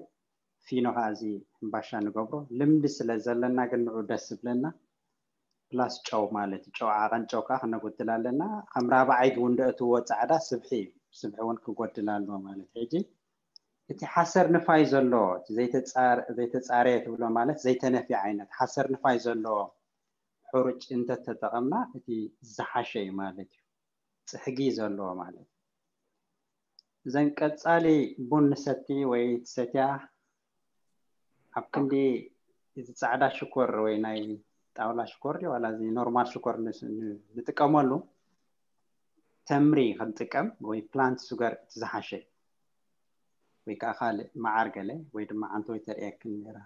ፊኖ ከዓ እዚ ሕምባሻ ንገብሮ ልምዲ ስለ ዘለና ግን ንዑ ደስ ዝብለና ፕላስ ጨው ማለት እዩ። ጨው ዓቐን ጨው ከዓ ክነጎድል ኣለና። ከም ራብዓይ እውን ደእትዎ ፃዕዳ ስብሒ እዩ። ስብሒ እውን ክጎድል ኣለዎ ማለት እዩ። ሕጂ እቲ ሓሰር ንፋይ ዘለዎ ዘይተፃረየ ትብሎ ማለት ዘይተነፍየ ዓይነት ሓሰር ንፋይ ዘለዎ ሕሩጭ እንተተጠቐምና እቲ ዝሓሸ እዩ ማለት እዩ። ፅሕጊ ዘለዎ ማለት እዩ። እዘን ቀፃሊ ቡን ንሰቲ ወይ ትሰትያ ኣብ ክንዲ እዚ ፃዕዳ ሽኮር ወይ ናይ ጣውላ ሽኮር ድዩ ዋላ እዚ ኖርማል ሽኮር ንጥቀመሉ ተምሪ ክንጥቀም ወይ ፕላንት ሱገር እቲ ዝሓሸ ወይ ከዓ ካልእ መዓር ገለ ወይ ድማ ዓንተወይ ተርእየክን ነራ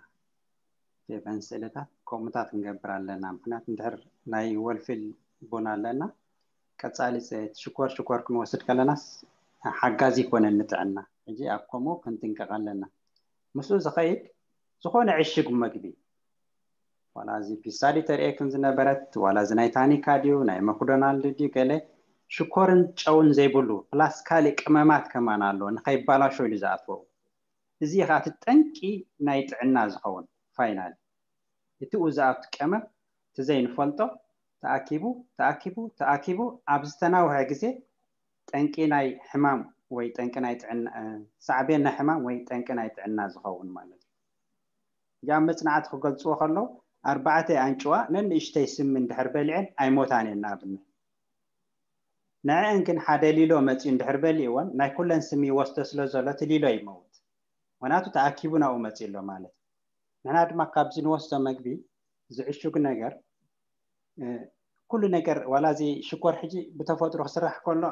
ፌቨን ስእልታት ከምኡታት ክንገብር ኣለና። ምክንያቱ እንድሕር ናይ ወልፊል ቡን ኣለና ቀፃሊ ሽኮር ሽኮር ክንወስድ ከለናስ ሓጋዚ ይኮነን ንጥዕና። ሕጂ ኣብ ከምኡ ክንጥንቀቕ ኣለና። ምስኡ ዝኸይድ ዝኾነ ዕሽግ መግቢ ዋላ እዚ ፒሳ ድዩ ተርእየክን ዝነበረት ዋላ እዚ ናይ ታኒካ ድዩ ናይ መክዶናልድ ድዩ ገለ ሽኮርን ጨውን ዘይብሉ ፕላስ ካልእ ቅመማት ከማን ኣሎ ንኸይባላሾ ኢሉ ዝኣትወው። እዚ ከዓ እቲ ጠንቂ ናይ ጥዕና ዝኸውን ፋይናል እቲኡ ዝኣቱ ቀመም እቲ ዘይንፈልጦ ተኣኪቡ ተኣኪቡ ተኣኪቡ ኣብ ዝተናውሐ ግዜ ጠንቂ ናይ ሕማም ወይ ጠንቂ ናይ ጥዕና ሳዕቤን ናይ ሕማም ወይ ጠንቂ ናይ ጥዕና ዝኸውን ማለት እዩ። እዚኣ መፅናዕቲ ክገልፅዎ ከለዉ ኣርባዕተ ኣንጭዋ ነንእሽተይ ስሚ እንድሕር በሊዐን ኣይሞታን እየን ንኣብነት። ንዕአን ግን ሓደ ሊሎ መፂኡ እንድሕር በሊእወን ናይ ኩለን ስሚ ይወስዶ ስለ ዘሎ እቲ ሊሎ ይመውት። ምክንያቱ ተኣኪቡ ናብኡ መፂኡ ኣሎ ማለት እዩ። ንሕና ድማ ካብዚ ንወስዶ መግቢ ዝዕሹግ ነገር ኩሉ ነገር ዋላ እዚ ሽኮር ሕጂ ብተፈጥሮ ክስራሕ ከሎ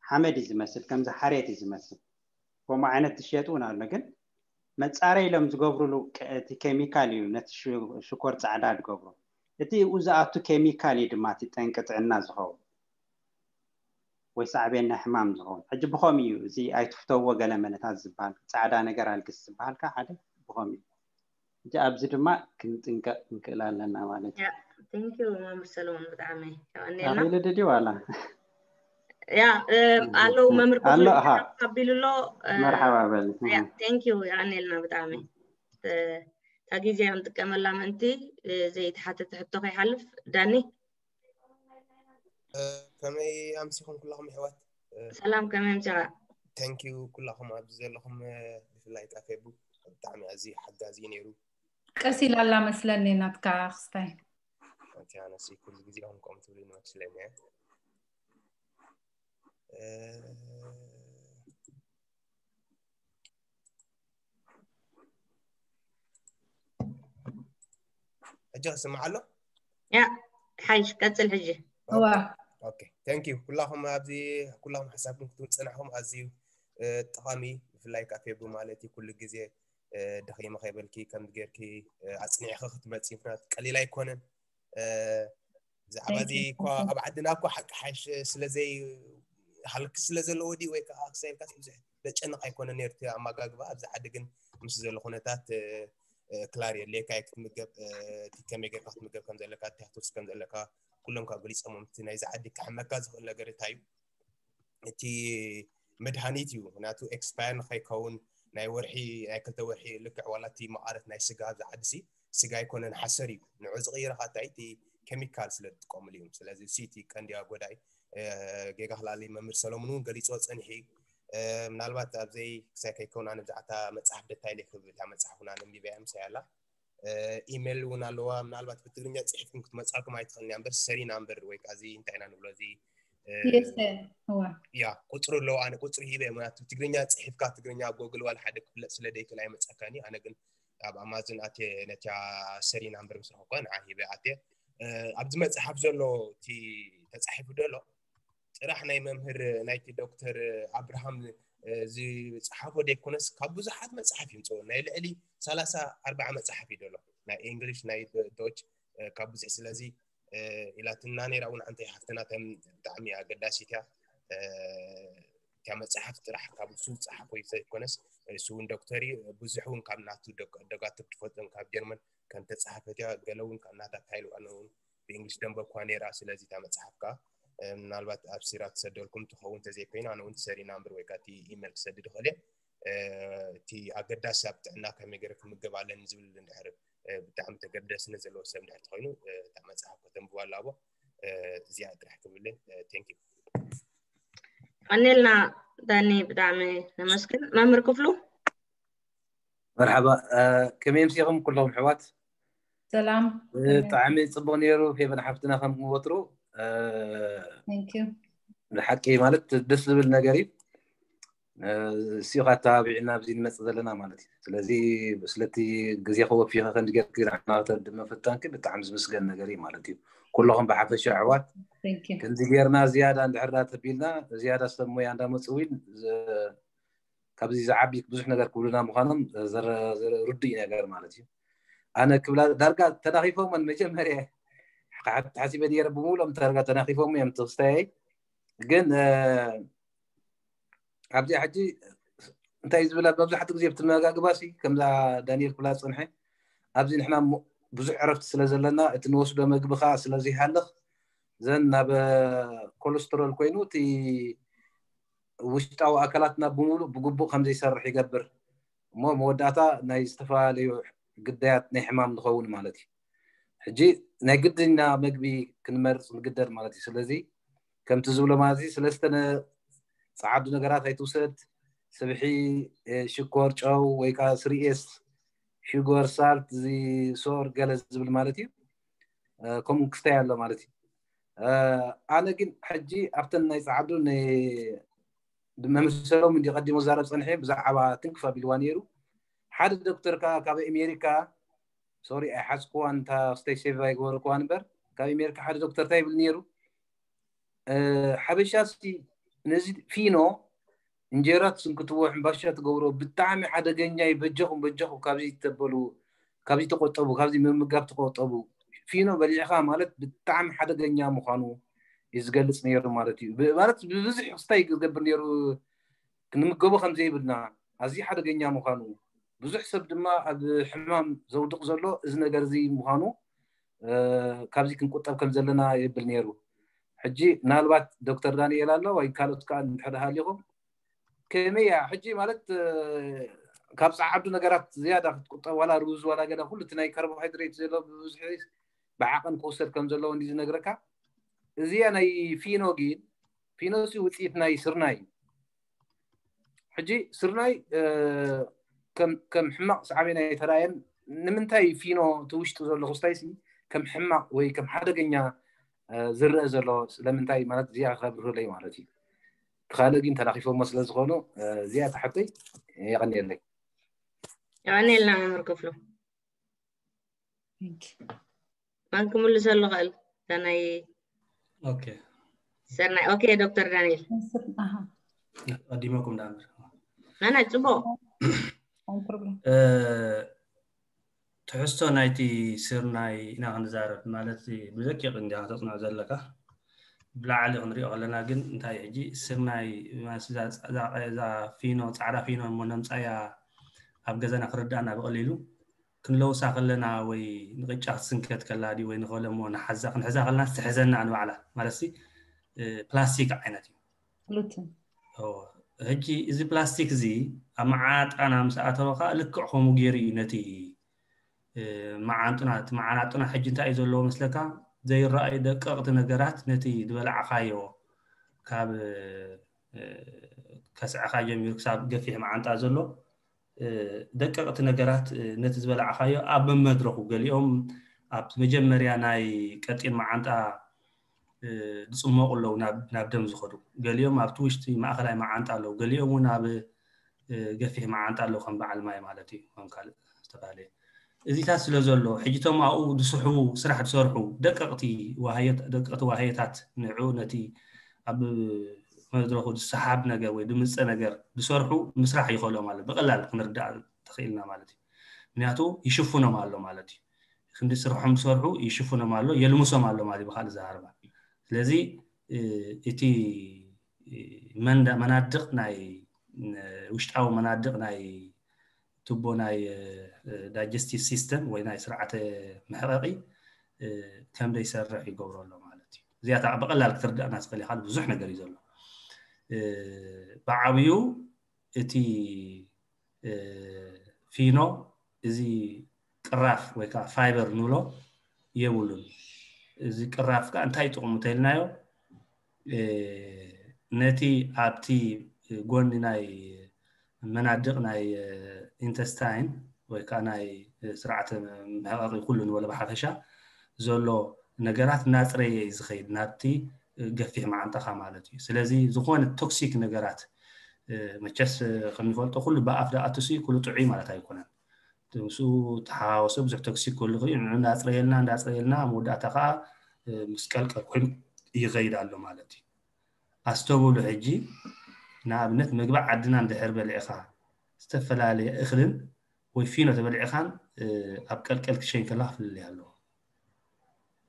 ሓመድ እዩ ዝመስል ከምዚ ሓሬት እዩ ዝመስል ከምኡ ዓይነት ዝሸጥ እውን ኣሎ ግን መፃረይ ኢሎም ዝገብሩሉ እቲ ኬሚካል እዩ ነቲ ሽኮር ፃዕዳ ዝገብሮ እቲ ኡ ዝኣቱ ኬሚካል እዩ ድማ እቲ ጠንቂ ጥዕና ዝኸውን ወይ ሳዕቤን ናይ ሕማም ዝኸውን ሕጂ ብኸም እዩ እዚ ኣይትፍተዎ ገለ መነታት ዝበሃል ፃዕዳ ነገር ኣልግስ ዝበሃልካ ሓደ ብኸም እዩ ሕጂ ኣብዚ ድማ ክንጥንቀቕ ንክእል ኣለና ማለት እዩ thank you መምህር ሰለሞን ብጣዕሚ የቀንየልና ኣኺሉ ድዲ ዋላ ያ ኣለዉ መምህር ኣሎ፣ ኣሃ። ካቢሉ ኣሎ መርሓባ በል thank you የቀንየልና ብጣዕሚ እታ ግዜ ክንጥቀመላ ምእንቲ ዘይተሓተተ ሕቶ ከይሓልፍ ዳኒ ከመይ ኣምሲኹም ኩላኹም ኣሕዋት ሰላም ከመይ ኣምሲኻ thank you ኩላኹም ኣብዚ ዘለኹም ብፍላይ ካፌቡ ብጣዕሚ ኣዝዩ ሓጋዚ እዩ ነይሩ ቀስ ኢላ ኣላ መስለኒ ናትካ ክስታይ ኣንቲ ኣነሲ ኩሉ ግዜ ኹም ከምኡ ትብሉ ይመስለኒ እየ ሕጂ ክስማዕ ኣሎ ያ ሓይሽ ቀፅል ሕጂ እዋ ኦኬ thank you ኩላኹም ኣብዚ ኩላኹም ሓሳብኩም ክትህቡ ዝፀናሕኹም ኣዝዩ ጠቓሚ ብፍላይ ካፌቡ ማለት እዩ ኩሉ ግዜ ደኺመ ከይበልኪ ከም ጌርኪ ኣፅኒዕኺ ክትመፂ ምክንያቱ ቀሊል ኣይኮነን ብዛዕባ እዚ እኳ ኣብ ዓድና እኳ ሓቂ ሓሽ ስለዘይ ሃልኪ ስለ ዘለዎ ድዩ ወይ ከዓ ክሳይልካ ብዙሕ ዘጨንቕ ኣይኮነ ነርቱ ኣመጋግባ ኣብዚ ዓዲ ግን ምስ ዘሎ ኩነታት ክላር የድልየካ ክትምገብ ከመይ ጌርካ ክትምገብ ከም ዘለካ ትሕትስ ከም ዘለካ ኩሎም ካብ ገሊፆም እቲ ናይዚ ዓዲ ክሕመካ ዝኽእል ነገር እንታይ እዩ እቲ መድሃኒት እዩ። ምክንያቱ ኤክስፓየር ንኸይከውን ናይ ወርሒ ናይ ክልተ ወርሒ ልክዕ ዋላ እቲ መቐረት ናይ ስጋ ኣብዚ ዓዲ ሲ ስጋ ኣይኮነን ሓሰር እዩ። ንዑ ዝቕይረኻ እንታይ እቲ ኬሚካል ስለ ዝጥቀሙሉ እዮም። ስለዚ ሲቲ ቀንዲያ ጎዳይ ጌጋ ክላሊ መምህር ሰሎሙን እውን ገሊፅዎ ፀኒሑ እዩ። ምናልባት ኣብዘይ ክሳይ ከይከውን ኣነ ብዛዕታ መፅሓፍ ደታይለ ክብል እታ መፅሓፍ እውን ኣነ ኣንቢበያ ምሳይ ኣላ። ኢሜል እውን ኣለዋ። ምናልባት ብትግርኛ ፅሒፍኩም ክትመፃኩም ኣይትኽእልን እያ እምበር ሰሪና እምበር ወይ ከዓ እዚ እንታይ ኢና ንብሎ እዚ የሰ እዋ ያ ቁፅሪ ኣለዎ። ኣነ ቁፅሪ ሂበ ምክንያቱ ትግርኛ ፅሒፍካ ትግርኛ ጎግል ዋላ ሓደ ክፍለጥ ስለ ደይክእል ኣይመፀካኒ። ኣነ ግን ኣብ ኣማዝን ኣትየ ነቲያ ሰሪና እምበር ምስ ረኸብኳ ንዓ ሂበ ኣትየ። ኣብዚ መፅሓፍ ዘሎ እቲ ተፃሒፉ ዘሎ ጥራሕ ናይ መምህር ናይቲ ዶክተር ኣብርሃም ዝፀሓፎ ደይኮነስ ካብ ብዙሓት መፅሓፍ ይምፅኡ ናይ ልዕሊ ሰላሳ ኣርባዓ መፅሓፍ እዩ ዘሎ ናይ እንግሊሽ ናይ ዶች ካብ ብዙሕ ስለዚ ኢላትና ነይራ እውን ኣንተ ሓፍትና ተም ብጣዕሚ ኣገዳሲት እያ። እታ መፅሓፍ ጥራሕ ካብ እሱ ዝፀሓፎ ዘይኮነስ እሱ እውን ዶክተር እዩ። ብዙሕ እውን ካብ ናቱ ደጋትብ ትፈልጦም ካብ ጀርመን ከም ተፃሓፈት እያ። ገለ እውን ካብ ናታ ታይልዋን እውን ብእንግሊሽ ደንበብኳ ነይራ። ስለዚ እታ መፅሓፍ ከዓ ምናልባት ኣብ ሲራ ትሰደልኩም ትኸውን ተዘይኮይኑ ኣነ እውን ትሰሪና እምበር ወይ ከዓ እቲ ኢሜል ክሰድድ ይኽእል እየ። እቲ ኣገዳሲ ኣብ ጥዕና ከመይ ገይረ ክምገብ ኣለኒ ዝብል እንድሕር ብጣዕሚ ተገደስነት ዘለዎ ሰብ እንድሕር ተኮይኑ እታ መፅሓፍ ከተንብባ ኣለዎ። እዚኣ ጥራሕ ክብልን ቴንክ ዩ። ቀኒልና ዳኒ ብጣዕሚ ነመስግን። መምህር ክፍሉ መርሓባ። ከመይ ምሲኹም ኩሎም ኣሕዋት? ሰላም። ብጣዕሚ ፅቡቅ ነይሩ። ፌቨን ሓፍትና ከም ወትሩ Thank you። ብሓቂ ማለት ደስ ዝብል ነገር እዩ። እዚኡ ካብ ተባቢዕና ኣብዚ ንመፅእ ዘለና ማለት እዩ። ስለዚ ስለቲ ግዜ ከወፊኸ ከምዚ ጌርኪ ንዓና ከተድሚ ምፍታንኪ ብጣዕሚ ዝምስገን ነገር እዩ ማለት እዩ። ኩለኹም ብሓፈሻ ኣሕዋት Thank you። ከምዚ ጌርና ዝያዳ እንድሕር ዳ ተቢልና ዝያዳ ሰብ ሞያ እንዳመፁ እውን ዝ- ካብዚ ዝዓቢ ብዙሕ ነገር ክብሉና ምዃኖም ዘረ- ዘረ- ርዱእ ነገር ማለት እዩ። ኣነ ክብላ ዳርጋ ተናኺፎም መጀመርያ ሓሲበ ነይረ ብምሉኦም ዳርጋ ተናኺፎም እዮም ትኽስታየይ ግን እ፣ ኣብዚኣ ሕጂ እንታይ እዩ ዝብላ መብዛሕትኡ ግዜ ብትመጋግባ ሲ ከምዛ ዳንኤል ክብላ ዝፀንሐ ኣብዚ ንሕና ሞ- ብዙሕ ዕረፍቲ ስለ ዘለና እቲ ንወስዶ መግቢ ከዓ ስለ ዘይሃልኽ ዘን ናብ ኮለስትሮል ኮይኑ እቲ ውሽጣዊ ኣካላትና ብምሉእ ብግቡእ ከም ዘይሰርሕ ይገብር እሞ መወዳእታ ናይ ዝተፈላለዩ ግዳያት ናይ ሕማም ንኸውን ማለት እዩ። ሕጂ ናይ ግድና መግቢ ክንመርፅ ንግደድ ማለት እዩ። ስለዚ ከምቲ ዝብሎ ማለት እዩ ሰለስተ ነ- ፃዓዱ ነገራት ኣይትውሰድ። ስብሒ፣ ሽኮር፣ ጨው ወይ ከዓ ስሪኤስ ሽጎር ሳልት እዚ ሶር ገለ ዝብል ማለት እዩ። ከምኡ ክስታይ ኣሎ ማለት እዩ። ኣነ ግን ሕጂ ኣብተን ናይ ፃዓዱ መምሰሎም እንዲ ቀዲሞ ዛረብ ፀንሐ ብዛዕባ ትንክፍ ኣቢልዋ ነይሩ ሓደ ዶክተር ካብ ኣሜሪካ ሶሪ ኣይሓዝክዋን እታ ክስተይ ሴቭ ኣይገበርክዋን እምበር ካብ ኣሜሪካ ሓደ ዶክተር እንታይ ይብል ነይሩ ሓበሻ ሲ ነዚ ፊኖ እንጀራ ትስንክትዎ ሕምባሻ ትገብሮ ብጣዕሚ ሓደገኛ እዩ በጀኹም በጀኹም ካብዚ ተበሉ ካብዚ ተቆጠቡ ካብዚ ምምጋብ ተቆጠቡ ፊኖ በሊዕኻ ማለት ብጣዕሚ ሓደገኛ ምዃኑ እዩ ዝገልፅ ነይሩ ማለት እዩ ማለት ብብዙሕ ክስታይ ዝገብር ነይሩ ክንምገቦ ከም ዘይብልና ኣዝዩ ሓደገኛ ምዃኑ ብዙሕ ሰብ ድማ ኣብ ሕማም ዘውድቕ ዘሎ እዚ ነገር እዚ ምዃኑ ካብዚ ክንቁጠብ ከም ዘለና የብል ነይሩ ሕጂ ምናልባት ዶክተር ዳንኤል ኣሎ ወይ ካልኦት ከዓ እንድሕር ሃሊኹም ከመይ እያ ሕጂ ማለት ካብ ፀዓዱ ነገራት ዝያዳ ክትቁጠብ ዋላ ሩዝ ዋላ ገለ ኩሉ እቲ ናይ ካርቦሃይድሬት ዘሎ ብብዝሒ ብዓቐን ክውሰድ ከም ዘለዎ እንዲ ዝነግረካ እዚኣ ናይ ፊኖ ግን ፊኖ ሲ ውፅኢት ናይ ስርናይ እዩ ሕጂ ስርናይ ከም ሕማቕ ሳዕቤን ኣይተራእየን ንምንታይ ፊኖ እቲ ውሽጡ ዘሎ ክስታይ ሲ ከም ሕማቕ ወይ ከም ሓደገኛ ዝረአ ዘሎ ስለምንታይ ማለት እዚኣ ከብርህለይ ማለት እዩ ካልእ ግን ተናኺፎሞ ስለ ዝኾኑ እዚኣ ተሓተይ የቐኒየለይ የቐኒየልና መምህር ክፍሉ መን ክምልሰሉ ኽእል ናይ ኦኬ ሰናይ ኦኬ ዶክተር ዳንኤል ቀዲመኩም ዳምር ናና ፅቡቅ ትሕዝቶ ናይቲ ስርናይ ኢና ክንዛረብ ማለት ብደቂቕ እንዲያ ተፅንዖ ዘለካ ብላዕሊ ክንሪኦ ከለና ግን እንታይ ሕጂ ስርናይ እዛ ፊኖ ፃዕዳ ፊኖ እሞ ነምፃያ ኣብ ገዛና ክርዳእና ብቐሊሉ ክንለውሳ ከለና ወይ ንቅጫ ክትስንከት ከላ ድዩ ወይ ንኸለሞ ንሓዛ ክንሕዛ ከለና ትሕዘና ንባዕላ ማለት ሲ ፕላስቲክ ዓይነት እዩ ግሉትን ሕጂ እዚ ፕላስቲክ እዚ ኣብ መዓንጣና ምስ ኣተወ ከዓ ልክዕ ከምኡ ገይሩ እዩ ነቲ፣ እ፣ መዓንጡና፣ እቲ መዓናጡና ሕጂ እንታይ እዩ ዘለዎ መስለካ? ዘይረኣዩ ደቀቕቲ ነገራት ነቲ ዝበላዕኻዮ ካብ፣ እ፣ ከስዕኻ ጀሚሩ ክሳብ ገፊሕ መዓንጣ ዘሎ፣ እ፣ ደቀቕቲ ነገራት፣ እ፣ ነቲ ዝበላዕኻዮ ኣብ መመድረኹ ገሊኦም ኣብቲ መጀመርያ ናይ ቀጢን መዓንጣ፣ እ፣ ዝጽመቑ ኣለዉ ናብ፣ ናብ ደም ዝኸዱ። ገሊኦም ኣብቲ ውሽጢ ማእኸላይ መዓንጣ ኣለዉ። ገሊኦም እውን ኣብ፣ እ፣ ገፊሕ መዓንጣ ኣለዉ ከም በዓል ማይ ማለት እዩ፣ ከም ካልእ ዝተፈላለየ። እዚታት ስለ ዘሎ፣ ሕጂ እቶም ኣብኡ ዝስሕቡ፣ ስራሕ ዝሰርሑ ደቀቕቲ ዋህየት-፣ ደቀቕቲ ዋህየታት ንዑ ነቲ ኣብ መድረኹ ዝሰሓብ ነገር ወይ ድምፀ ነገር ዝሰርሑ ምስራሕ ይኽእሎ ማለት ብቐላል ክንርዳእ ተኽኢልና ማለት እዩ። ምክንያቱ ይሽፍኖም ኣሎ ማለት እዩ። ክንዲ ስርሖም ዝሰርሑ ይሽፍኖም ኣሎ፣ የልምሶም ኣሎ ማለት እዩ ብኻልእ ዘሃርባ። ስለዚ፣ እ፣ እቲ፣ እ፣ መንዳ-፣ መናድቕ ናይ፣ ን-፣ ውሽጣዊ መናድቕ ናይ ቱቦ ናይ፣ እ፣ ዳይጀስቲቭ ሲስተም ወይ ናይ ስርዓተ መሕቐቒ፣ እ፣ ከም ዘይሰርሕ ይገብሮ ኣሎ ማለት እዩ። እዚኣታ ብቐላል ክትርዳእና ትኽእል ኢኻ፣ ብዙሕ ነገር እዩ ዘሎ። እ፣ ብዓብዩ እቲ፣ እ፣ ፊኖ እዚ ቅራፍ ወይ ከዓ ፋይበር ንብሎ የብሉን። እዚ ቅራፍ ከዓ እንታይ ጥቕሙ ተይልናዮ፣ እ፣ ነቲ ኣብቲ ጎኒ ናይ መናድቕ ናይ፣ እ፣ ኢንተስታይን ወይ ከዓ ናይ፣ እ፣ ስርዓተ መሕቐቒ ኩሉ ንበሎ ብሓፈሻ ዘሎ ነገራት እናጽረየ እዩ ዝኸይድ ናብቲ፣ እ፣ ገፊሕ መዓንጣኻ ማለት እዩ። ስለዚ ዝኾነ ቶክሲክ ነገራት፣ እ፣ መቸስ፣ እ፣ ከምንፈልጦ ኩሉ ብኣፍ ደኣትሲ ኩሉ ጥዑይ ማለት ኣይኮነን። ምስኡ ተሓዋወሰ ብዙሕ ቶክሲክ ክህሉ ይኽእል እዩ። ንዑ እንዳጽረየልና፣ እንዳጽረየልና ኣብ መወዳእታ ከዓ፣ እ፣ ምስ ቀልቀል ኮይኑ ይኸይድ ኣሎ ማለት እዩ። ኣስተውሉ ሕጂ፣ ንኣብነት ምግቢ ዓድና እንድሕር በሊዕኻ፣ ዝተፈላለየ እኽልን ወይ ፊኖ ተበሊዕኻን፣ እ፣ ኣብ ቀልቀል ክሸይን ከለኻ ፍልልይ ኣለዎ።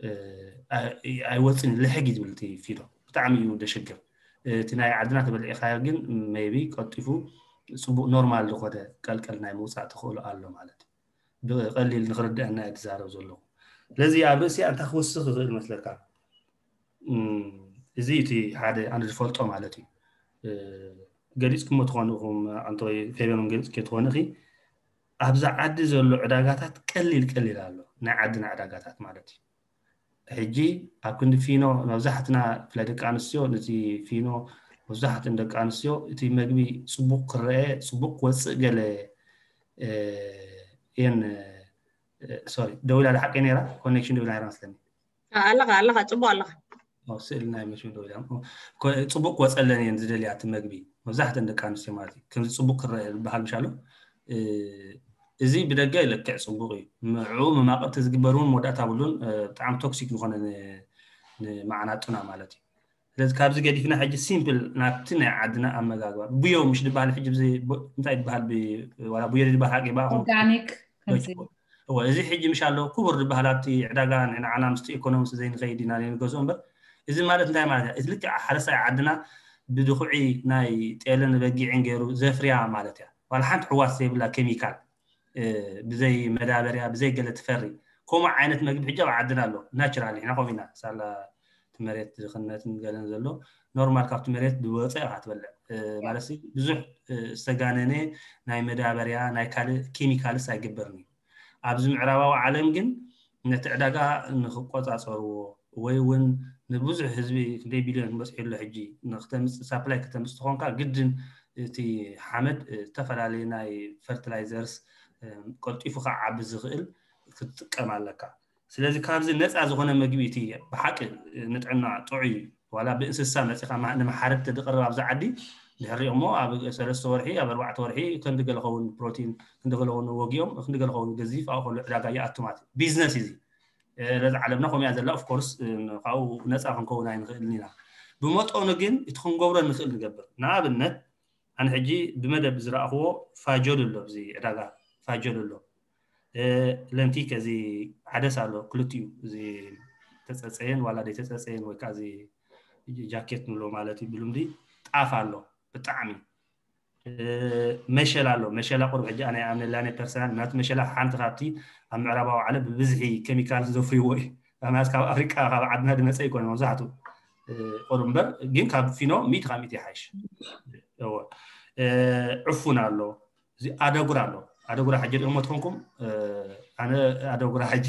እ፣ ኣይ-፣ ኣይወፅን እዩ፣ ልሕግ እዩ ዝብል እቲ ፊኖ። ብጣዕሚ እዩ ደሸግር። እቲ ናይ ዓድና ተበሊዕኻዮ ግን ሜይቢ ቀልጢፉ ፅቡቕ ኖርማል ዝኾነ ቀልቀል ናይ ምውፃእ ተኽእሎ ኣሎ ማለት እዩ። ብቐሊል ንኽርድአና እየ ዝዛረብ ዘለኹ። ስለዚ ኣብ ርእሲኣ እንታይ ክውስኽ ይኽእል መስለካ? እም፣ እዚ እቲ ሓደ ኣነ ዝፈልጦ ማለት እዩ። እ፣ ገሊጽኩሞ ትኾኑ ኢኹም፣ ኣንቶይ ፌበን እውን ገሊጽክዮ ትኾኑ ኢኺ። ኣብዛ ዓዲ ዘሎ ዕዳጋታት ቀሊል ቀሊል ኣሎ፣ ናይ ዓድና ዕዳጋታት ማለት እዩ። ሕጂ ኣብ ክንዲ ፊኖ መብዛሕትና ብፍላይ ደቂ ኣንስትዮ ነቲ ፊኖ መብዛሕትእን ደቂ ኣንስትዮ እቲ መግቢ ጽቡቕ ክረአ፣ ጽቡቕ ክወጽእ ገለ፣ እ፣ እየን፣ እ፣ ሶሪ፣ ደው ኢላ ሓቀይ ነይራ፣ ኮኔክሽን ደው ኢላ ነይራ መስለኒ። ኣለኻ፣ ኣለኻ፣ ጽቡቕ ኣለኻ። ኦ፣ ስእሊ ናይ መሽን ደው ኢላ። ኦ፣ ኮ-፣ ጽቡቕ ክወጸለን እየን ዝደልያ እቲ መግቢ። መብዛሕትእን ደቂ ኣንስትዮ ማለት እዩ። ከምዚ ጽቡቕ ክረአ ዝበሃል ምሽ ኣሎ። እ፣ እዚ ብደገ ልክዕ ጽቡቕ እዩ። ምዕኡ መማቕርቲ ዝግበር እውን መወዳእታ ብሉን፣ እ፣ ብጣዕሚ ቶክሲክ ዝኾነ ን-፣ ንመዓናጡና ማለት እዩ። ስለዚ ካብዚ ገዲፍና ሕጂ ሲምፕል ናብቲ ናይ ዓድና ኣመጋግባ። ቡዮ ምሽ ዝበሃል ሕጂ ብዚ-፣ ቡ-፣ እንታይ ዝበሃል ብ-፣ ዋላ ቡዮ ዝበሃል ሓቂ ይበሃል። ኦርጋኒክ ከምዚ። እወ፣ እዚ ሕጂ ምሽ ኣሎ ክቡር ዝበሃል ኣብቲ ዕዳጋ ንዓና ምስቲ ኢኮኖሚ ስለ ዘይንኸይድ ኢና ዘይንገዝኦ እምበር፣ እዚ ማለት እንታይ ማለት እዩ? እዚ ልክዕ ሓረስታይ ዓድና ብድኹዒ ናይ ጤልን በጊዕን ገይሩ ዘፍርያ ማለት እያ። ዋላ ሓንቲ ሕዋስ ዘይብላ ኬሚካል፣ እ፣ ብዘይ መዳበርያ፣ ብዘይ ገለ ትፈሪ። ከምኡ ዓይነት መግቢ ሕጂ ኣብ ዓድና ኣሎ። ናቹራል፣ ንሕና ከምኡ ኢና። ሳላ እቲ መሬት ድኽነትን ገለን ዘሎ፣ ኖርማል ካብቲ መሬት ዝወፀ ኢኻ ትበልዕ። እ፣ ማለት ሲ ብዙሕ፣ እ፣ ዝተጋነነ ናይ መዳበርያ፣ ናይ ካልእ ኬሚካልስ ኣይግበርን እዩ። ኣብዚ ምዕራባዊ ዓለም ግን ነቲ ዕዳጋ ንኽቆጻጸርዎ ወይ እውን ንብዙሕ ህዝቢ ክንደይ ቢልዮን በፂሑ ኣሎ ሕጂ ንክተምፅእ፣ ሳፕላይ ክተምፅእ ተኾንካ ግድን እቲ ሓመድ፣ እ፣ ዝተፈላለዩ ናይ ፈርቲላይዘርስ፣ እ፣ ቀልጢፉ ክዓቢ ዝኽእል ክትጥቀም ኣለካ። ስለዚ ካብዚ ነፃ ዝኾነ መግቢ እቲ ብሓቂ ንጥዕና ጥዑይ ዋላ ብእንስሳ መፂኻ ማ-፣ ንመሓረድቲ ዝቐርብ ኣብዚ ዓዲ ድሕሪ እሞ ኣብ ሰለስተ ወርሒ፣ ኣብ ኣርባዕተ ወርሒ ክንዲ ገለ ኸውን ፕሮቲን፣ ክንዲ ገለ ኸውን ወጊኦም፣ ክንዲ ገለ ኸውን ገዚፍ ኣብኡ ከሎ ዕዳጋ ይኣቱ ማለት እዩ። ቢዝነስ እዩ እዚ። እ፣ ነዚ ዓለምና ከምኡ እያ ዘላ። ኦፍ ኮርስ፣ እ፣ ካብኡ ነፃ ክንከውን ኣይንኽእልን ኢና። ብመጠኑ ግን እቲ ክንገብሮ ንኽእል ንገብር። ንኣብነት ኣነ ሕጂ ብመደብ ዝረኣኽዎ ፋጆል ኣሎ፣ ኣብዚ ዕዳጋ ፋጆል ኣሎ። እ፣ ለንቲክ እዚ ዓደስ ኣሎ፣ ክልቲኡ እዚ ተጸጸየን ዋላ ዘይተጸጸየን ወይ ከዓ እዚ ጃኬት ንብሎ ማለት እዩ ብልምዲ ጣፍ ኣሎ ብጣዕሚ። እ፣ መሸላ ኣሎ፣ መሸላ ቁሩብ ሕጂ ኣነ ኣብ ነላኔ ፐርሰናል ናቲ መሸላ ሓንቲ ካብቲ ኣብ ምዕራባዊ ዓለም ብብዝሒ ኬሚካል ዘፍርይዎ እዩ። ኣብ ማለት ካብ ኣፍሪቃ ካብ ዓድና ዝመጸ ይኮነ መብዛሕትኡ፣ እ፣ ቁሩብ እምበር ግን ካብ ፊኖ ሚእቲ ካብ ሚእቲ ይሓይሽ። እወ። እ፣ ዕፉን ኣሎ፣ እዚ ኣደጉራ ኣሎ። ኣደጉራ ሕጂ ሪኦሞ ትኾንኩም? እ፣ ኣነ ኣደጉራ ሕጂ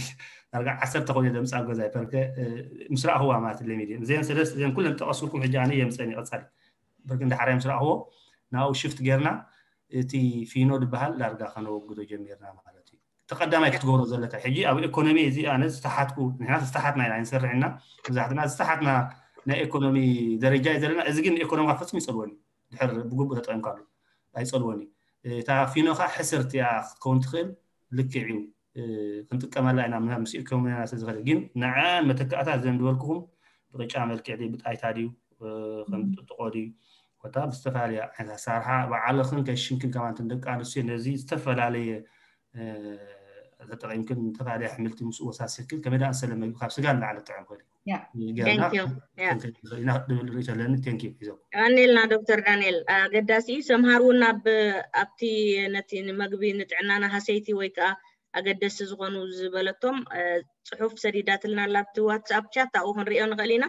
ዳርጋ ዓሰርተ ኮይኑ ደምፃ ገዛ ይፈርከ፣ እ፣ ምስ ረኣኽዋ ማለት ለሚድ እየን። እዚአን ሰለስተ፣ እዚአን ኩለን ጠቐስኩልኩም፣ ሕጂ ኣነ የምፀን ይቐፃል። በርክ እንድሓራይ ምስ ረኣኽዎ ናብኡ ሽፍት ጌርና እቲ ፊኖ ዝበሃል ዳርጋ ከነወግዶ ጀሚርና ማለት እዩ። ተቐዳማይ ክትገብሮ ዘለካ ሕጂ ኣብ ኢኮኖሚ እዚ ኣነ ዝተሓትኩ፣ ንሕና ዝተሓትና ኢና ንሰርሕ ኢና፣ መብዛሕትና ዝተሓትና ናይ ኢኮኖሚ ደረጃ እዩ ዘለና። እዚ ግን ኢኮኖሚ ፍጹም ይጸልወኒ፣ ድሕር ብግቡእ ተጠቒምካሉ ኣይጸልወኒ። እታ ፊኖኻ ሕስርቲ እያ ክትከውን ትኽእል፣ ልክዕ እዩ። እ፣ ክንጥቀመላ ኢና ምና-፣ ምስ ኢኮኖሚና ስለ ዝኸደ። ግን ንዐን መተካእታ ዘን ዝበልኩኹም ብቅጫ መልክዕ ድዩ፣ ብጣይታ ድዩ፣ እ፣ ከም ብጥጥቆ ድዩ፣ ኮታ ብዝተፈላለየ ዓይነት ኣሰራርሓ ባዕልኽን ከሽንክን ከማን እተን ደቂ ኣንስትዮ ነዚ ዝተፈላለየ፣ እ፣ ተጠቒምክን ዝተፈላለየ ኣሕምልቲ ምስኡ ወሳሲኽክን ከመይ ደኣ ዝኣመሰለ መግቢ ካብ ስጋ ንላዕሊ ጥዑም ክእል እዩ። ያ። ገርና Thank you። ያ። ክንከይድ ንኽእል ኢና ክብል ርእይቶ ኣለኒ። Thank you። ሒዞም። ቀኒልና ዶክተር ዳንኤል፣ ኣገዳሲ እዩ። ሰምሃር እውን ኣብ ኣብቲ ነቲ ንመግቢ ንጥዕናና ሃሰይቲ ወይ ከዓ ኣገደስቲ ዝኾኑ ዝበለቶም፣ እ፣ ጽሑፍ ሰዲዳትልና ኣላ ኣብቲ ዋትስኣፕ ቻት፣ ኣብኡ ክንሪኦ ንኽእል ኢና።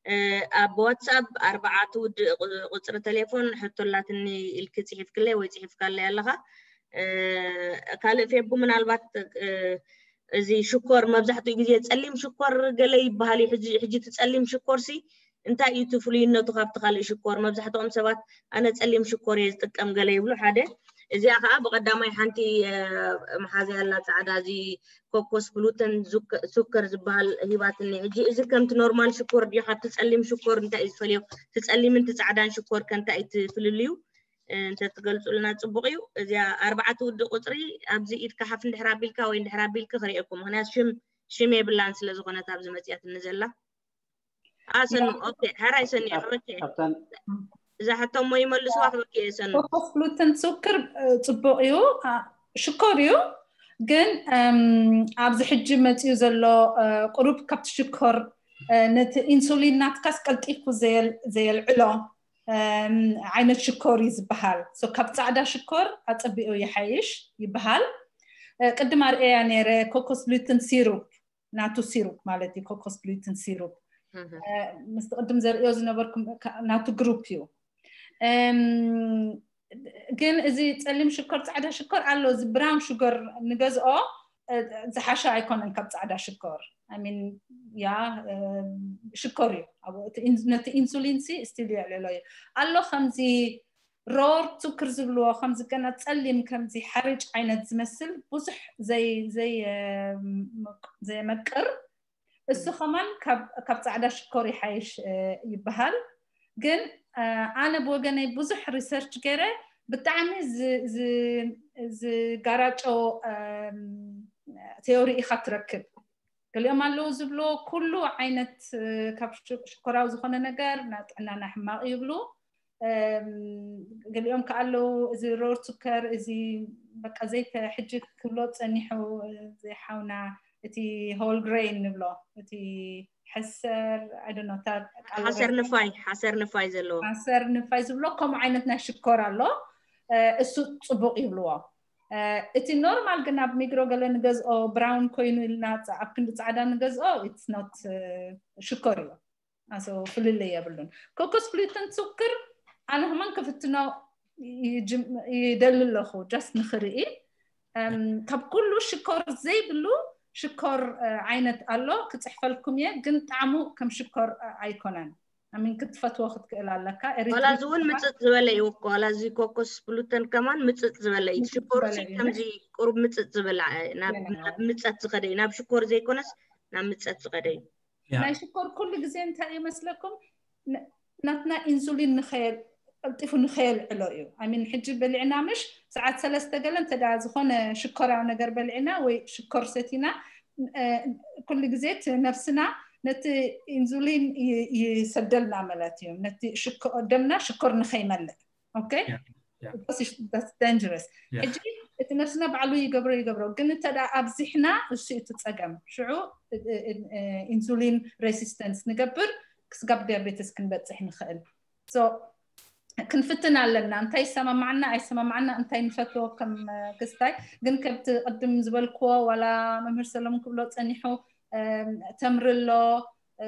እ፣ ኣብ ዋትስኣፕ ኣርባዓ ትውድእ ቁ-፣ ቁጽሪ ቴሌፎን ሕቶ ኣላትኒ ኢልኪ ጽሒፍክለይ ወይ ጽሒፍካለይ ኣለኻ። እ፣ ካልእ ፌቡ ምናልባት፣ እ፣ እዚ ሽኮር መብዛሕትኡ ግዜ ጸሊም ሽኮር ገለ ይበሃል እዩ። ሕጂ፣ ሕጂ እቲ ጸሊም ሽኮር ሲ እንታይ እዩ እቲ ፍሉይነቱ ካብቲ ካልእ ሽኮር? መብዛሕትኦም ሰባት ኣነ ጸሊም ሽኮር እየ ዝጥቀም ገለ ይብሉ ሓደ። እዚኣ ከዓ ብቐዳማይ ሓንቲ፣ እ፣ መሓዛ ያላ ጻዕዳ እዚ ኮኮስ ግሉተን ዙከ-፣ ሱከር ዝበሃል ሂባትኒ። ሕጂ እዚ ከምቲ ኖርማል ሽኮር ድዩ? ካብቲ ጸሊም ሽኮር እንታይ እዩ ዝፈልዮ? እቲ ጸሊምን እቲ ጻዕዳን ሽኮር ከ እንታይ እዩ እቲ ፍልልዩ? እ፣ እንተትገልጹልና ጽቡቕ እዩ። እዚኣ ኣርባዕተ ውዲ ቁጽሪ ኣብዚ ኢድካ ሓፍ እንድሕር ኣቢልካ ወይ እንድሕር ኣቢልኪ ክርእየኩም። ምኽንያቱ ሽም፣ ሽም የብላን ስለ ዝኾነት ኣብዚ መጽያትኒ ዘላ። ኣሰኑ፣ ኦኬ፣ ሕራይ ሰኒዑ፣ ኦኬ። ካብተን እዛ ሕቶ እሞ ይመልስዋ ክበኪ እየ ሰኑ። ኮኮስ ግሉተን ሱክር፣ እ፣ ጽቡቕ እዩ፣ አ፣ ሽኮር እዩ። ግን፣ እም፣ ኣብዚ ሕጂ መጺኡ ዘሎ፣ እ፣ ቁሩብ ካብቲ ሽኮር፣ እ፣ ነቲ ኢንሱሊን ናትካስ ቀልጢፉ ዘየል-፣ ዘየልዕሎ፣ እም፣ ዓይነት ሽኮር እዩ ዝበሃል። ሶ ካብ ጻዕዳ ሽኮር ኣጸቢቑ ይሓይሽ ይበሃል። እ፣ ቅድም ኣርእያ ነይረ ኮኮስ ግሉተን ሲሩፕ፣ ናቱ ሲሩፕ ማለት እዩ፣ ኮኮስ ግሉተን ሲሩፕ። እህ። እ፣ ምስቲ ቅድም ዘርእዮ ዝነበርኩም ከ-፣ ናቱ ግሩፕ እዩ። እም፣ ግን እዚ ጸሊም ሽኮር፣ ጻዕዳ ሽኮር ኣሎ፣ እዚ ብራውን ሹገር ንገዝኦ፣ እ፣ ዝሓሸ ኣይኮነን ካብ ጻዕዳ ሽኮር። I mean፣ ያ፣ እ፣ ሽኮር እዩ። ኣብኡ እቲ ኢን-፣ ነቲ ኢንሱሊን ሲ ስቲል የዕልሎ እዩ። ኣሎ ከምዚ ሮር ሱክር ዝብልዎ፣ ከምዚ ገና ጸሊም፣ ከምዚ ሓርጭ ዓይነት ዝመስል ብዙሕ ዘይ-፣ ዘይ-፣ እ፣ ዘየመቅር፣ እሱ ከማን ካብ፣ ካብ ጻዕዳ ሽኮር ይሓይሽ፣ እ፣ ይበሃል። ግን፣ እ፣ ኣነ ብወገነይ ብዙሕ ሪሰርች ገይረ፣ ብጣዕሚ ዝ-፣ ዝ-፣ ዝጋራጮ፣ እም፣ ቴዎሪ ኢኻ ትረክብ። ገሊኦም ኣለዉ ዝብሎ ኩሉ ዓይነት፣ እ፣ ካብ ሽ-፣ ሽኮራዊ ዝኾነ ነገር ንጥዕናና ሕማቕ ይብሉ። እም፣ ገሊኦም ከኣ ኣለዉ እዚ ሮር ሱከር፣ እዚ በቃ ዘይተ-፣ ሕጂ ክብሎ ጸኒሑ፣ እ፣ ዘይሓውና እቲ ሆል ግሬን ንብሎ፣ እቲ ሕሰር፣ I don't know፣ እታ ቃል ሓሰር ወረቀት ንፋይ፣ ሓሰር ንፋይ ዘለዎ። ሓሰር ንፋይ ዝብሎ ከምኡ ዓይነት ናይ ሽኮር ኣሎ። እ፣ እሱ ጽቡቕ ይብልዎ። እ፣ እቲ ኖርማል ግን ኣብ ሚግሮ ገለ ንገዝኦ ብራውን ኮይኑ ኢልና ጻ-፣ ኣብ ክንዲ ጻዕዳ ንገዝኦ it's not፣ እ፣ ሽኮር እዩ። ኣሶ ፍልልይ የብሉን። ኮኮስ ግሉተን ሱክር ኣነ ከማን ክፍትኖ ይጅም-፣ ይደሊ ኣለኹ just ንኽርኢ። እም፣ ካብ ኩሉ ሽኮር ዘይብሉ ሽኮር፣ እ፣ ዓይነት ኣሎ፣ ክጽሕፈልኩም እየ፣ ግን ጣዕሙ ከም ሽኮር፣ እ፣ ኣይኮነን። I mean ክትፈትዎ ክትክእል ኣለካ። ዋላ እዚ እውን ኤሪትሪክ ምጽጥ ዝበለ እዩ እኮ። ዋላ እዚ ኮኮስ ግሉተን ከማን ምጽጥ ዝበለ እዩ። እቲ ምጽጥ ሽኮር ዝበለ ሲ እዩ። ከምዚ ቁሩብ ምጽጥ ዝበለ፣ እ፣ ናብ፣ Yeah። ናብ ምጸት ዝኸደ እዩ። ናብ ሽኮር ዘይኮነስ ናብ ምጸት ዝኸደ እዩ። ያ። ናይ ሽኮር ኩሉ ግዜ እንታይ እዩ መስለኩም? ን-፣ ናትና ኢንሱሊን ንኸየል-፣ ቀልጢፉ ንኸየልዕሎ እዩ። I mean ሕጂ በሊዕና ምሽ ሰዓት ሰለስተ ገለ እንተ ደኣ ዝኾነ ሽኮራዊ ነገር በሊዕና ወይ ሽኮር ሰቲና፣ እ፣ ኩሉ ግዜ እቲ ነፍስና ነቲ ኢንሱሊን ይ-፣ ይሰደልና ማለት እዩ። ነቲ ሽኮ-፣ ደምና ሽኮር ንኸይመልእ። ኦኬ? ያ፣ ያ። That's dangerous። ያ። ሕጂ እቲ ነፍስና ባዕሉ ይገብሮ ይገብሮ፣ ግን እንተ ደኣ ኣብዚሕና እሱ እዩ እቲ ጸገም። ሽዑ፣ እ፣ እ፣ እ፣ ኢንሱሊን ሬሲስተንስ ንገብር፣ ክስጋብ ዲያቤትስ ክንበጽሕ ንኽእል። So ክንፍትን ኣለና፣ እንታይ ይሰማማዓና ኣይሰማማዓና፣ እንታይ ንፈትዎ ከም፣ እ፣ ክስታይ። ግን ከምቲ ቅድም ዝበልክዎ፣ ዋላ መምህር ሰለሙን ክብሎ ጸኒሑ፣ እም፣ ተምሪ ኣሎ፣ እ፣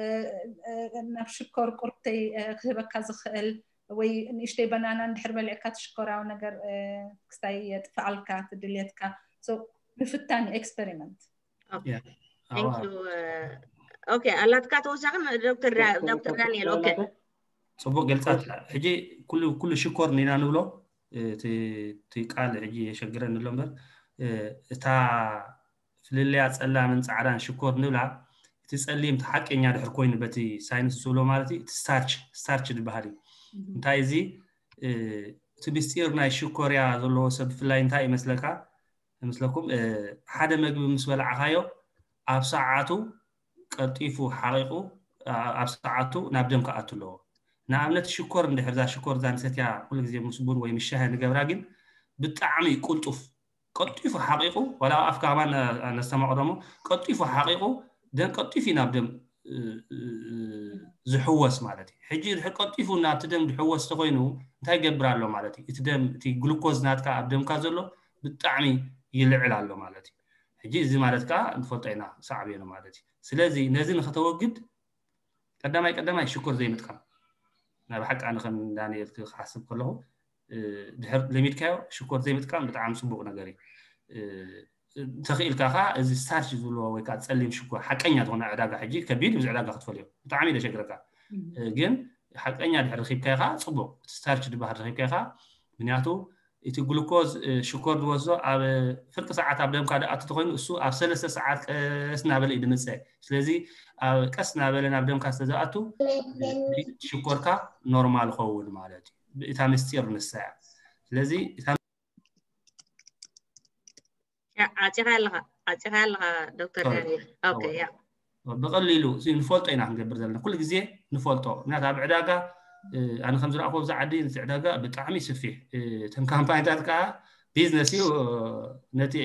እ፣ ናብ ሽኮር ቁርብተይ፣ እ፣ ክህበካ ዝኽእል፣ ወይ ንእሽተይ በናና እንድሕር በሊዕካ ትሽኮራዊ ነገር ክስታይ የጥፍኣልካ ትድልየትካ። ምፍታን ኤክስፐሪመንት። Thank you። ኦኬ፣ ኣላትካ ተወሳኺ ዶክተር ዳንኤል? ኦኬ፣ ጽቡቅ ገልጻት። ሕጂ ኩሉ ኩሉ ሽኮር ኒና ንብሎ፣ እቲ ቃል ሕጂ የሸግረን ኣሎ እምበር፣ እታ ፍልልያ ጸላምን ጻዕዳን ሽኮር ንብላ፣ እቲ ጸሊም እቲ ሓቀኛ ድሕር ኮይኑ በቲ ሳይንስ ዝብሎ ማለት እዩ፣ እቲ ስታርች ስታርች ዝበሃል እዩ። እንታይ እዚ እቲ ምስጢር ናይ ሽኮርያ ዘለዎ ሰብ ብፍላይ እንታይ ይመስለካ? ይመስለኩም ሓደ መግቢ ምስ በላዕኻዮ ኣብ ሰዓቱ ቀልጢፉ ሓቂቑ ኣብ ሰዓቱ ናብ ደም ክኣቱ ኣለዎ። ንኣብነት ሽኮር እንድሕር እዛ ሽኮር እዛ ንሰትያ ኩሉ ግዜ ምስ ቡን ወይ ምስ ሻሂ ንገብራ ግን ብጣዕሚ ቁልጡፍ ቀልጢፉ ሓቂቑ ዋላ ኣብ ኣፍካ ከማን ነስተማቕሮ እሞ ቀልጢፉ ሓቂቑ ደም ቀልጢፉ እዩ ናብ ደም ዝሕወስ ማለት እዩ። ሕጂ ድሕር ቀልጢፉ ናብቲ ደም ድሕወስ ተኮይኑ እንታይ ይገብር ኣሎ ማለት እዩ? እቲ ደም እቲ ግሉኮዝ ናትካ ኣብ ደምካ ዘሎ ብጣዕሚ ይልዕል ኣሎ ማለት እዩ። ሕጂ እዚ ማለት ከዓ ንፈልጦ ኢና ሳዕቤኑ ማለት እዩ። ስለዚ ነዚ ንክተወግድ ቀዳማይ ቀዳማይ ሽኮር ዘይምጥቃም ናይ ብሓቂ ኣነ ከም ዳንኤል ክሓስብ ከለኹ ድሕር ለሚድካዮ ሽኮር ዘይምጥቃም ብጣዕሚ ፅቡቅ ነገር እዩ። ተኽኢልካ ከዓ እዚ ስታርች ዝብልዎ ወይ ከዓ ፀሊም ሽኮር ሓቀኛ ዝኾነ ዕዳጋ ሕጂ ከቢድ ብዙ ዕዳጋ ክትፈልዮ ብጣዕሚ ደሸግረካ። ግን ሓቀኛ ድሕር ረኪብካዮ ከዓ ፅቡቅ እቲ ስታርች ዝበሃል ረኪብካዮ ከዓ ምክንያቱ እቲ ግሉኮዝ ሽኮር ዝወስዶ ኣብ ፍርቂ ሰዓት ኣብ ደምካ ድኣቱ ተኮይኑ እሱ ኣብ ሰለስተ ሰዓት ቀስ እናበለ እዩ ድምፀ። ስለዚ ቀስ እናበለ ናብ ደምካ ስለዝኣቱ ሽኮርካ ኖርማል ኸውን ማለት እዩ። እታ ምስጢር ንሳ እያ። ስለዚ ዓፂኻ ኣለኻ ዓፂኻ ኣለኻ ዶክተር ዳንኤል። ኦኬ ያ ብቐሊሉ ንፈልጦ ኢና ክንገብር ዘለና ኩሉ ግዜ ንፈልጦ። ምክንያቱ ኣብ ዕዳጋ ኣነ ከም ዝረኣኹ ኣብዚ ዓዲ ነቲ ዕዳጋ ብጣዕሚ ስፊሕ እተን ካምፓኒታት ከዓ ቢዝነስ እዩ። ነቲ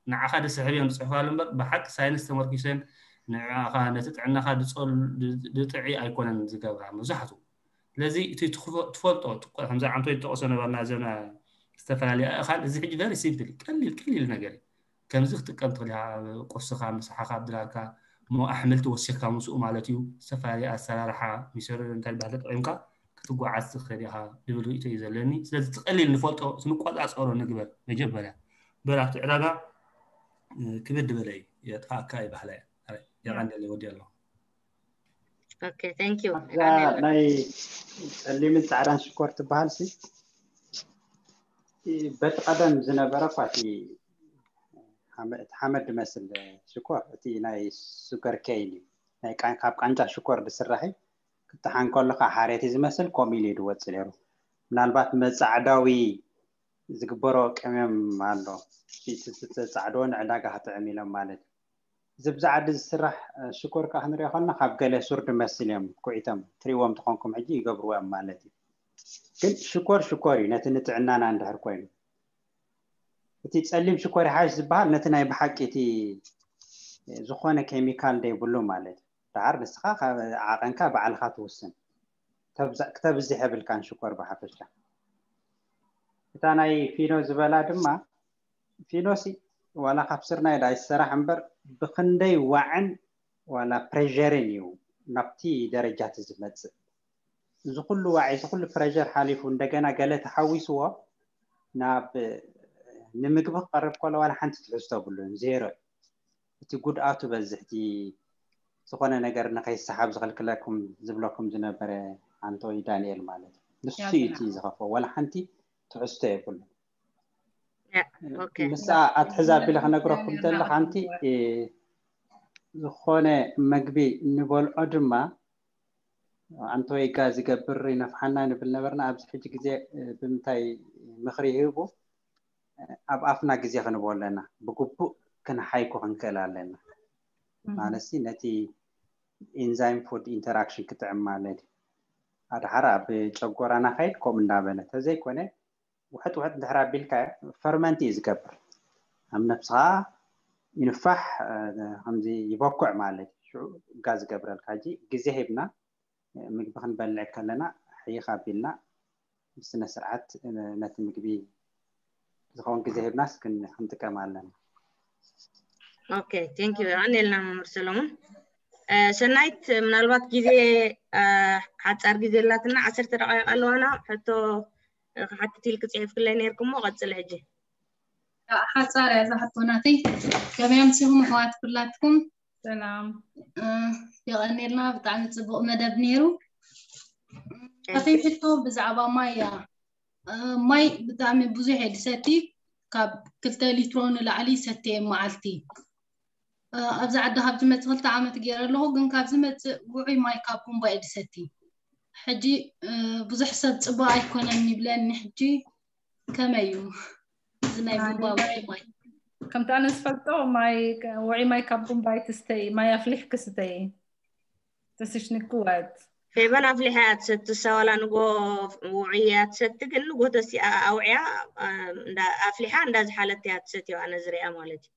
ንዓኻ ደስሕብ እዮም ዝፅሕፋሉ እምበር ብሓቂ ሳይንስ ተመርኪሰን ንዓኻ ነቲ ጥዕናኻ ድፀሉ ድጥዒ ኣይኮነን ዝገብራ መብዛሕትኡ። ስለዚ እቲ ትፈልጦ ከምዚ ዓንቶ ይጠቀሶ ነበርና ዘና ዝተፈላለዩ ኣእኻል እዚ ሕጂ ቨሪ ሲምፕል ቀሊል ቀሊል ነገር እዩ። ከምዚ ክትጥቀም ትኽእል ኢኻ። ቁርስኻ ምሳሓኻ ኣብ ድላልካ እሞ ኣሕምልቲ ወሲኽካ ምስኡ ማለት እዩ። ዝተፈላለዩ ኣሰራርሓ ሚሰር እንታይ ባህ ተጠቂምካ ክትጓዓዝ ትኽእል ኢኻ ዝብል ርእቶ እዩ ዘለኒ። ስለዚ እቲ ቀሊል ንፈልጦ ንቆፃፀሮ ንግበር መጀመርያ። በር ኣብቲ ዕዳጋ ክብድ በለ እዩ የጥፋእካ ይባህላ እያ። የቐንደለ ወዲ ኣለኹ። Okay, thank you. እዛ ናይ ፀሊምን ፃዕዳን ሽኮር ትበሃል ሲ በቲ ቀደም ዝነበረ እኳ እቲ ሓመድ ዝመስል ሽኮር እቲ ናይ ሱገር ኬን እዩ። ናይ ካብ ቃንጫ ሽኮር ዝስራሕ እዩ። ክትሓን ከለካ ሓሬት ዝመስል ከምኡ ኢሉ ዝወፅእ ነይሩ። ምናልባት መፃዕዳዊ ዝግበሮ ቅመም ኣሎ። ፃዕዶ ንዕዳጋ ክጥዕም ኢሎም ማለት እዩ። እዚ ብዛ ዓዲ ዝስራሕ ሽኮር ከዓ ክንሪኦ ከለና ካብ ገለ ሱር ድመስል እዮም ኩዒቶም ትሪእዎም ተኾንኩም ሕጂ ይገብርዎ እዮም ማለት እዩ። ግን ሽኮር ሽኮር እዩ ነቲ ንጥዕናና እንድሕር ኮይኑ። እቲ ፀሊም ሽኮር ይሓይሽ ዝበሃል ነቲ ናይ ብሓቂ እቲ ዝኾነ ኬሚካል ዘይብሉ ማለት እዩ። ደሓር ንስኻ ዓቐንካ ባዕልኻ ትውስን። ክተብዝሕ የብልካን ሽኮር ብሓፈሻ። እታ ናይ ፊኖ ዝበላ ድማ ፊኖሲ ዋላ ካብ ስርናይ ዳ ይሰራሕ እምበር ብክንደይ ዋዕን ዋላ ፕሬርን እዩ ናብቲ ደረጃ እቲ ዝመፅእ። እዚ ኩሉ ዋዒ እዚ ኩሉ ፕሬር ሓሊፉ እንደገና ገለ ተሓዊስዎ ናብ ንምግቢ ክቀርብ ከሎ ዋላ ሓንቲ ትሕዝቶ የብሉን፣ ዜሮ እዩ። እቲ ጉድኣቱ በዝሕ እቲ ዝኾነ ነገር ንከይሰሓብ ዝኽልክለኩም ዝብለኩም ዝነበረ ኣንቶይ ዳንኤል ማለት እዩ። ንሱ እዩ እቲ ዝኸፍኦ፣ ዋላ ሓንቲ ትሕዝቶ የብሉን። ምስኣ ኣትሕዛ ኣቢለ ክነግረኩም ከለኹ ሓንቲ ዝኾነ መግቢ እንበልዖ ድማ ኣንቶይ ጋዝ ይገብር ይነፍሓና ንብል ነበርና። ኣብዚ ሕጂ ግዜ ብምንታይ ምኽሪ ይህቡ ኣብ ኣፍና ግዜ ክንቦ ኣለና። ብግቡእ ክንሓይኮ ክንክእል ኣለና። ማለት ነቲ ኢንዛይም ፉድ ኢንተራክሽን ክጥዕም ማለት እዩ። ኣድሓር ኣብ ጨጎራና ካይድ ከምኡ እንዳበለ ተዘይኮነ ውሕጥ ውሕጥ እንድሕር ኣቢልካ ፈርመንት እዩ ዝገብር። ኣብ ነብስኻ ይንፋሕ ከምዚ ይበኩዕ ማለት እዩ። ሽዑ ጋዝ ዝገብረልካ። ሕጂ ግዜ ሂብና ምግቢ ክንበልዕ ከለና ሕይኽ ኣቢልና ብስነ ስርዓት ነቲ ምግቢ ዝኸውን ግዜ ሂብናስ ክንጥቀም ኣለና። ኦኬ፣ ቴንክ ዩ። ኣኔልና መምህር ሰለሙን። ሰናይት፣ ምናልባት ግዜ ሓፃር ግዜ ኣላትና፣ ዓሰርተ ደቂቃ ኣለዋና። ሕቶ ክሓትት ኢልክ ፅሒፍክለይ ነይርክሞ፣ ቀፅል ሕጂ። ሓፃር እያ እዛ ሕቶ ናተይ። ከመይ ኣምሲኹም ኣሕዋት ኩላትኩም? ሰላም። የቐኔልና፣ ብጣዕሚ ፅቡቕ መደብ ነይሩ። ናተይ ሕቶ ብዛዕባ ማይ እያ። ማይ ብጣዕሚ ብዙሕ እየ ዝሰቲ። ካብ ክልተ ሊትሮ ንላዕሊ ይሰቲ እየ መዓልቲ። ኣብዚ ዓዲ ካብ ዝመፅእ ክልተ ዓመት ገይረ ኣለኹ፣ ግን ካብ ዝመፅእ ውዑይ ማይ ካብ ቡምባ እየ ዝሰቲ። ሕጂ ብዙሕ ሰብ ፅቡቅ ኣይኮነን ይብለኒ። ሕጂ ከመይ እዩ እዚ ናይ ቡምባ ውዑይ ማይ? ከምቲ ኣነ ዝፈልጦ ማይ፣ ውዑይ ማይ ካብ ቡምባ ኣይትስተይ፣ ማይ ኣፍሊሕኪ ስተይ። ተስሽንክወት ፌበን ኣፍሊሓ እያ ትሰቲ። እሳ ዋላ ንጎ ውዑይ እያ ትሰቲ፣ ግን ንጎ ተሲኣ ኣውዕያ ኣፍሊሓ እንዳዝሓለት እያ ትሰትዮ፣ ኣነ ዝሪኣ ማለት እዩ።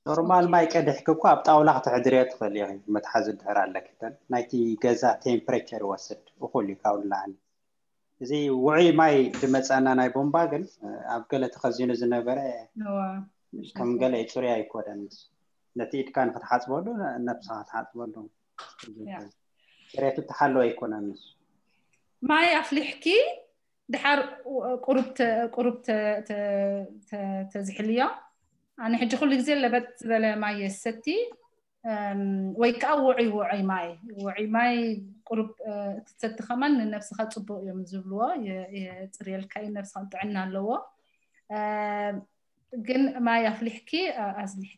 ኖርማል ማይ ቀድሕኪ እኮ ኣብ ጣውላ ክትሕድርዮ ትኽእል ኢኺ፣ መትሓዚ ድሕር ኣለኪ። ናይቲ ገዛ ቴምፕሬቸር ይወስድ፣ እኹል እዩ ካብኡ ንላዕሊ። እዚ ውዑይ ማይ ዝመፀና ናይ ቦምባ ግን ኣብ ገለ ተኸዚኑ ዝነበረ ከም ገለ ፅሩይ ኣይኮነን። ነቲ ኢድካ ንክትሓፅበሉ፣ ነብስኻ ክትሓፅበሉ፣ ፅሬቱ ተሓለወ ኣይኮነን። ማይ ኣፍሊሕኪ ድሓር ቁሩብ ቁሩብ ተዝሕልዮ። ኣነ ሕጂ ኩሉ ግዜ ለበጥ ዝበለ ማይ የሰቲ፣ ወይ ከዓ ውዑይ ውዑይ ማይ፣ ውዑይ ማይ ቁሩብ ክትሰቲ ከማን ንነብስኻ ፅቡቅ እዮም ዝብልዎ፣ የፅርየልካ እዩ፣ ነብስኻ ጥዕና ኣለዎ። ግን ማይ ኣፍሊሕኪ ኣዝልኪ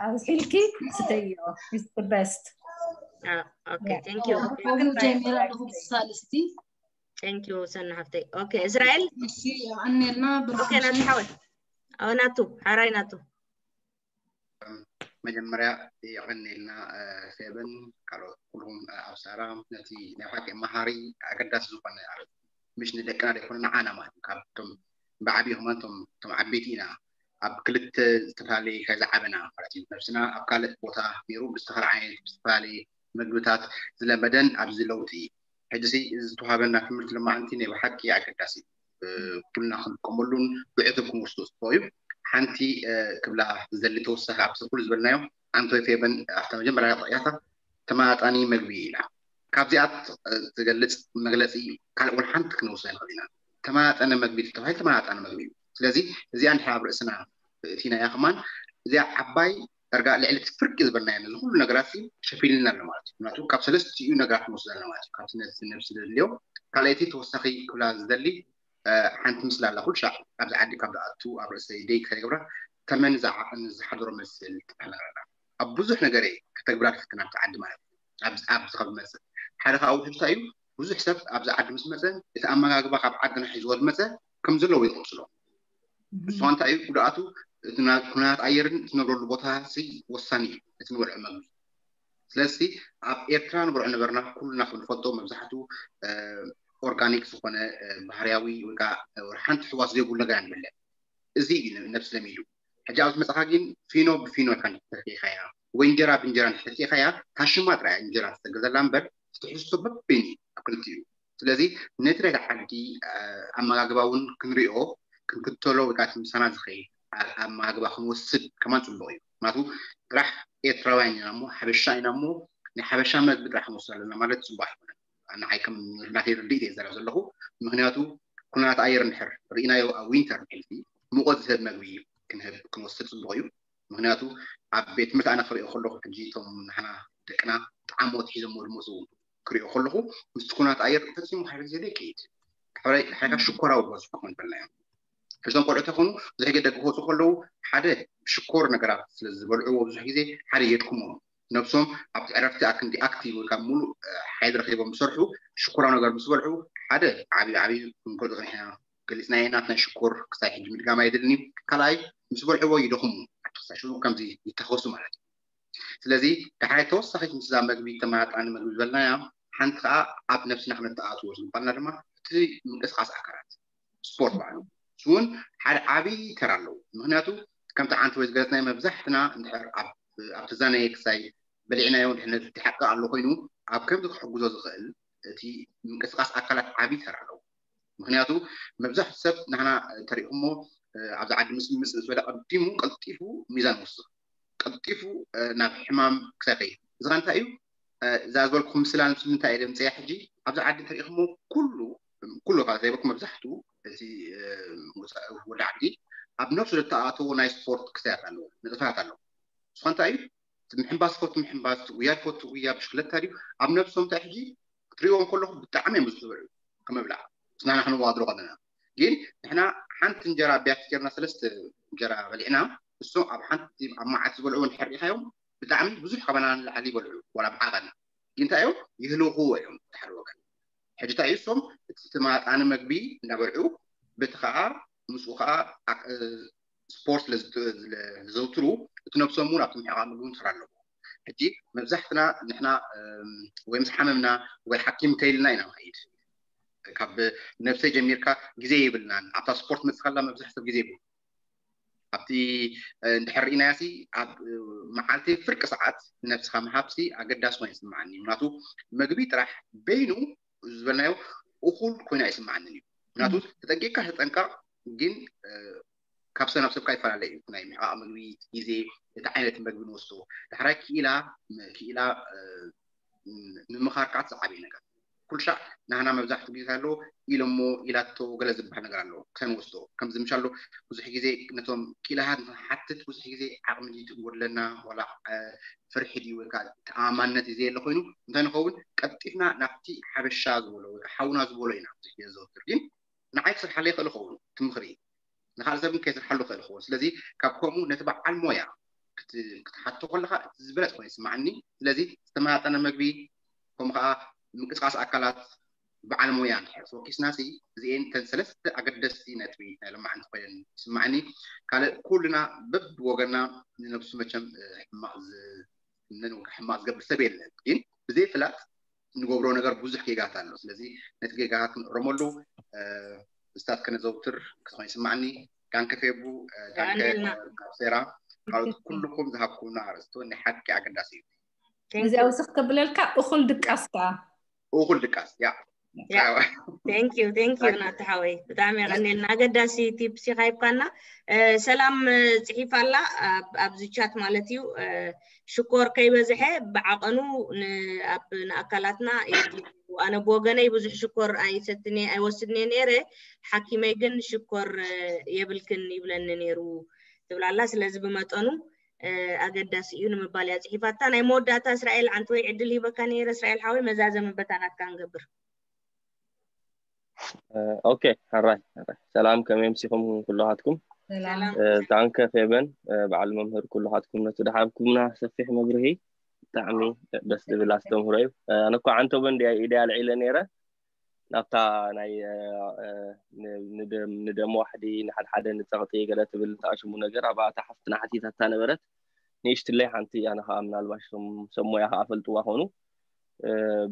ኣዝልኪ ስተይዮ። Is the best። ጀሚራ ኣለኹ። ሳልስቲ Thank you ሰና ሓፍተይ። Okay እስራኤል ኣኔልና ናቱ ሓወይ ናቱ ሓራይ ናቱ መጀመርያ የቐንየልና ፌበን፣ ካልኦት ኩልኩም ኣብ ሳራ ነቲ ናይ ሓቂ መሃሪ ኣገዳሲ ዝኾነ፣ ምሽ ንደቅና ዘይኮነ ንዓና ማለት እዩ። ካብቶም ብዓብዪ ከማን ቶም ዓበይቲ ኢና ኣብ ክልተ ዝተፈላለየ ከ ዝዓበና ማለት እዩ። ነብስና ኣብ ካልእ ቦታ ነይሩ ብዝተፈላለየ ዓይነት ብዝተፈላለየ መግብታት ዝለመደን ኣብዚ ለውጢ ሕጂ ዝተዋሃበና ትምህርቲ ሎማዓንቲ ናይ ብሓቂ ኣገዳሲ ኩልና ክንጥቀመሉን ብዕቱብ ክንወስዶ ዝግባእ እዩ። ሓንቲ ክብላ ዝደሊ ተወሳኺ ኣብቲ ኩሉ ዝበልናዮ ኣንቶይ ፌበን ኣብታ መጀመርያ ጥቕያታ ተመጣጣኒ መግቢ ኢላ። ካብዚኣ ትገልፅ መግለፂ ካልእ እውን ሓንቲ ክንወስዶ ንኽእል ኢና። ተመጣጠነ መግቢ ተባሂሉ ተመጣጣኒ መግቢ እዩ። ስለዚ እዚኣ እንድሕር ኣብ ርእስና እቲናያ ከማን እዚኣ ዓባይ ዳርጋ ልዕሊ እቲ ፍርቂ ዝበልናዮ ነዚ ኩሉ ነገራት ሸፊንልና ኣሎ ማለት እዩ። ምክንያቱ ካብ ሰለስቲኡ ነገራት ንወስድ ኣለና ማለት እዩ። ካብቲ ነብሲ ነብሲ ዘድልዮ ካልኣይቲ ተወሳኺ ክብላ ዝደሊ ሓንቲ ምስላ ኣላ። ኩሉ ሻዕ ኣብዚ ዓዲ ካብ ዝኣቱ ኣብ ርእሰይ ደይ ከይገብራ ተመን ዝሓደሮ መስል ትሕለና ኣብ ብዙሕ ነገር ከተግብራ ትፍትን ኣብቲ ዓዲ ማለት እዩ። ኣብዚ ኣብዚ ካብ ዝመፅእ ሓደ ካብኡ ሕጅታ እዩ። ብዙሕ ሰብ ኣብዚ ዓዲ ምስ መፀ እቲ ኣመጋግባ ካብ ዓድና ሒዝዎ ዝመፀ ከም ዘለዎ ይቕፅሎ። እሱ እንታይ እዩ ጉድኣቱ? እቲ ኩነታት ኣየርን እትነብረሉ ቦታ ወሳኒ እዩ። እቲ ንበልዖ መግቢ ስለዚ ኣብ ኤርትራ ንበልዖ ነበርና ኩልና ክንፈልጦ መብዛሕቱ ኦርጋኒክ ዝኾነ ባህርያዊ ወይ ከዓ ሓንቲ ሕዋስ ዘይብሉ ነገር ንበልዕ። እዚ እዩ ነብሲ ለሚዱ። ሕጂ ኣብዚ መፅኻ ግን ፊኖ ብፊኖ ኢልካ እንድሕር ተኪእካያ ወይ እንጀራ ብእንጀራ እንድሕር ተኪእካያ ታሽማ ጥራይ እንጀራ ትሰግር ዘላ እምበር ትሕዝቶ በበይኑ ኣብ ክልቲኡ። ስለዚ ነቲ ናይታ ዓዲ ኣመጋግባ እውን ክንሪኦ ክንክተሎ ወይ ከዓ እቲ ምሳና ዝኸይድ ኣመጋግባ ክንወስድ ከማን ፅቡቅ እዩ። ምክንያቱ ጥራሕ ኤርትራውያን ኢና እሞ ሓበሻ ኢና እሞ ናይ ሓበሻ መግቢ ጥራሕ ክንወስድ ኣለና ማለት ፅቡቅ ኣይኮነን። ንዓይ ከም ናተይ ርድኢት እየ ዘረብ ዘለኹ። ምክንያቱ ኩነታት ኣየር እንድሕር ርኢናዮ ኣብ ዊንተር ንሕልፊ ሙቐት ዝህብ መግቢ ክንህብ ክንወስድ ፅቡቅ እዩ። ምክንያቱ ኣብ ቤት ትምህርቲ ኣነ ክሪኦ ከለኹ ሕጂ እቶም ንሕና ደቅና ጣዕሞት ሒዞሞ ዝመፁ ክሪኦ ከለኹ ምስቲ ኩነታት ኣየር ፈፂሙ ሓደ ግዜ ዘይከይድ ሓይካ ሽኮራዊ ዝበዝሑ ክኾን በልና እዮም። ሕዞም ቆልዑ ተኾኑ ብዙሕ ግዜ ደገ ክወፁ ከለዉ ሓደ ሽኮር ነገራት ስለ ዝበልዕዎ ብዙሕ ግዜ ሓደ የድክሞም ነብሶም ኣብቲ ዕረፍቲ ኣክንዲ ኣክቲቭ ወይ ካብ ሙሉእ ሓይሊ ረኪቦም ዝሰርሑ ሽኮራዊ ነገር ምስ በልዑ ሓደ ዓብዩ ዓብዩ ክንገልፆ ፀኒሕና ገሊፅና ኢና። ናይ ሽኮር ክሳይ ሕጂ ምድጋም ኣይደልን እዩ። ካልኣይ ምስ በልዕዎ ይደኽሙ፣ ክሳይ ሽዑ ከምዚ ይታኸሱ ማለት እዩ። ስለዚ ድሓይ ተወሳኺት ምስዛ መግቢ ተመጣጣኒ መግቢ ዝበልናያ ሓንቲ ከዓ ኣብ ነብስና ክነተኣትዎ ዝግባልና ድማ እቲ ምንቅስቃስ ኣካላት ስፖርት ባዕሉ እሱ እውን ሓደ ዓብዪ ተራ ኣለዎ። ምክንያቱ ከምቲ ዓንቲ ወይ ዝገለፅናዮ መብዛሕትና እንድሕር ኣብቲ ዛናየ ክሳይ በሊዕናዮ ድሕነት ሓቂ ኣሎ ኮይኑ ኣብ ከምዚ ክሕግዞ ዝኽእል እቲ ምንቅስቃስ ኣካላት ዓብዪ ተራ ኣለዎ። ምክንያቱ መብዛሕቱ ሰብ ንሕና እንተሪእኩሞ ኣብዚ ዓዲ ምስ ምስ ዝበለ ቀዲሙ ቀልጢፉ ሚዛን ወስኽ ቀልጢፉ ናብ ሕማም ክሳይ ከይድ እዚ እንታይ እዩ እዛ ዝበልኩም ምስላ ንምንታይ እየ ደምፅያ ሕጂ ኣብዚ ዓዲ እንተሪኢኹሞ ኩሉ ኩሉ ካብ ዘይበልኩም መብዛሕትኡ እቲ ወዲ ዓዲ ኣብ ነፍሱ ዘተኣተዎ ናይ ስፖርት ክሳያት ኣለዎ ንጥፈታት ኣለዎ ንስኻ እንታይ እዩ ምሕንባስ ፈቱ ምሕንባስ ጉያ ፈቱ ጉያ ብሽክለታ ድዩ ኣብ ነብሶም እንታይ ሕጂ ክትሪእዎም ከለኹ ብጣዕሚ እዮም ዝስብዑ ከመብላዕ ንሕና ክንዋድሮ ከለና ግን ንሕና ሓንቲ እንጀራ ቢያቲ ጌርና ሰለስተ እንጀራ በሊዕና እሶም ኣብ ሓንቲ ኣብ መዓት ዝበልዑ እንድሕር ሪኢኻዮም ብጣዕሚ ብዙሕ ካባና ንላዕሊ ይበልዑ ዋላ ብዓቐን ግን እንታይ እዮም ይህልኽዎ እዮም ድሓር ወገን ሕጂ እንታይ እዩ እሶም እቲ ዝተማጣኒ መግቢ እንዳበልዑ በቲ ከዓ ምስኡ ከዓ ስፖርት ስለዘዘውትሩ እቲ ነብሶም እውን ኣብቲ ምሕቃቕ ምግቢ ንስራ ኣለዎ ሕጂ መብዛሕትና ንሕና ወይ ምስ ሓመምና ወይ ሓኪም ከይልና ኢና ንኸይድ ካብ ነብሰይ ጀሚርካ ግዜ የብልናን ኣብታ ስፖርት መፅእ ከላ መብዛሕትኡ ግዜ ይብሉ ኣብቲ እንድሕር ርኢናያ ሲ ኣብ መዓልቲ ፍርቂ ሰዓት ንነብስኻ ምሃብ ሲ ኣገዳሲ ኮይኑ ይስምዓኒ ምክንያቱ መግቢ ጥራሕ በይኑ ዝበልናዮ እኹል ኮይኑ ኣይስምዓንን እዩ ምክንያቱ ተጠንቂቅካ ተጠንቀቕ ግን ካብ ሰብ ናብ ሰብካ ይፈላለ እዩ ናይ ምሕቃቕ ምግቢ ግዜ እቲ ዓይነት መግቢ ንወስዶ ዳሕራይ ክኢላ ክኢላ ምምኻር ከዓ ዝዓበየ ነገር ኩልሻዕ ናህና መብዛሕትኡ ግዜ ኣሎ ኢሎሞ ኢላቶ ገለ ዝበሃል ነገር ኣሎ ክሰንወስዶ ከምዚ ምሽ ኣሎ ብዙሕ ግዜ ነቶም ክኢላሃት ንሓትት ብዙሕ ግዜ ዓቕሚ ድዩ ትጎድለና ዋላ ፍርሒ ድዩ ወይ ከዓ ተኣማንነት እዩ ዘየለ ኮይኑ እንታይ ንኸውን ቀልጢፍና ናብቲ ሓበሻ ዝበሎ ወይ ከዓ ሓውና ዝበሎ ኢና ብዙሕ ግዜ ዘወትር ግን ንዓይ ክስርሓለይ ይኽእል ይኸውን እቲ ምኽሪ ንካልእ ሰብ ከይስርሓሉ ይኽእል ይኸውን ስለዚ ካብ ከምኡ ነቲ በዓል ሞያ ክትሓቶ ከለካ እቲ ዝበለፅ ኮይኑ ይስማዓኒ ስለዚ ዝተመጣጠነ መግቢ ከምኡ ከዓ ምንቅስቃስ ኣካላት በዓል ሞያ እንድሕር ተወኪስና ሲ እዚኤን ተን ሰለስተ ኣገደስቲ ነጥቢ ናይ ሎማዓንቲ ኮይነን ይስማዓኒ ካልእ ኩልና በብወገና ንነብሱ መቸም ሕማቅ ዝምነን ወይ ሕማቅ ዝገብር ሰብ የለን ግን ብዘይ ፍላጥ እንገብሮ ነገር ብዙሕ ጌጋት ኣሎ ስለዚ ነቲ ጌጋታት ክንእረመሉ ስታት ከነዘውትር ክኾን ይስማዓኒ ዳንከ ፌቡ ዳንከ ሴራ ካልኦት ኩልኩም ዝሃብኩምና ኣርእስቶ ናይ ሓቂ ኣገዳሲ እዩ እዚኣ ውስኽ ከብለልካ እኹል ድቃስ ከዓ እኹል ድቃስ ያ thank you thank you ናቲ ሓወይ ብጣዕሚ የቐንየልና ኣገዳሲ ቲፕስ ኢኻ ሂብካና ሰላም ፅሒፍ ኣላ ኣብዚ ቻት ማለት እዩ ሽኮር ከይበዝሐ ብዓቐኑ ኣብ ንኣካላትና ኣነ ብወገነይ ብዙሕ ሽኮር ኣይሰትኒ ኣይወስድኒ ነይረ ሓኪመይ ግን ሽኮር የብልክን ይብለኒ ነይሩ ትብላላ ስለዚ ብመጠኑ ኣገዳሲ እዩ ንምባል እያ ፅሒፋታ ናይ መወዳእታ እስራኤል ዓንትወይ ዕድል ሂበካ ነይረ እስራኤል ሓወይ መዛዘሚ በታ ናትካ ንገብር ኦኬ ሕራይ ሰላም ከመይ ምሲኹም ኩልኻትኩም ዳንከ ፌበን በዓል መምህር ኩልኻትኩም ነቲ ድሓብኩምና ሰፊሕ መብርሂ ብጣዕሚ ደስ ዝብል ኣስተምህሮ እዩ ኣነ እኳ ዓንተቦ እንድያ ኢደይ ኣልዒለ ነይረ ናብታ ናይ ንደም ዋሕዲ ንሓድሓደ ንፀቕጢ ገለ ትብል ተኣሽሙ ነገር ኣብኣ እታ ሓፍትና ሓቲታታ ነበረት ንእሽትለይ ሓንቲ ኣነ ከዓ ምናልባሽ ሰሞያ ከዓ ፈልጥዋ ኾኑ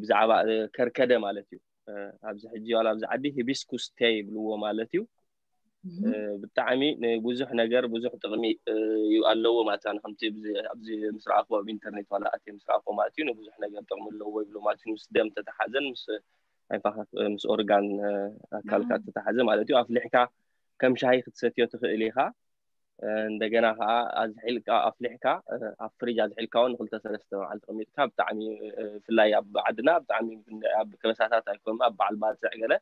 ብዛዕባ ከርከደ ማለት እዩ ኣብዚ ሕጂ ዋላ ኣብዚ ዓዲ ሂቢስኩስ ቴ ይብልዎ ማለት እዩ ብጣዕሚ ንብዙሕ ነገር ብዙሕ ጥቕሚ እዩ ኣለዎ ማለት ኣነ ከምቲ ኣብዚ ምስ ረኣኹ ኣብ ኢንተርኔት ዋላ ኣትየ ምስ ረኣኹ ማለት እዩ ንብዙሕ ነገር ጥቕሚ ኣለዎ ይብሉ ማለት እዩ ምስ ደም ተተሓዘን ምስ ኣይፋኻት ምስ ኦርጋን ኣካልካ ተተሓዘ ማለት እዩ ኣፍሊሕካ ከም ሻሂ ክትሰትዮ ትኽእል ኢኻ እንደገና ከዓ ኣዝሒልካ ኣፍሊሕካ ኣብ ፍሪጅ ኣዝሒልካ እውን ንክልተ ሰለስተ መዓልቲ ቀሚጥካ ብጣዕሚ ብፍላይ ኣብ ዓድና ብጣዕሚ ኣብ ከበሳታት ኣይኮኑ ኣብ በዓል ባፅዕ ገለ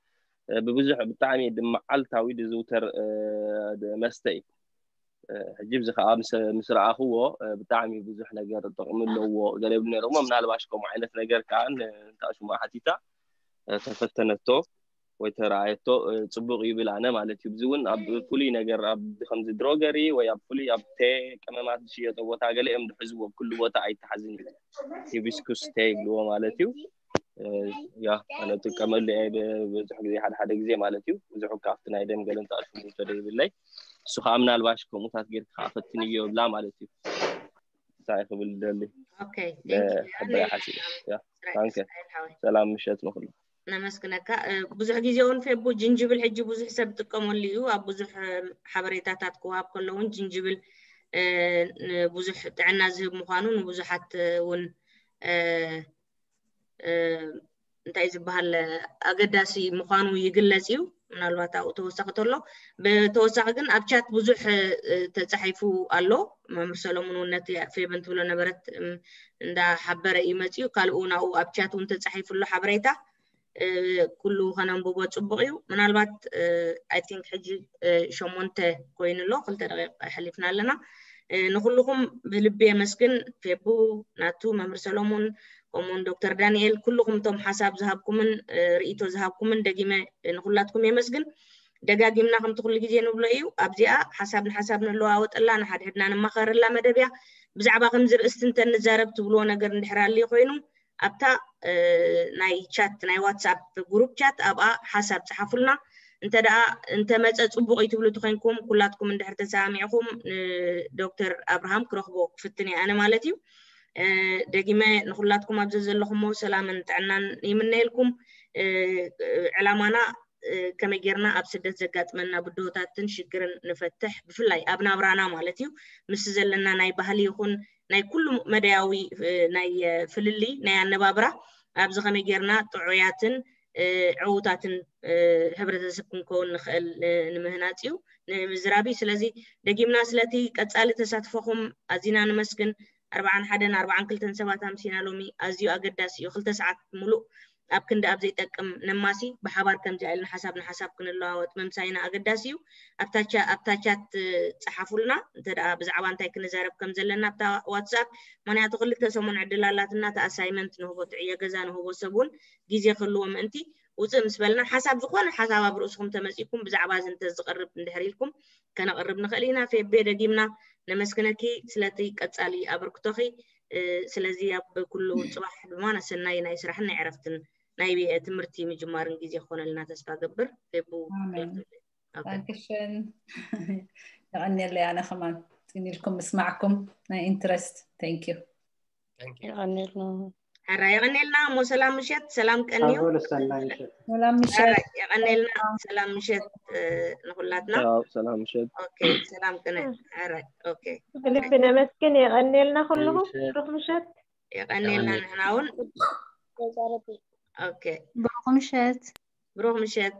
ብብዙሕ ብጣዕሚ መዓልታዊ ዝዝውተር መስተ እዩ ሕጂ እዚ ከዓ ምስ ረኣኽዎ ብጣዕሚ ብዙሕ ነገር ጥቕሚ ኣለዎ ገለ ይብሉ ነይሮሞ ምናልባሽ ከምኡ ዓይነት ነገር ከዓ ንታሽሙ ሓቲታ ተፈተነቶ ወይ ተረኣየቶ ፅቡቕ ይብል ኣነ ማለት እዩ እዚ እውን ኣብ ፍሉይ ነገር ኣብ ከምዚ ድሮገሪ ወይ ኣብ ፍሉይ ኣብ ቴ ቀመማት ዝሽየጦ ቦታ ገለ እዮም ዝሕዝዎ ኩሉ ቦታ ኣይተሓዝን እዩ ሂቢስኩስ ቴ ይብልዎ ማለት እዩ ያ ኣነ ጥቀመሉ እየ ብዙሕ ግዜ ሓደ ሓደ ግዜ ማለት እዩ ብዙሕ ካብቲ ናይ ደም ገለ እንተኣሽሙ ተደይብለይ እሱ ከዓ ምናልባሽ ከምኡታት ጌርካ ከዓ ፈትንዮ ይብላ ማለት እዩ እንታይ ክብል ደሊ Okay, thank you. ሕበይ ሓሲብ ያ ታንከ ሰላም ምሸት ንኩሉ ነመስግነካ ብዙሕ ግዜ እውን ፌቡ ጅንጅብል ሕጂ ብዙሕ ሰብ ጥቀመሉ እዩ ኣብ ብዙሕ ሓበሬታታት ክወሃብ ከሎ እውን ጅንጅብል ብዙሕ ጥዕና ዝህብ ምኳኑ ንብዙሓት እውን እንታይ ዝበሃል ኣገዳሲ ምዃኑ ይግለጽ እዩ። ምናልባት ኣብኡ ተወሳኺ ተሎ ብተወሳኺ ግን ኣብ ቻት ብዙሕ ተጻሒፉ ኣሎ። መምህር ሰሎሙን እውን ነቲ ፌበን ትብሎ ነበረት እንዳሓበረ እዩ መፅኡ። ካልኡ ናብኡ ኣብ ቻት እውን ተጻሒፉ ኣሎ ሓበሬታ። ኩሉ ከነንብቦ ጽቡቕ እዩ። ምናልባት ኣይ ቲንክ ሕጂ ሸሞንተ ኮይኑ ኣሎ፣ ክልተ ደቂቕ ኣሕሊፍና ኣለና። ንኩልኹም ብልቢ የመስግን። ፌቡ፣ ናቱ፣ መምህር ሰሎሙን፣ ከምኡውን ዶክተር ዳንኤል፣ ኩልኹም እቶም ሓሳብ ዝሃብኩምን ርእይቶ ዝሃብኩምን ደጊመ ንኩላትኩም የመስግን። ደጋጊምና ከምቲ ኩሉ ግዜ ንብሎ እዩ፣ ኣብዚኣ ሓሳብ ንሓሳብ ንለዋወጠላ፣ ንሓድሕድና ንማኸረላ መደብ እያ። ብዛዕባ ከምዚ ርእስቲ እንተ ንዛረብ ትብልዎ ነገር እንድሕር ኣልዩ ኮይኑ ኣብታ ናይ ቻት ናይ ዋትሳፕ ግሩፕ ቻት ኣብኣ ሓሳብ ጸሓፉልና። እንተ ደኣ እንተመጸ ጽቡቕ እዩ ትብሉ ተኾይንኩም ኩላትኩም እንድሕር ተሰማሚዕኹም ንዶክተር ኣብርሃም ክረኽቦ ክፍትን እየ ኣነ ማለት እዩ። ደጊመ ንኹላትኩም ኣብዚ ዘለኹሞ ሰላምን ጥዕናን ይምነየልኩም። ዕላማና ከመይ ጌርና ኣብ ስደት ዘጋጥመና ብድሆታትን ሽግርን ንፈትሕ፣ ብፍላይ ኣብ ናብራና ማለት እዩ። ምስ ዘለና ናይ ባህሊ ይኹን ናይ ኩሉ መዳያዊ ናይ ፍልልይ ናይ ኣነባብራ ኣብዚ ከመይ ጌርና ጥዑያትን ዕዉታትን ሕብረተሰብ ክንከውን ንኽእል ንምህናፅ እዩ ንምዝራብ እዩ። ስለዚ ደጊምና ስለቲ ቀፃሊ ተሳትፎኹም ኣዚና ንመስግን። ኣርባዓን ሓደን ኣርባዓን ክልተን ሰባት ኣምሲና ሎሚ ኣዝዩ ኣገዳሲ እዩ። ክልተ ሰዓት ሙሉእ ኣብ ክንዲ ኣብ ዘይጠቅም ነማሲ ብሓባር ከምዚኣ ኢልና ሓሳብ ንሓሳብ ክንለዋወጥ ምምሳይና ኣገዳሲ እዩ። ኣብታ ቻት ፀሓፉልና እንተ ደኣ ብዛዕባ እንታይ ክንዛረብ ከም ዘለና ኣብታ ዋትሳፕ። ምክንያቱ ክልተ ሰሙን ዕድል ኣላትና። እቲ ኣሳይመንት ንህቦ፣ እቲ ዕዮ ገዛ ንህቦ ሰብ እውን ግዜ ክህልዎ ምእንቲ ውፅእ ምስ በልና ሓሳብ ዝኾነ ሓሳብ ኣብ ርእስኹም ተመፂኩም ብዛዕባ እዚ እንተዝቐርብ እንድሕር ኢልኩም ከነቕርብ ንኽእል ኢና። ፌቤ ደጊምና ነመስግነኪ ስለቲ ቀፃሊ ኣበርክቶኺ። ስለዚ ኣብ ኩሉ ፅባሕ ድማ ሰናይ ናይ ስራሕን ናይ ዕረፍትን ናይ ትምህርቲ ምጅማርን ግዜ ክኾነልና ተስፋ ገብር። ፌቡ ዳንክሽን። የቐንየለይ ኣነ ከማን ፅን ኢልኩም ምስማዕኩም ናይ ኢንትረስት። Thank you። የቐንየልና። ሕራ የቐንየልና እሞ ሰላም ምሸት፣ ሰላም ቀንዩ። ሰላም ምሸት። የቐንየልና፣ ሰላም ምሸት ንኹላትና። ሰላም ምሸት። ኦኬ፣ ሰላም ቅነ። ሕራ ኦኬ። ብልቢ ነመስግን። የቐንየልና ኩልኹም። ብሩኽ ምሸት። የቐንየልና ንሕና እውን። ኦኬ፣ ብሩኽ ምሸት። ብሩኽ ምሸት።